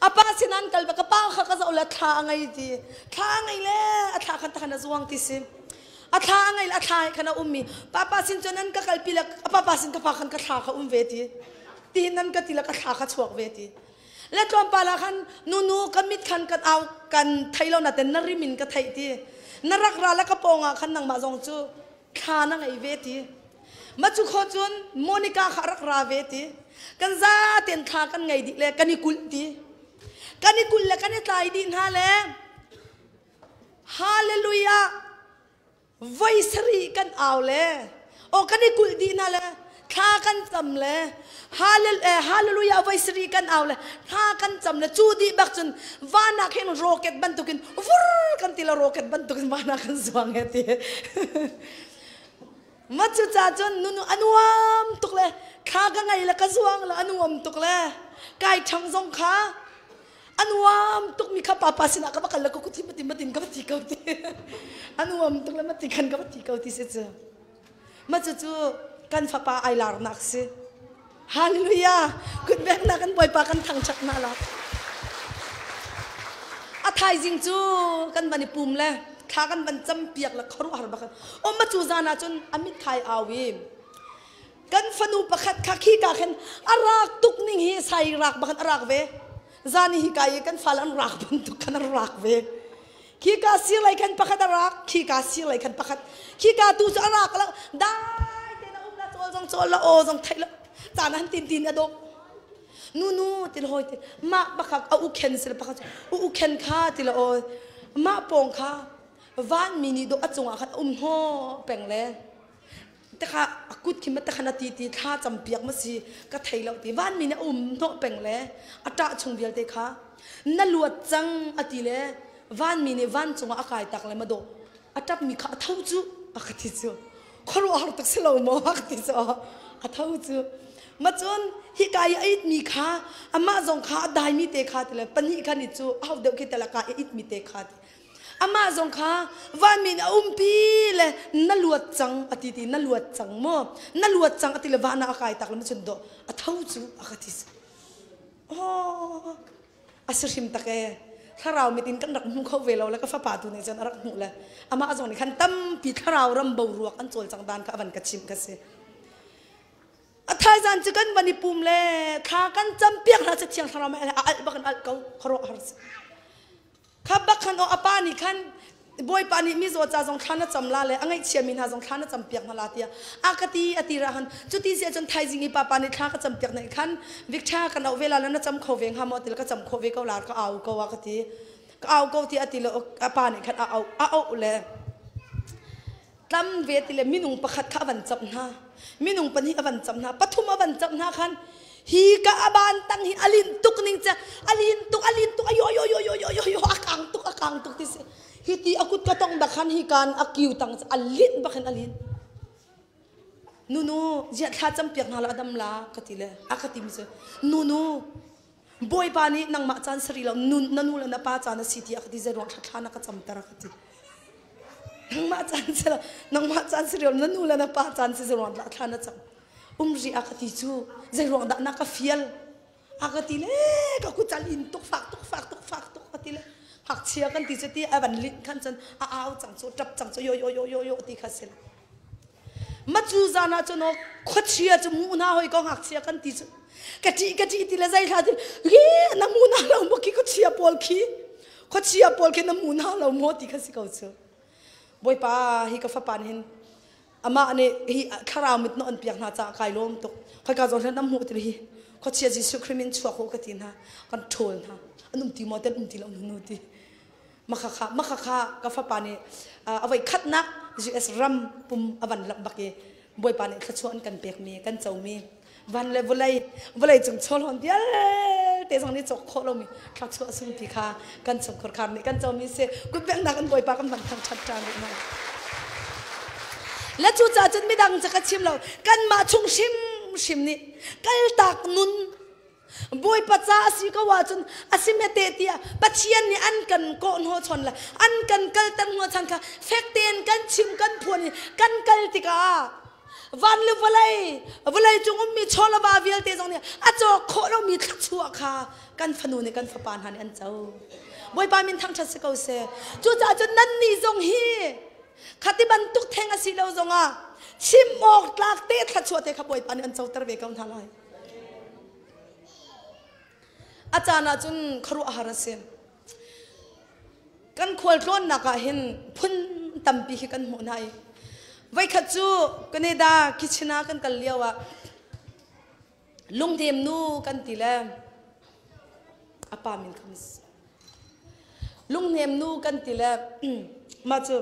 a pa sinah an kal ka pa kha ka zoh le thla a ngei ti thla a ngei le a thla khan takhan a zuang ti si a thla a ngei le a thla he khan a ummi papa sin cun an ka kalpi le papa sin ka pa khan ka thla kha um ve ti ti nan ka ti le ka thla kha chuak ve ti Le tlawmpal ah khan nunu ka mit khan kan au kan thei lo na ten na rim in ka theih ti na rak ra le ka pawng ah khan nangmah zong cu thla na ngei ve ti ma cu kho cun Monica kha rak ra ve ti kan za ten thla kan ngei dih le kan i kulh ti kan i kulh le kan i tlai dih hna le hallelujah Voi sarih kan au le aw kan i kulh dih hna le thla kan cam le hallelujah voi sarih kan au le thla kan cam le cu dih bak cun van ah khin rocket bantukin vur kan ti la rocket bantukin van ah kan zuang he ti ma cu ca cun nunu anuam tuk le thla ka ngei le ka zuang le anuam tuk le kai ṭhang zong kha anuam tuk mi kha papa sinah ka va kal le ka kuthi matin matin ka va ti ko ti anuam tuk le mati khan ka va ti ko ti si cu ma cu cu kan fapa ai larnak si hallelujah kutbek na kan bawipa kan thangṭhat na la a thaizing cu kan van i pum le thla kan van cam piak le khuaruahhar bak o ma cu zan ah cun amit thai au i Kan fanu pakhat kha khika khin a rak tuk ning hi sai rak bakan a rak ve. Zani hi kai kan fal an rak bantuk khan a rak ve. Khika sir lei khan pakhat a rak, khika sir lei khan pakhat. Khika tu cu a rak la dai te na um la chawl zong chawl la aw zong theih la caan han tin tin a dawk. Nu nu til hoi ti mah pakhat a u khen sila pakhat u u khen kha ti la aw mah pong kha van mi nih dawh a cungah khan um hnaw peng le Taka a kut khi ma takhan a ti ti thla cam piak ma si ka thei lo ti vanmi nih a um hnawh peng le a ṭah chung vialte kha na luat cang a ti le vanmi nih vancung ah a kai tak le ma dawh a ṭap mi kha a tho cu a ka ti cu khuaruahhar tuk si lo maw a ka ti cu a tho cu ma cun hika i a it mi kha amah zong kha a dai mi te kha ti le pahnih khan i cu a hau deuh khi te la ka i it mi te kha ti Amah zong kha vanmi nih a umpi le na luat cang a ti ti na luat cang maw na luat cang a ti le van ah a kai tak le cun dawh a tho cu a ka ti oh a si hrim tak e thlarau mit in kan rak hmu kho ve lo le ka fapa tu nih cun a rak hmuh le amah zong nih khan tampi thlarau ram boruak an cawlcang dan kha a van ka chimh ka si a thaizan cu kan van i pum le thla kan cam piak hna thiang thlarau mai a alh bak in alh ko khuaruah har si Kha bak khan aw a pa nih khan Bawipa nih mizaw ca zong thla na cam la le a ngaihchiami hna zong thla na cam piak hna la tiah a ka ti a ti ra han cuti si ahcun thaizing i papa nih thla ka cam piak na khan Victor kan auh ve la le na cam kho ve hnga maw ti le ka cam khawh ve ko la ka au ko a ka ti ka au ko ti a ti le a pa nih khan a auh a auh le. Tlam ve ti le minung pakhat kha a van camh hna. Minung pahnih a van camh hna. Pathum a van camh hna khan hi ka a ban tang hi a lin tuk ning che a lin tuk a lin tuk ayo ayo ayo ayo ayo ayo a kang tuk a kang tuk ti si hi ti a kut ka tong bak khan hi kan a kiu tang a lin bak hin a lin nunu ziah thla cam piak hna la adam la ka ti le a ka ti mi cu nunu Bawipa nih nangmah caan sari lo nun na nu le na pa caan a si tiah ka ti zei ruang thla thla na ka camter ka ti nangmah caan si lo nangmah caan si lo na nu le na pa caan si zei ruang dah thla na cam um ri a ka ti cu zei ruang dah na ka fial a ka ti le ka ku cal in tuk fak tuk fak tuk fak tuk ka ti le ngakchia kan ti cu ti a van linh khan cun a au cang cu tap cang cu yo yo yo yo yo ti kha si Ma cu zan ah cun khuachia cu mu hna hoi ko ngakchia kan ti cu ka ṭih ka ṭih ti le zei hla ti hi na mu na lo maw khi khuachia pawl khi khuachia pawl khi na mu na lo maw ti kha si ko cu Bawipa hi ka fapa nih hin amah nih hi thlarau mit na on piak hna caah kai lawm tuk khoika zawn hlan nam hmuh ti hi khuachia Jesuh Khrih min chuak u ka ti hna kan ṭhawl hna an um ti maw ten um ti lo nu ti Makhakha makhakha ka fapa nih a voi khatnak US ram pum a van lamh bak i Bawipa nih thluachuah an kan pekmi kan comi van le vawlei vawlei cung chawlhawn vialte zong nih cawk khawh lomi thluachuah sungpi kha kan chungkhar khar nih kan comi si kutbengnak in Bawipa kan van thangṭhat ṭhan rih hna. Le cucaah cun midang cu ka chim lo kanmah chung hrimhrim nih kaltak nun Bawipa ca a si ko ahcun a si hmete tiah Pathian nih an kan kawh hnawhchan le an kan kalter hnawhchan kha fek tein kan chim kan phuan i kan kal tikah van le vawlei vawlei cung ummi chawlava vialte zong nih a cawk khawh lomi thluachuah kha kan fanu nih kan fapa hna nih an co. Bawipa min thangṭhat si ko seh. Cucaah cun nannih zong hi khati bantuk theng a si lo zongah chim awk tlak te thluachuah te kha Bawipa nih an coter ve ko hna lai. A caan ah cun khuaruahhar a si. Kan khualtlawnnak ah hin phun tampi hi kan hmuh hna i voikhat cu Canada kitchen ah kan kal lio ah lungnem nu kan ti le a pa min kha lungnem nu kan ti le mah cu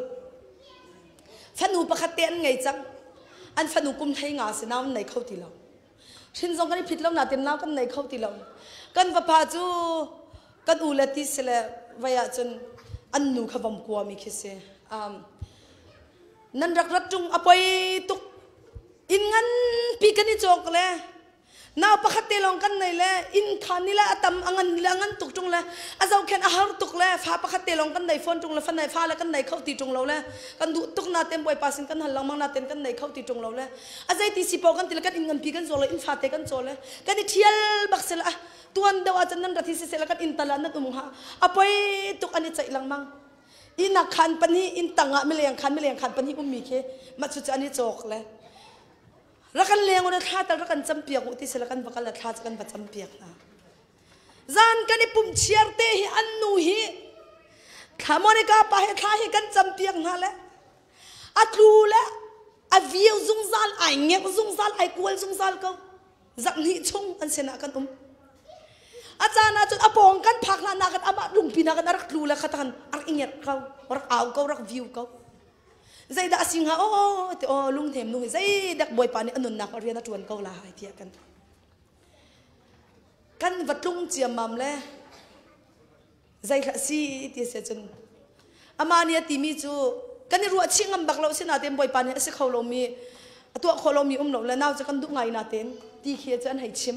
fanu pakhat te an ngei cang an fanu kum 15 si nau an nei kho ti lo Hrin zong kan i phit lo nain nau kan nei kho ti lo. Kan vapa cu kan u le ti si le vai ahcun an nu kha vom kuami khi si. Nan rak rat ṭung a poi tuk. Inn nganpi kan i cawk le nau pakhat te lawng kan nei le inn kha ni le a tam a ngan le a ngan tuk ṭung le a zohkhenh a har tuk le fa pakhat te lawng kan nei fawn ṭung le fa nei fa le kan nei kho ti ṭung lo le kan duh tuk naten Bawipa sin kan hal lengmang naten kan nei kho ti ṭung lo le a zeiti si paoh kan ti le kan inn nganpi kan zaw le inn fate kan caw le kan i ṭhial bak sila ah tuan deuh ahcun nan rat hi siseh kan inn tal ah nan um hnga a poi tuk an i ceih lengmang ihnak khaan pahnih inn tang ah mileng khaan mileng khaan pahnih ummi khi mah cu cu an i cawk le rak kan leng u thla tal rak kan campiak u ti sila kan va kal le thla cu kan va campiak hna zan kan i pumh chiar te hi an nu hi thla Monica pa he thla hi kan campiak hna le a tlu le a viu zungzal ai ngek zungzal ai kual zungzal ko zakhnih chung an sinah kan um a caan ah cun a pawng kan phak hlan ah kan amah lungpi na kan rak tlu le khatan rak i ngek ko rak au ko rak viu ko zeidah a si hnga o ti o lunghnem nu hi zeidak bawipa nih a nunnak rian a tuan ko la hai tiah kan kan va tlung ciammam le Zeihlah si ti si cun amah nih a timi cu kan i ruah chih ngam bak lo sinain Bawipa nih a si kho lomi a tuah khawh lomi um lo le nau cu kan duh ngai natein ti khi cu an hei chim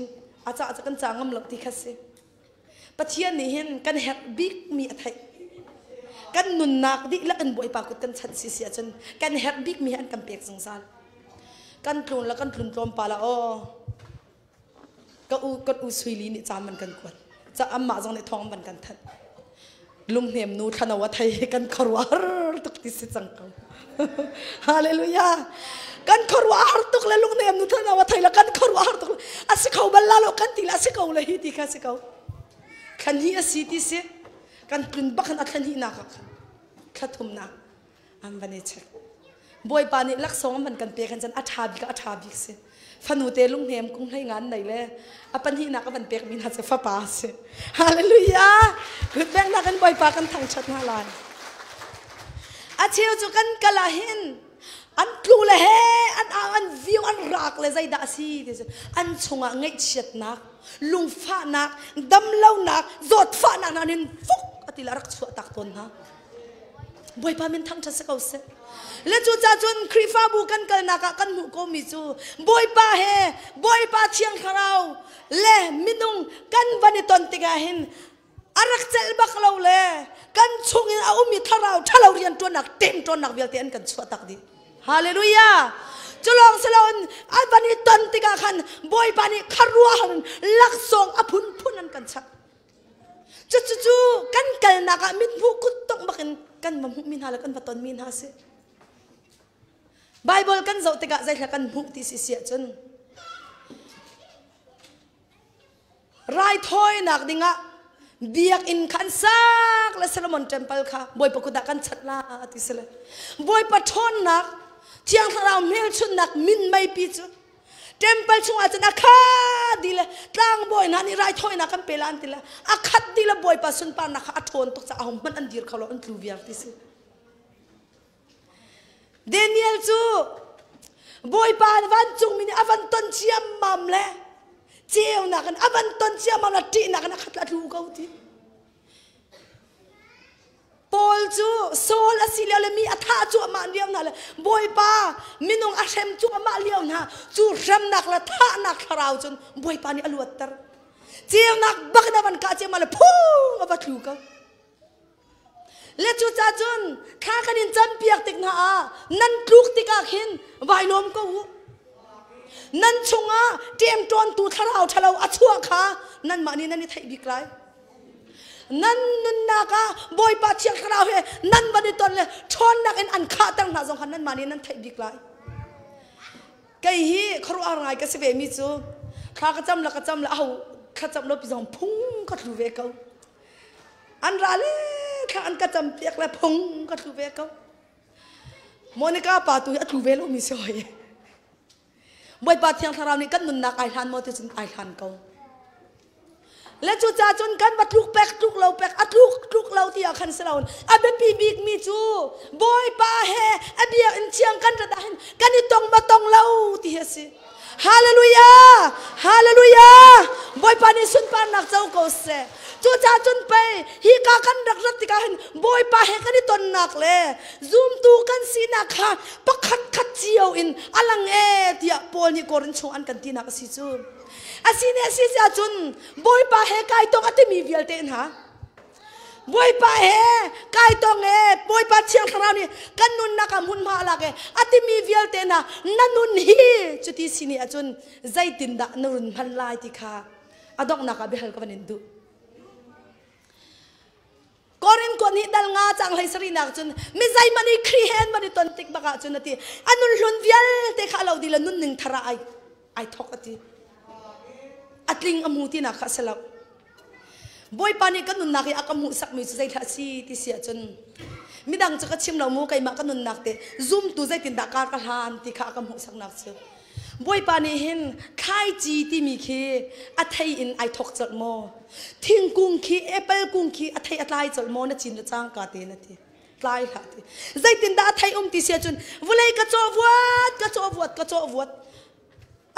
a cah cu kan ca ngam lo ti kha si Pathian nih hin kan herh bikmi a theih kan nunnak dihlak in Bawipa kut kan chanh si si ahcun kan herh bikmi hi an kan pek zungzal kan tlun le kan tlun tlawmpal ah aw Ka u kan u Suili nih ca man kan kuat. Ca amah zong nih thawng man kan thanh. Lunghnem nu thlano a thei kan khuaruahhar tuk ti si cang ko. Hallelujah. Kan khuaruahhar tuk le lunghnem nu thlano a thei le kan khuaruahhar tuk le a si kho bal la lo kan ti le a si ko le hi ti kha si ko. Thlan hi a si ti si. Kan tlun bak in a thlan hi nak ah khan thla thumnak an van i check Bawipa nih laksawng an van kan pek hin cun a ṭha bik ah a ṭha bik si fanu te lunghnem kung hlei ngan nei le a pahnihnak a van pek mi hna cu fapa a si hallelujah kutbengnak in Bawipa kan thangṭhat hna lai a cheu cu kan kal ah hin. An tlu le he an au an viu an rak le zeidah a si ti an chungah ngaihchiatnak, lungfahnak, damlonak, zawtfahnak hna nin fuk ati le a rak chuah tak tawn hna. Bawipa min thangṭhat si ko seh. Le cucaah cun Khrihfabu kan kalnak ah kan hmuh komi cu Bawipa he Bawipa Thiang Thlarau le minung kan van i ton tikah hin a rak celh bak lo le kan chungin a ummi thlarau ṭhalo rianṭuannak ṭemṭawnnak vialte an kan chuah tak dih. Hallelujah! Culawng siloin an van i ton tikah khan Bawipa nih kharuahar in laksawng a phunphun an kan chap. Cucu kan kalnak ah mithmuh kuttongh bak in kan va hmuhmi hna le kan va tonmi hna a si. Bible kan zoh tikah zeithla kan hmuh ti si si ahcun raithawinak dingah biakinn kha an sak le Solomon temple kha Bawipa kut ah kan chanh la ti si le Bawipa ṭhawnnak Thiang Thlarau hmelchunhnak minmei pi cu temple chungah cun a khat dih le tlangbawi hna nih raithawinak kan pe la an ti le a khat dih le Bawipa sunparnak kha a ṭhawn tuk caah ahohmanh an dir kho lo an tlu viar ti si. Daniel cu Bawipa vancungmi nih a van ton ciammam le ceunak in a van ton ciammam le ṭihnak in a khat le a tlu ko ti. Paul cu Saul a si lio le mi a thah cuahmah lio hna le Bawipa minung a hrem cuahmah lio hna cu hremnak le thahnak thlarau cun Bawipa nih a luatter. Ceunak bak in a van kah ciammam le phung a va tlu ko. Le cucaah cun thla kan in campiak tik hna ah nan tluk tikah khin vai lawm ko u. Nan chungah ṭemṭawntu thlarau ṭhalo a chuah kha nanmah nih nan i theih bik lai. Nan nunnak ah Bawipa Thiang Thlarau he nan van i ton le ṭhawnnak in an khahter hna zong kha nanmah nih nan theih bik lai. Kei hi khuaruahhar ngai ka si ve mi cu thla ka cam le ka cam le aho thlacam lo pi zong phung ka tlu ve ko. An ra le thla an ka cam piak le phung ka tlu ve ko. Monica pa tu hi a tlu ve lo mi si hoi. Bawipa Thiang Thlarau nih kan nunnak ai hlan maw ti cun ai hlan ko. Le cu ca cun kan va tluk pek tluk lo pek a tluk tluk lo ti ah khan si lo a biapi bik mi cu Bawipa he a biakinn thiang kan rat ah hin kan i tong ma tong lo ti hi a si. Hallelujah! Hallelujah! Bawipa nih sunparnak co ko seh. Cucaah cun pei hi ka kan rak rat tikah hin Bawipa he kan i tonnak le zumtu kan sinak kha pakhat khat cio in a lang e tiah Paul nih Korin chung an kan tinak a si cu. A si ne a si cun Bawipa he kai tong a timi vialte hna Bawipa he kai tong e Bawipa Thiang Thlarau nih kan nunnak ah hmunhma a lak e a timi vialte hna na nun hi cuti si ni ahcun zeitindah na run hman lai ti kha a donghnak ah biahal ka van in duh. Korin kuat nih dal nga cang hlei sarihnak cun mi zeihmanh i Khrih he an van i ton tik bak ah cun a ti a nun hlun vialte kha a lo dih le nunning thar ah ai ai thok a ti a tling a mu tinak kha a si lo Bawipa nih ka nunnak i a ka hmuhsakmi cu zeithlah a si ti si ahcun midang cu ka chim lo mu keimah ka nunnak te zumtu zeitindah kar ka hlan ti kha a ka hmuhsaknak cu Bawipa nih hin thlaici timi khi a thei in ai thawk colh maw? Thingkung khi apple kung khi a thei a tlai colh maw na cin le cangka te na ti. Tlai hlah ti. Zeitindah a thei um ti si ahcun vulei ka cawh vuat, ka cawh vuat, ka cawh vuat.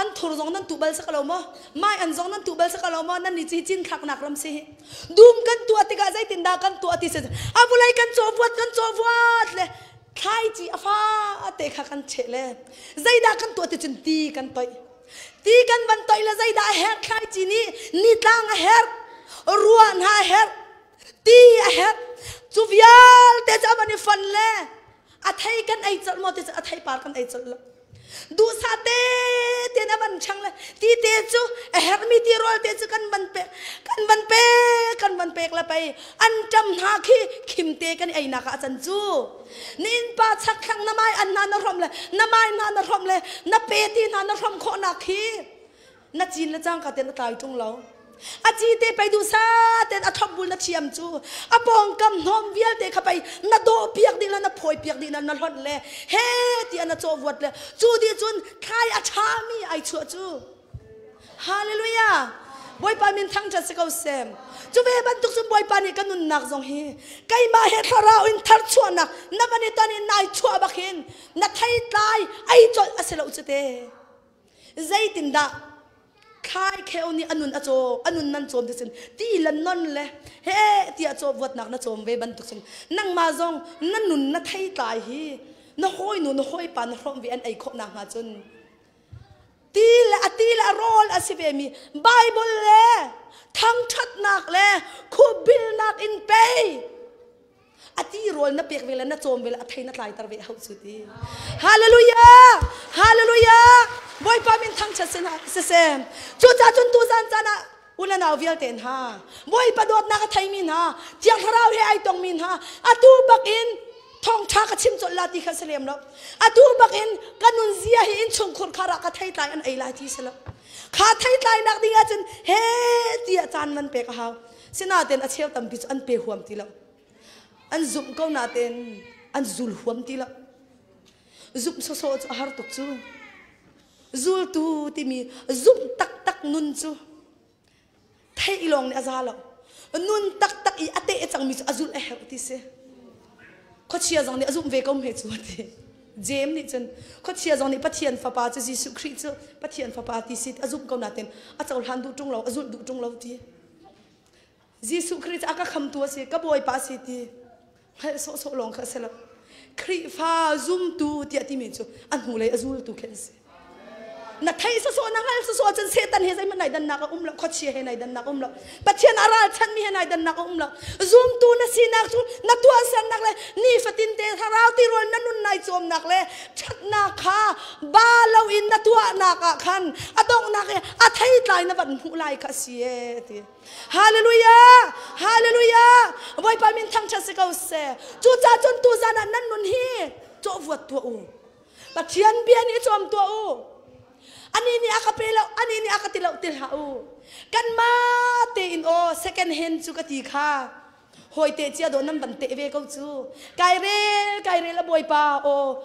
An thur zong nan tuh bal sak lo maw? Mai an zong nan tuh bal sak lo maw? Nan nih ci cin thlaknak ram si hi. Dum kan tuah tikah zeitindah kan tuah ti si a vulei kan cawh vuat, kan cawh vuat le thlaici a fa te kha kan cheh le zeidah kan tuah ti cun ti kan toih ti kan van toih le zeidah a herh thlaici nih nitlang a herh ruah hna a herh ti a herh cu vialte cu a van i fon le a thei kan ei colh maw ti cu a theipar kan ei colh lo duhsah te tein a van chang le ti te cu a herhmi ti rawl te cu kan van pek kan van pek kan van pek le pei an ṭam hna khi khim te kan i einak ah a can cu na innpa chak thlang na mai an hna na hrom le na mai hna na hrom le na pe ti hna na hrom khawhnak khi na cin le cangka ten a tlai ṭung lo a ci te pei duh sa ten a thop bul na thiam cu a pawngkam hnawm vialte kha pei na dawh piak dih le na phawi piak dih na na hlonh le he ti na cawh vuat le cu dih cun thlai a ṭhami ai chuah cu hallelujah. Bawipa min thangṭhat si ko seh. Cu ve bantuk cun Bawipa nih ka nunnak zong hi keimah he thlarau in tharchuahnak na van i ton i nai chuah bak hin na theitlai ei colh a si lo cu te. Zeitindah thlai kheu nih a nun a caw a nun nan cawm ti cun ti lan non le he tiah caw vuatnak na cawm ve bantuk cun nangmah zong na nun na theitlai hi na hawinu na hawipa na hrawm ve an ei khawh nakhnga cun ti le a ti le a rawl a si vemi Bible le thangṭhatnak le khupbilnak in pei a ti rawl na pek ve le na cawm ve le a thei na tlaiter ve hau cu ti. Hallelujah! Hallelujah! Bawipa min thangṭhat siseh. Cucaah cun tuzan caan ah unanau vialte hna, Bawipa dawtnak a theimi hna, Thiang Thlarau he ai tongmi hna, atu bakin thawngṭha ka chim colh la ti kha si lem lo. Atu bakin ka nunzia hi innchungkhur khar ah ka theitlai an ei lai ti si lo. Kha theitlainak ding ahcun he tiah caan man pek a hau. Sinain a cheu tampi cu an pe huam ti lo. An zumh ko nain an zul huam ti lo. Zumh sawsawh cu a har tuk cu. Zultu timi zumh taktak nun cu theih lawng nih a za lo. Nun taktak i a teh cangmi cu a zulh a herh ti si. Khuachia zong nih a zumh ve ko hme cu a ti. Jeim nih cun khuachia zong nih Pathian fapa cu Jesuh Khrih cu Pathian fapa ti si a zumh ko nain a cohlan duh ṭung lo, a zulh duh ṭung lo ti. Jesuh Khrih cu a ka khamtu a si, ka Bawipa a si ti hngalh sawhsawh lawng kha a si lo. Khrihfa zumtu tiah timi cu a hnulei a zultu khi an si. Na theih sawsawh na hngalh sawsawh cun Satan he zeihmanh nai dannak a um lo, khuachia he nai dannak a um lo, Pathian a ralchanhmi he nai dannak a um lo. Zumtu na sinak cu na tuahsernak le nifatin te thlarau tirawl na nun nai cawmnak le ṭhatnak kha ba loin na tuahnak ah khan a donghnak i a theitlai na van hmuh lai kha a si ee ti. Hallelujah! Hallelujah! Bawipa min thangṭhat si ko seh. Cucaah cun tuzan ah nan nun hi cawhvuat tuah u. Pathian bia nih cawm tuah u. Ani nih a ka pe lo, ani nih a ka ti lo ti hlah u. Kanmah tein aw second hand cu ka ti kha. Hawi te cia dawh nan van teh ve ko cu. Kai rel, kai rel a Bawipa aw.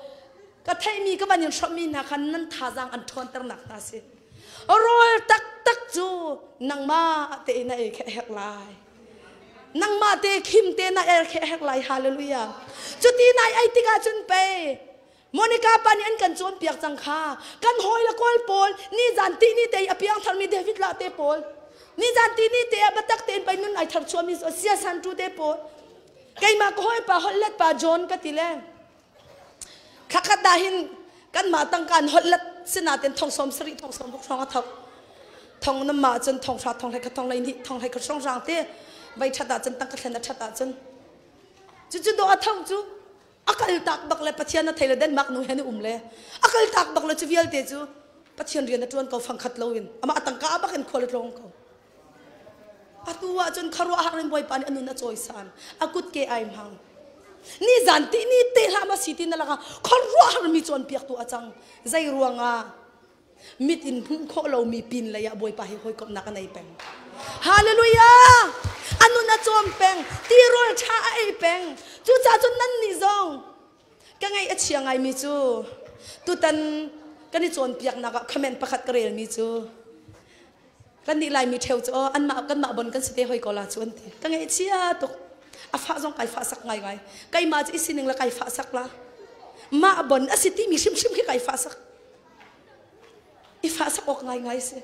Ka theihmi ka van in hrawmmi hna khan nan thazaang an ṭhawnternak hna si. Rawl taktak cu nangmah tein na ei khe a herh lai. Nangmah te khim te na er khe a herh lai. Hallelujah. Cuti nai ei tikah cun pei Monica pa nih an kan cawnpiak cang kha. Kan hawi le kawl pawl nizan ti ni te i a piang tharmi David lah te pawl nizan ti ni te ah biatak tein pei nun ai thar chuahmi sia san tu te pawl keimah ka hawipa holh let pa John ka ti le Thlakhat dah hin kanmah tangka an holh let sinain thong sawm sarih thong sawm ruk hrawng a thok. Thong nam ma cun thong hra thong hlei khat thong hlei hnih thong hlei khat hrawng hrang te vai that ahcun tangka thlen a that ahcun cucu dawh a tho cu a kal tak bak le Pathian a thei le Denmark nu he an um le a kal tak bak le cu vialte cu Pathian rian a tuan ko fangkhat loin amah tangka bak in khual a tlawng ko. Atu ahcun khuaruahhar in Bawipa nih a nun a cawisan. A kutke ai hmang. Nizan ti ni te hlah ma si ti na lakah khuaruahhar mi cawnpiaktu a cang. Zei ruangah mit in hmuh khawh lomi pin lei ah Bawipa hi hawikomhnak a nei peng. Hallelujah! A nun a cawm peng. Tirawl ṭha a ei peng. Cucaah cun nannih zong ka ngaih a chia ngaimi cu tutan kan i cawnpiaknak ah comment pakhat ka relmi cu Kannih Laimi ṭheo cu aw anmah kanmah bon kan si te hoi ko la cu an ti. Ka ngaihchia tuk. A fah zong kai fah sak ngaingai. Keimah cu i sining le kai fah sak la. Mah bon a si timi hrimhrim khi kai fah sak. I fah sak awk ngaingai si.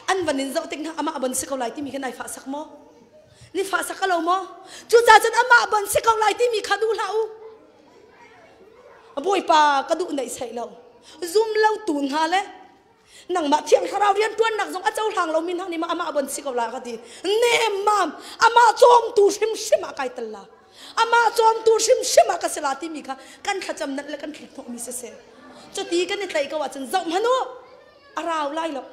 An van in zoh tik hna amah bon si ko lai timi khi nai fah sak maw? Ni fah sak lo maw? Cucaah cun amah bon si ko lai timi kha duh hlah u. Bawipa ka duh neih sai lo. Zum lo tu hna le Nangmah Thiang Thlarau rianṭuannak zong a cohlang lomi hna nih mah amah bon si ko la ka ti. Nemmam amah cawmtu hrimhrim ah kai tel la. Amah cawmtu hrimhrim ah ka si la timi kha kan thlacam nalh le kan thlithnawhmi siseh. Cuti kan i tlaih ko ahcun zoh hmanh u, a rau lai lo.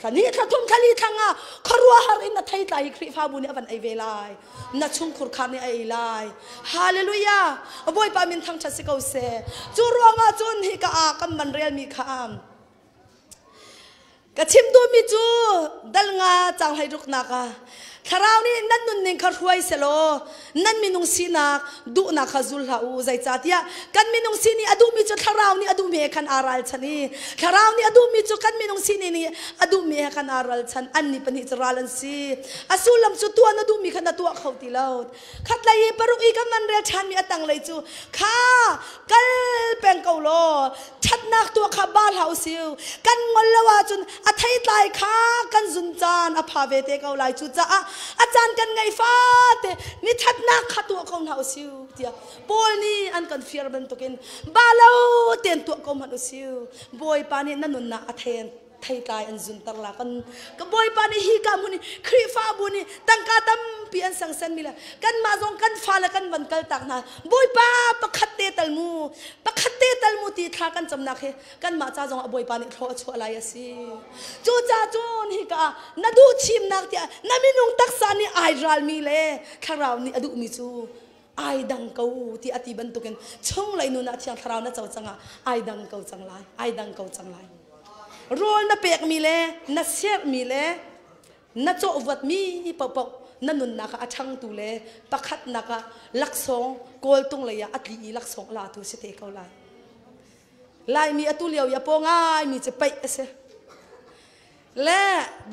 Thla hnih, thla thum, thla li, thla nga khuaruahhar in na theitlai hi Khrihfabu nih a van ei ve lai. Na chungkhur kha nih a ei lai. Hallelujah! Bawipa min thangṭhat si ko seh. Cu ruangah cun hi ka ah kan man relmi kha Ka chim duhmi cu dal nga cang hlei ruknak ah Thlarau nih nan nunning kha hruai selaw nan minung sinak duhnak kha zul hlah u. Zeicahtiah kan minung sining a duhmi cu thlarau nih a duhmi he khan aa ralchan i thlarau nih a duhmi cu kan minung sining nih a duhmi he khan aa ralchan. Annih pahnih cu ral an si. A sullam cu tuah na duhmi kha na tuah kho ti lo. Khatlei i paruk i kan van rel ṭhanmi a tanglei cu kha kal peng ko law ṭhatnak tuah kha ba hlah usih. Kan ngol lo ahcun a theitlai kha kan zun caan a pha ve te ko lai. Cucaah a caan kan ngeih fate mi ṭhatnak kha tuah ko hna usih tiah Paul nih an kan fiar bantukin ba lo tein tuah ko hmanh usih. Bawipa nih na nunnak a then theitlai an zunter la. Kan ka Bawipa nih hi ka hmun i Khrihfabu nih tangka tampi an sangsen mi le kanmah zong kan fale kan van kal tak hna. Bawipa, pakhat te tal mu, pakhat te tal mu ti thla kan camnak hi kanmah ca zong ah Bawipa nih thlaw a chuah lai a si. Cucaah cun hika ah na duh thimnak tiah na minung taksa nih ai ralmi le thlarau nih a duhmi cu ai dang ko ti a ti bantukin chunglei nun ah Thiang Thlarau na co cangah ai dang ko cang lai, ai dang ko cang lai. Rawl na pekmi le na sermi le na cawhvuatmi paohpaoh na nunnak ah a ṭhangtu le pakhatnak ah laksawng kawltung lei ah a tli i laksawng a latu si te ko lai. Laimi atu lio i a paw ngaimi cu paih a si. Le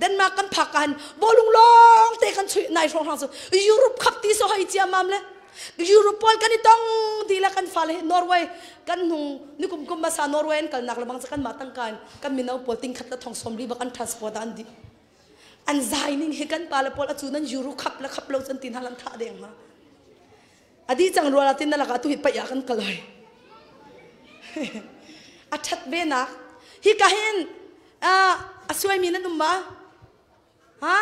Denmark kan phak ah hin bawlung lawng te kan chuih nai hrawng hrang cu Europe khap ti so hei ciammam le Europe pawl kan i tong ti le kan fale hi Norway kan hnung nikum kum hmasa Norway an kalnak le bang cu kanmah tangka in kan mino pawl tingkhat le thong sawm li bak an transport ah an dih. An zai ning hi kan pale pawl acu nan Euro khap le khap lo cun tin hal an thah deng ma. Adi cang rual tin na laka tu hi paih ah kan kal hoi. A that ve nak hi ka hin a suai mi nan um ma? Ha?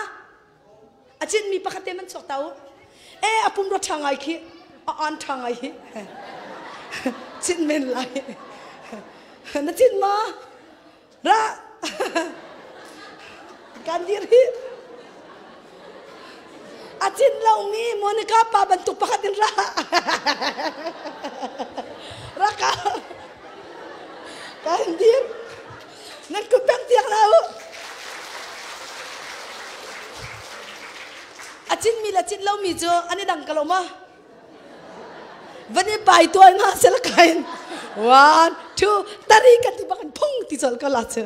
A cin mi pakhat te man chuak ta u. E a pum ro tha ngai khi a on tha ngai hi. Cin men lai. Na cin ma? Ra. Kan dir hi. A cin lo mi Monica pa bantuk pakhat in ra. Ra ka. Kan dir. Nan kut bang tiak la u. A cin mi le cin lo mi cu an i dang ka lo ma? Van i pai tual ma sel kain. One, two, tari kan ti bak in phung ti chol ka la chu.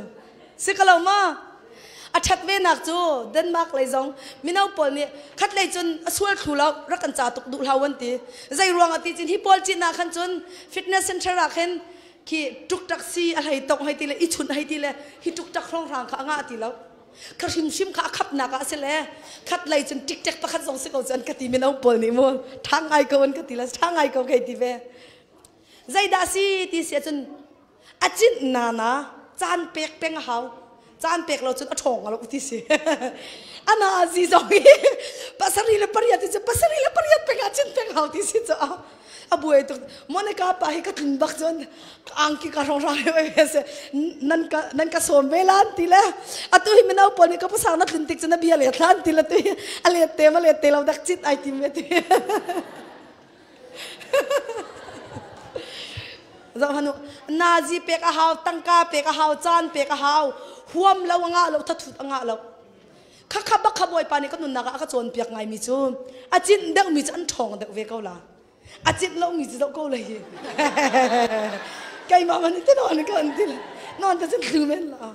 Si ka lo ma? A that ve nak cu Denmark lei zong mino pawl nih khat lei cun a sual thlu lo rak kan ca tuk duh hlau an ti. Zei ruang ah ti cin hi pawl cin ah khan cun fitness center ah khin khi tuk si a hlei tok hei ti le i chunh hei ti le hi tuk tak hrawnghrang kha a ngah ti lo. Kha hrimhrim kha a khapnak ah a si le khat lei cun tiktek pakhat zong si ko cun ka ti. Mino pawl nih mu ṭha ngai ko an ka ti le ṭha ngai ko kei ti ve. Zeidah si ti si ahcun a cinh na na caan pek peng a hau. Caan pek lo cun a ṭhawng lo ti si. Ana zi zong hi pasarih le pariat ti cu pasarih le pariat peng ah cin peng hau ti si cu a buai tuk. Monica pa hi ka tlun bak cun angki ka rong rang he se nan ka nan ka sawm ve lan ti le atu hi mino pawl nih ka pasang na tlun tik cun a bia le thlan ti le tu hi a let te ma let te lo dak cit ai tim ve ti. Zoh hanu nazi pek a hau, tangka pek a hau, caan pek a hau, huam lo a ngah lo, thathut a ngah lo. Kha kha bak kha Bawipa nih ka nunnak ah a ka cawnpiak ngaimi cu a cinh deuhmi cu an ṭhawng deuh ve ko la. A cinh lomi cu zoh ko lai hi. Keimah man te nawn ka an ti le nawn te cun thlu men la.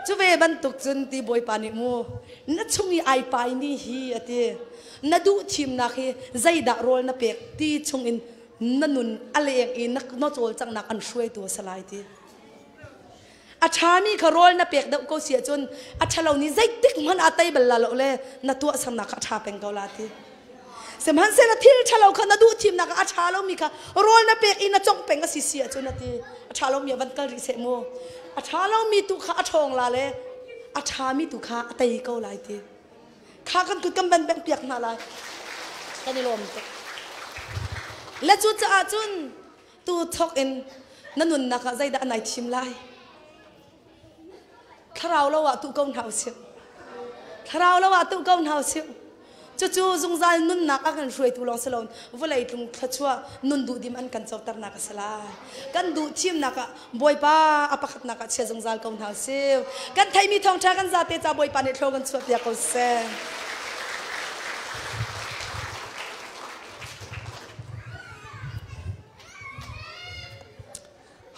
Cu ve bantuk cun ti Bawipa nih mu na chung i ai pai mi hi a ti. Na duh thimnak hi zeidah rawl na pek ti chungin na nun a leng i na cawlcanghnak an hruaitu a si lai ti. A ṭhami kha rawl na pek deuh ko si ahcun a ṭhalo nih zeitik hmanh ah tei bal la lo le na tuahsernak kha a ṭha peng ko la ti. Sihmanhsehlaw thil ṭhalo kha na duh thimnak ah a ṭha lomi kha rawl na pek i na congh peng a si si ahcun a ti. A ṭha lomi ah van kal rih seh mu. A ṭha lomi tu kha a ṭhawng la le a ṭhami tu kha a tei ko lai ti. Kha kan kut kan ban bengh piak hna lai. Kan i lawm tuk. Le cucaah cun tu thawk in na nunnak ah zeidah nai thim lai? Thlarau lo ah tuh ko hna usih. Thlarau lo ah tuh ko hna usih. Cucu zungzal nunnak a kan hruaitu lawng si loin vawlei tlung thluachuah nun duhdim an kan coternak a si lai. Kan duh thimnak ah Bawipa a pakhatnak ah chia zungzal ko hna usih. Kan theihmi thawngṭha kan zate ca Bawipa nih thlaw kan chuahpiak ko seh.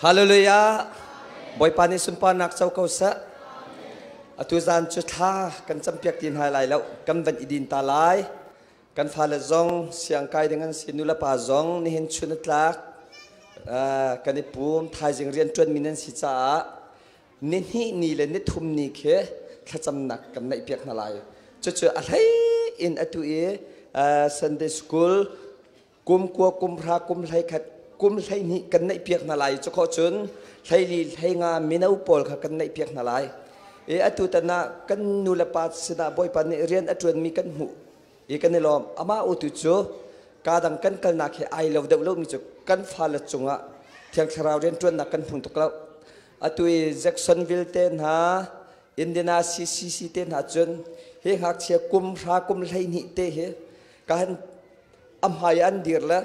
Hallelujah. Bawipa nih sunparnak co ko seh. Atu zan cu thla kan campiak ti hna lai lo. Kan van i din ta lai. Kan fale zong siangkai ding an si, nulepa zong nihin chun a tlak. Kan i pum thaizing rian ṭuanmi nan si caah nihnih ni le nithum ni khi thlacamnak kan neih piak hna lai. Cucu a hlei in atu i Sunday school kum kua kum hra kum hlei khat kum hlei hnih kan neih piak hna lai cu khawh cun hleili hlei nga mino pawl kha kan neih piak hna lai i atu tan ah kan nu le pa sinah bawipa nih rian a ṭuanmi kan hmuh i kan i lawm amah utu cu ka dang kan kalnak he ai lo deuh lomi cu kan fale cungah thiang thlarau rian ṭuannak kan hmu tuk lo atu i Jacksonville te hna Indiana CCC te hna cun hi ngakchia kum hra kum 12 te hi ka han a hmai an dir le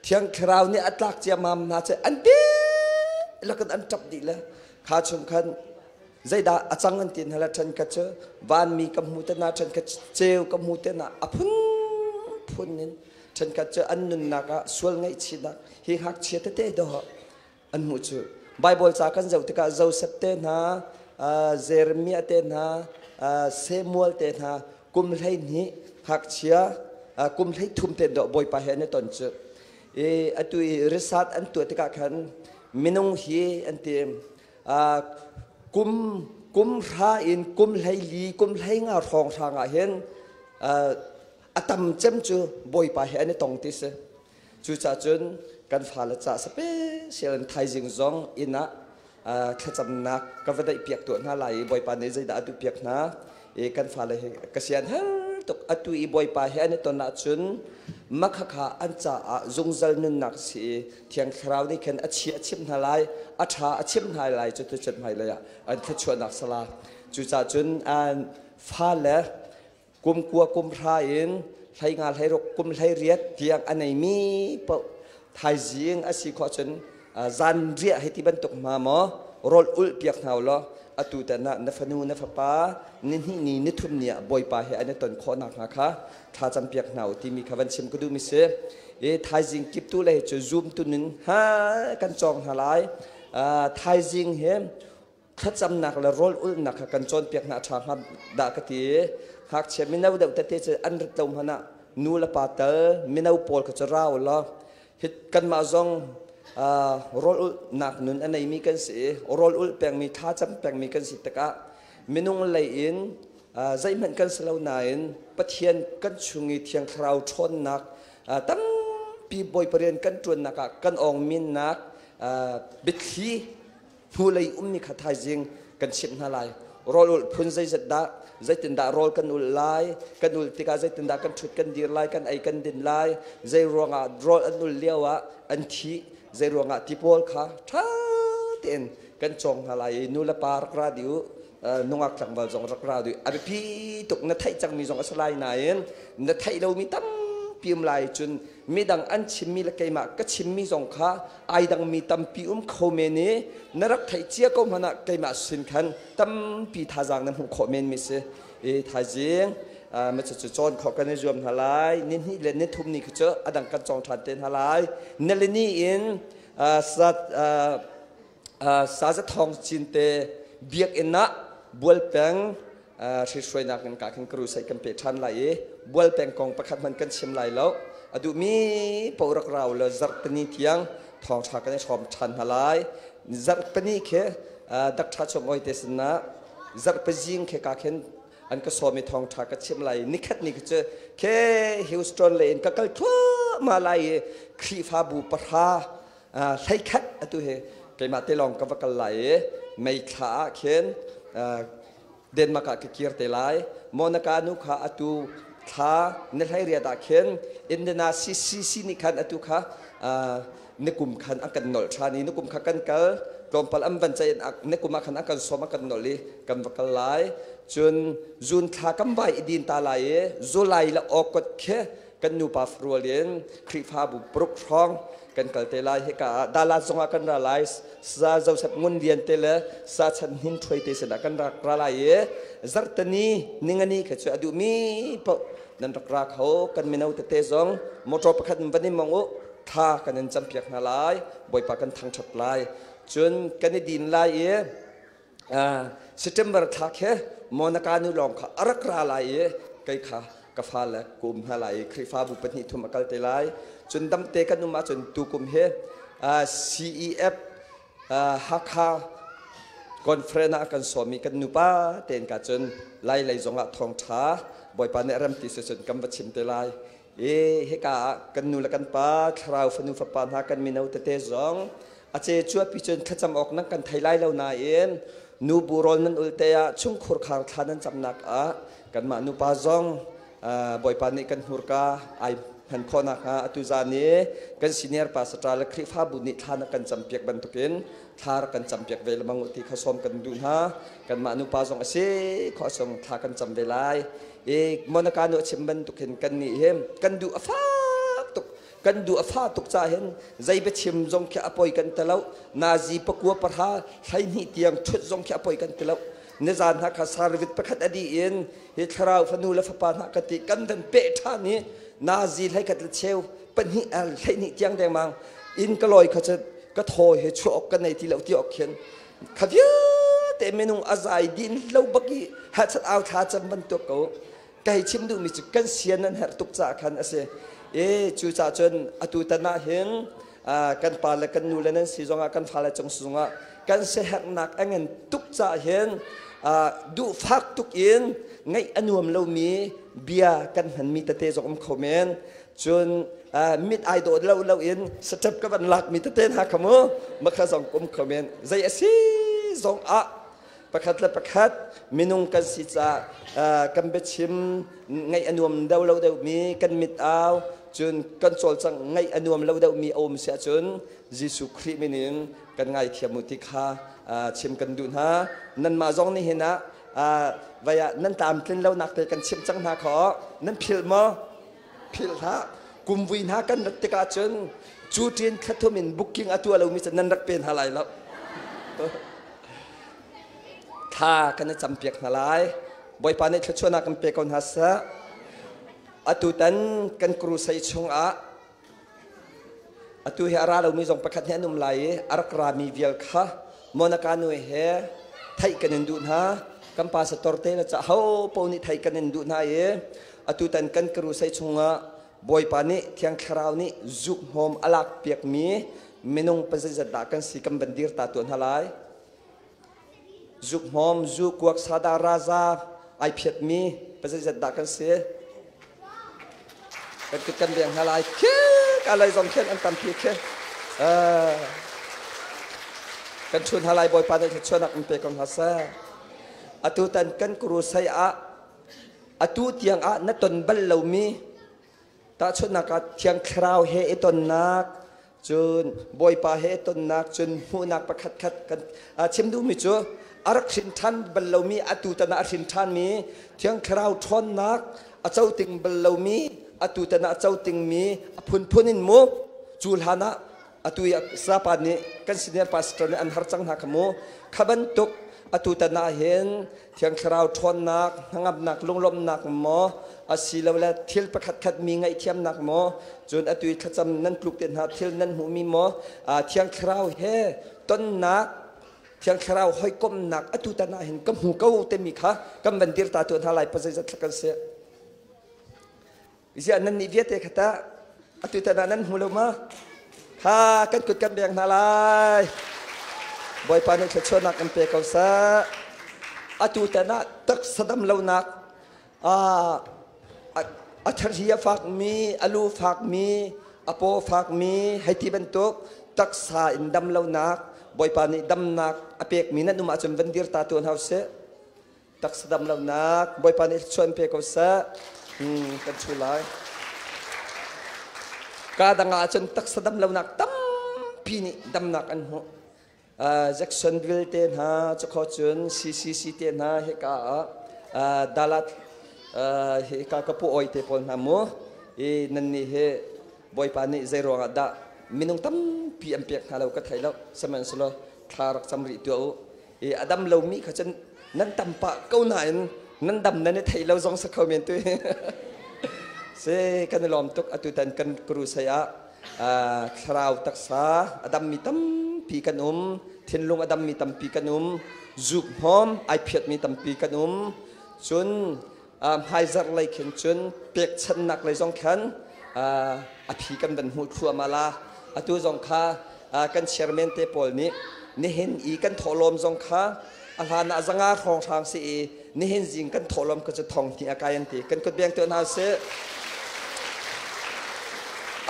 thiang thlarau nih a tlak ciammam hna cu an dihlak in an ṭap dih le kha chung khan zeidah a cang an ti hna le ṭhen khat cu vanmi ka hmu te na ṭhen khat ceu ka hmu te na a phunphun in ṭhen khat cu an nunnak ah sual ngaihchihnak hi ngakchia tete dawh an hmuh cu Bible ca kan zoh tikah Joseph te hna Jeremiah te hna Samuel te hna kum 12 ngakchia kum 13 te dawh Bawipa he an i ton cu i atu i research an tuah tikah khan minung hi an ti kum kum hra in kum 14 kum 15 hrawng hrang ah hin a tam cem cu Bawipa he an i tong ti si. Cucaah cun kan fale ca special in thaizing zong inn ah thlacamnak ka va daih piak tuah hna lai i Bawipa nih zeidah a duh piak hna i kan fale hi ka sian her tuk atu i Bawipa he an i ton ahcun makhakha an caah zungzal nunnak si i Thiang Thlarau nih khan a chia a chimh hna lai a ṭha a chimh hna lai cu tu cun hmailei ah an thluachuahnak sala cucaah cun an fale kum kua kum hra in hlei nga hlei ruk kum hlei riat tiang a neimi paoh thaizing a si khawh cun zan riah hei ti bantuk hma maw rawl ulh piak hna law atu tan ah na fanu na fapa ni hnih ni ni thum ni ah bawipa he an i ton khawh nak hnga kha thla cam piak hna u timi kha van chim ka duh mi si i thaizing kip tu le cu zoom tu nin ha kan cawng hna lai thaizing he thlacamnak le rawl ulhnak kha kan cawnpiak hna a ṭha hnga dah ka ti. Ngakchia mino deuh tete cu an rit lo hmanh ah nu le pa tal mino pawl kha cu ra u law hi kanmah zong rawl ulhnak nun a neimi kan si i rawl ulh pengmi thlacam pengmi kan si tikah minung lei in zeihmanh kan si lo nain Pathian kan chung i Thiang Thlarau ṭhawnnak tampi Bawipa rian kan ṭuannak ah kan awngminnak biathli hnulei ummi kha thaizing kan chimh hna lai rawl ulh phun zeizat dah zeitindah rawl kan ulh lai kan ulh tikah zeitindah kan ṭhut kan dir lai kan ei kan din lai zei ruangah rawl an ulh lio ah an thi zei ruangah ti pawl kha ṭha tein kan cawng hna lai i nu le pa rak ra dih u nungak tlangval zong rak ra dih a biapi tuk na theih cangmi zong a si lai nain na theih lomi tampi um lai cun midang an chimmi le keimah ka chimmi zong kha ai dangmi tampi um kho men i na rak theih cia ko hmanh ah keimah sin khan tampi thazaang na hmuh khawh men mi si i thaizing ma cu cawn khawh kan i zuam hna lai ni hnih le ni thum ni khi cu a dang kan cawng ṭhan te hna lai nilini in sat saza thong cin te biakinn ah bualpeng hrihruainak in ka khin karu sai kan pe ṭhan lai i bualpeng kong pakhat hmanh kan chim lai lo a duhmi paoh rak rau le zarhpini tiang thawngṭha kan i hrawm ṭhan hna lai zarhpini khi dakṭha chung oi te sinah zarhpazing khi ka khin an ka sawm i thawngṭha ka chim lai nikhat ni cu ke Houston le in ka kal thluahmah lai i Khrihfabu pahra 11 atu hi keimah te lawng ka va kal lai i May thla ah khin Denmark ah ka kir te lai Monica nu kha atu thla ni 18 ah khin Indiana CCC nih khan atu kha nikum khan an kan nolh ṭhan i nikum kha kan kal tlawmpal an van ceih nikum ah khan an kan sawm an kan nolh i kan va kal lai cun June thla kan vai i din ta lai i July le August khi kan nupa farual in Khrihfabu paruk hrawng kan kal te lai hika ah Dallas zong ah kan ra lai sa Joseph Ngun Lian te le sa Chan Hnin Ṭhuai te sinah kan rak ra lai i zarhteni ningani kha cu a duhmi paoh nan rak ra kho kan mino tete zong motor pakhat in van i mong u thla kan in campiak hna lai Bawipa kan thangṭhat lai. Cun kan i din lai i September thla khe Monaka nu lawng kha a rak ra lai i kei kha ka fale ka um hna lai i Khrihfabu pahnih thum a kal te lai. Cun damte kan um ahcun tukum hi CEF Hakha conference ah kan sawmi kan nupa tein ka cun lai lei zongah thawngṭha Bawipa nih rem ti si cun kan va chim te lai. I hika ah kan nu le kan pa thlarau fanu fapa hna kan mino tete zong a ce cuapi cun thlacam awk nan kan thei lai lo nain nu bu rawl nan ul te ah chungkhur khar thla nan camnak ah kanmah nupa zong Bawipa nih kan hmurka ai hman khawh nakhnga atu zan i kan senior pastor le Khrihfabu nih thla na kan campiak bantukin thla rak kan campiak ve lemang u ti kha sawm kan duh hna. Kanmah nupa zong a si khawh chung thla kan cam ve lai. I Monica nu a chim bantukin kan nih hi kan duh a fak tuk, kan duh a fa tuk ca hin zei biachim zong khi a poi kan ti lo. Nazi pakua pahra 12 tiang ṭhut zong khi a poi kan ti lo. Nizan hna kha sarvit pakhat a dih in hi thlarau fanu le fapa hna ka ti kan van peh ṭhan i nazi 11 le cheu pahnih al 12 tiang dengmang in ka lawi kha cu ka thaw he chuah awk ka nei ti lo ti awk khin kha vialte minung a zai din lo bak i hachat au thla cam bantuk ko. Ka hei chim duhmi cu kan sian nan herh tuk caah khan a si e. Cu caah cun atu tan ah hin kan pa le kan nu le nan si zongah, kan fale cung zongah kan siaherhnak a ngan tuk caah hin duhfak tuk in ngaih a nuam lomi bia kan hmanmi tete zong um kho men. Cun mit ai dawt lo lo in step ka van lakmi tete hna kha mu makha zong um kho men. Zei a si zong ah pakhat le pakhat minung kan si caah kan biachim ngaih a nuam deuh lo deuhmi, kan mit au cun kan cawlcangh ngaih a nuam lo deuhmi a um si ahcun Jesuh Khrih min in kan ngaithiam u ti kha chim kan duh hna. Nanmah zong nih hin ah vai ah nan tlamtlin lonak te kan chimh cang hna kho nan philh maw? Philh hlah. Kumvui hna kan rat tikah cun cu ṭin thlathum in booking a tuah lomi cu nan rak pe hna lai lo. Thla kan i campiak hna lai. Bawipa nih thluachuahnak kan pe ko hna seh. Atutan kan crusade chungah atu hi a ra lomi zong pakhat hi an um lai i a rak rami vial kha Monica nu he theih kan in duh hna. Kan pastor te le ca ho po nih theih kan in duh hna i atutan kan crusade chungah Bawipa nih Thiang Thlarau nih zuk hmawm a lak piakmi minung pazeizat dah kan si kan van dir ta tuah hna lai. Zuk hmawm, zu kuak sada raza ai phiatmi pazeizat dah kan si? Kan kut kan beng hna lai. Khi ka lei zong khin an tampi khi. Kan chun hna lai. Bawipa nih thluachuahnak in pe ko hna seh. Atu tan kan crusade ah atu tiang ah na ton bal lomi, tahchunhnak ah Thiang Thlarau he i tonnak, cun Bawipa he i tonnak, cun hmuhnak pakhat khat kan chim duhmi cu a rak hrin ṭhan bal lomi atu tan ah a hrin ṭhanmi, Thiang Thlarau ṭhawnnak a co ting bal lomi atu tan ah a co tingmi, a phunphun in mu. Cu hlan ah atu i sapa nih kan senior pastor nih an har cang hna kha mu. Kha bantuk atu tan ah hin Thiang Thlarau ṭhawnnak, hnangamnak, lunglawmhnak maw, asilole thil pakhatkhat mi ngaihthiamnak maw, cun atu i thlacam nan tluk te hna thil nan hmuhmi maw, Thiang Thlarau he tonnak, Thiang Thlarau hawikomhnak atu tan ah hin ka hmu ko timi kha kan van dir ta tuah hna lai. Pazeizat thla kan si. Ziah nan nih vialte kha tah atu tan ah nan hmu lo ma? Kha kan kut kan beng hna lai. Bawipa nih thluachuahnak kan pe ko seh. Atu tan ah taksa dam lonak, a thari a fakmi, a lu fakmi, a paw fakmi, hei ti bantuk taksa in dam lonak, Bawipa nih damnak a pekmi nan um ahcun van dir ta tuan hau sih. Taksa dam lonak Bawipa nih thluachuah in pe ko seh. Kan chu lai. Ka dang ah cun taksa dam lonak tampi nih damnak an hmuh. Jacksonville te hna, cukho cun CCC te hna, hika ah Dalat hika ka pu oi te pawl hna mu i nan nih hi Bawipa nih zei ruangah dah minung tampi an pek hna lo ka thei lo. Sihmanhsehlaw thla rak cam rih tuah u. I a dam lomi kha cun nan tam pah ko nain nan dam nan i thei lo zong sa kho men tu si. Kan i lawm tuk. Atu tan kan crusade ah thlarau taksa a dammi tampi kan um. Thinlung a dammi tampi kan um. Zuk hmawm ai phiatmi tampi kan um. Cun hmaizarh lei khin cun pekchanhnak lei zong khan a phi kan van hmuh thluahmah la. Atu zong kha kan chairman te pawl nih nihin i kan thawhlawm zong kha a hlan ah zanga hrawnghrang si i nihin zing kan thawhlawm ka cu thong hnih a kai an ti. Kan kut beng tuah hna sih.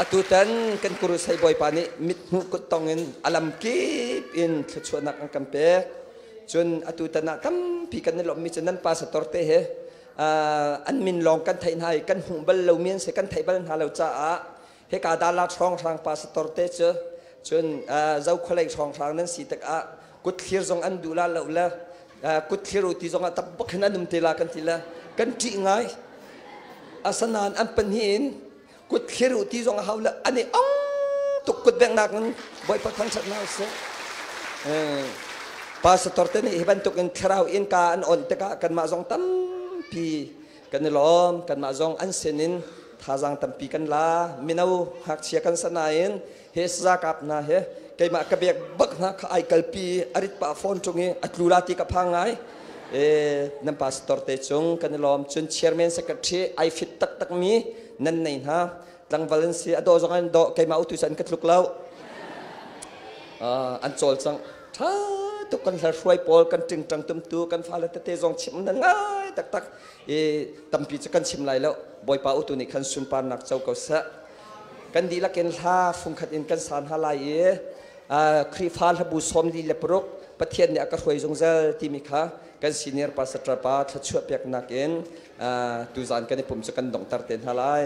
Atu tan kan kurusei bawipa nih mithmuh kuttong in a lam kip in thluachuahnak an kan pek. Cun atu tan ah tampi kan i lawmhmi cu nan pastor te he an min lawng kan theih hna i kan hmuh bal lomi an si, kan theih bal hna lo caah hika Dalat hrawnghrang pastor te cu cun Zokhawlei hrawnghrang nan si tikah kutthlir zong an duh la lo le kutthlir u ti zong ah tak bak hin an um te la kan ti le kan ṭih ngai. Asanain an pahnih in kutthlir u ti zong a hau le an i ong tuk kut benghnak in Bawipa thangṭhat hna usih. Pastor te nih hi bantuk in thlarau innka an on tikah kanmah zong tampi kan i lawm. Kanmah zong an sin in thazaang tampi kan la. Mino ngakchia kan sa nain he saza kap hna he keimah ka bek bak hna kha ai kalpi arit pa phone tung i a tlu la ti ka phang ngai. Nan pastor te cung kan i lawm. Cun chairman secretary ai fit taktak mi nan nei hna. Tlangval an si, a dawh zong an dawh, keimah utu an ka tluk lo. An cawl cang tha tuk. Kan hlar hruai pawl kan tingtang tumtu kan fale tete zong chim nan ngai taktak i tampi cu kan chim lai lo. Bawipa utu nih khan sunparnak co ko seh. Kan dihlak in hla fungkhat in kan san hna lai i Khrihfa hlabu 46 Pathian nih a ka hruai zungzal timi kha kan senior pastor pa thluachuah peknak in tuzan kan i pum cu kan donghter te hna lai.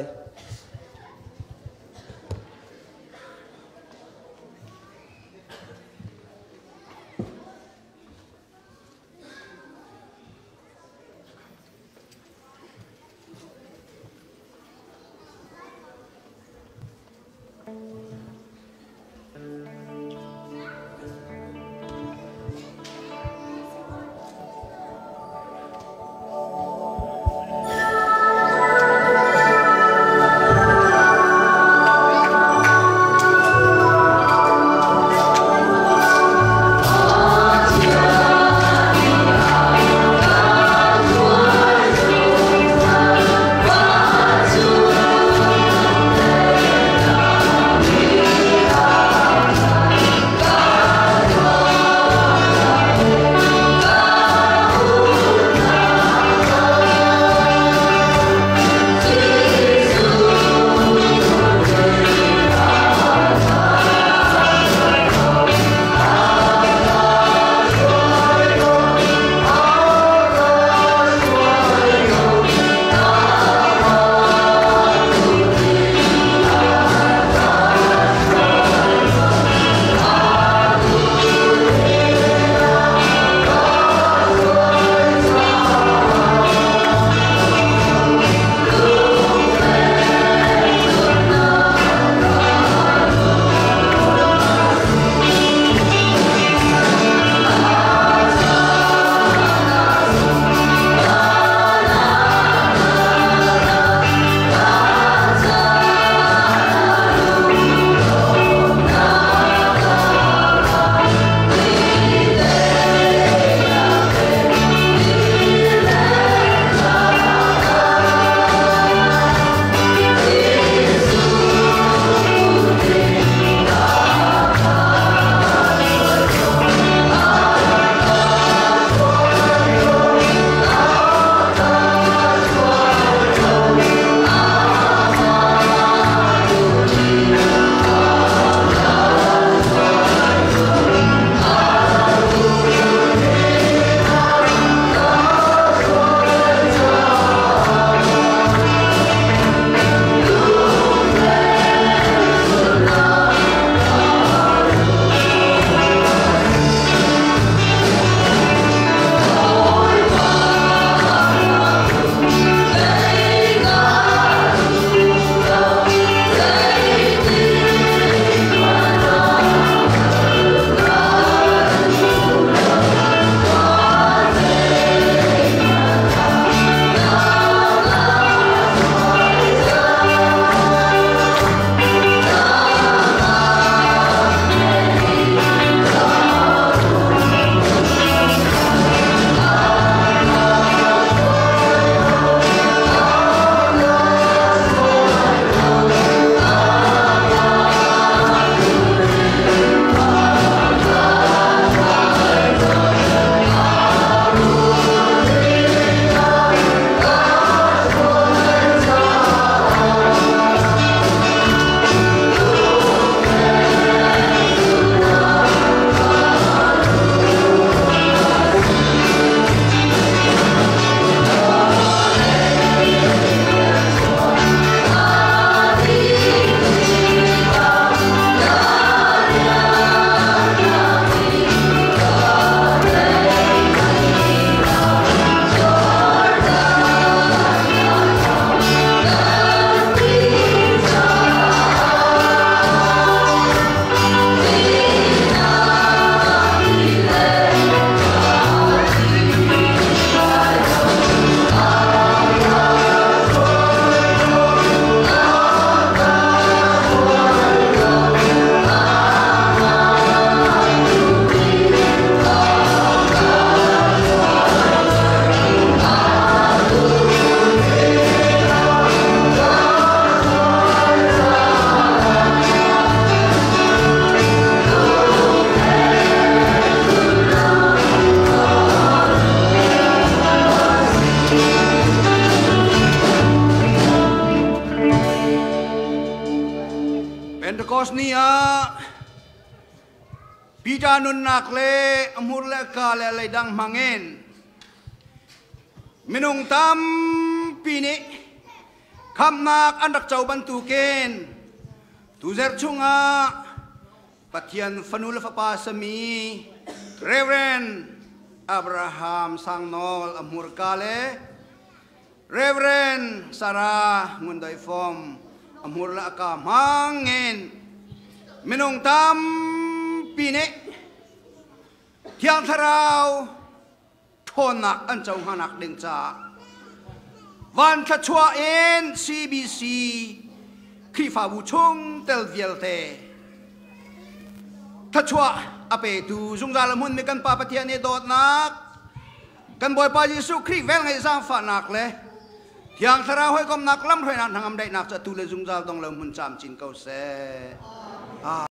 Nunnak le a hmur le ka le leidang hmangin minung tampi nih khamnak an rak co bantukin tuzer chungah Pathian fanu le fapa sami Reverend Abraham Sangnawl a hmurka le Reverend Sarah Ngundoi Fom a hmur le a ka hmangin minung tampi nih Thiang Thlarau ṭhawnnak an co hnanak ding caah van thluachuah in CBC Khrihfabu chung tel vialte thluachuah a petu zungzal a hmunmi kan Pa Pathian i dawtnak, kan Bawipa Jesuh Khrih velngeih zaangfahnak le Thiang Thlarau hawikomhnak lamhruainak hnangam daihnak cu atu le zungzal dong lo hmun camcin ko seh.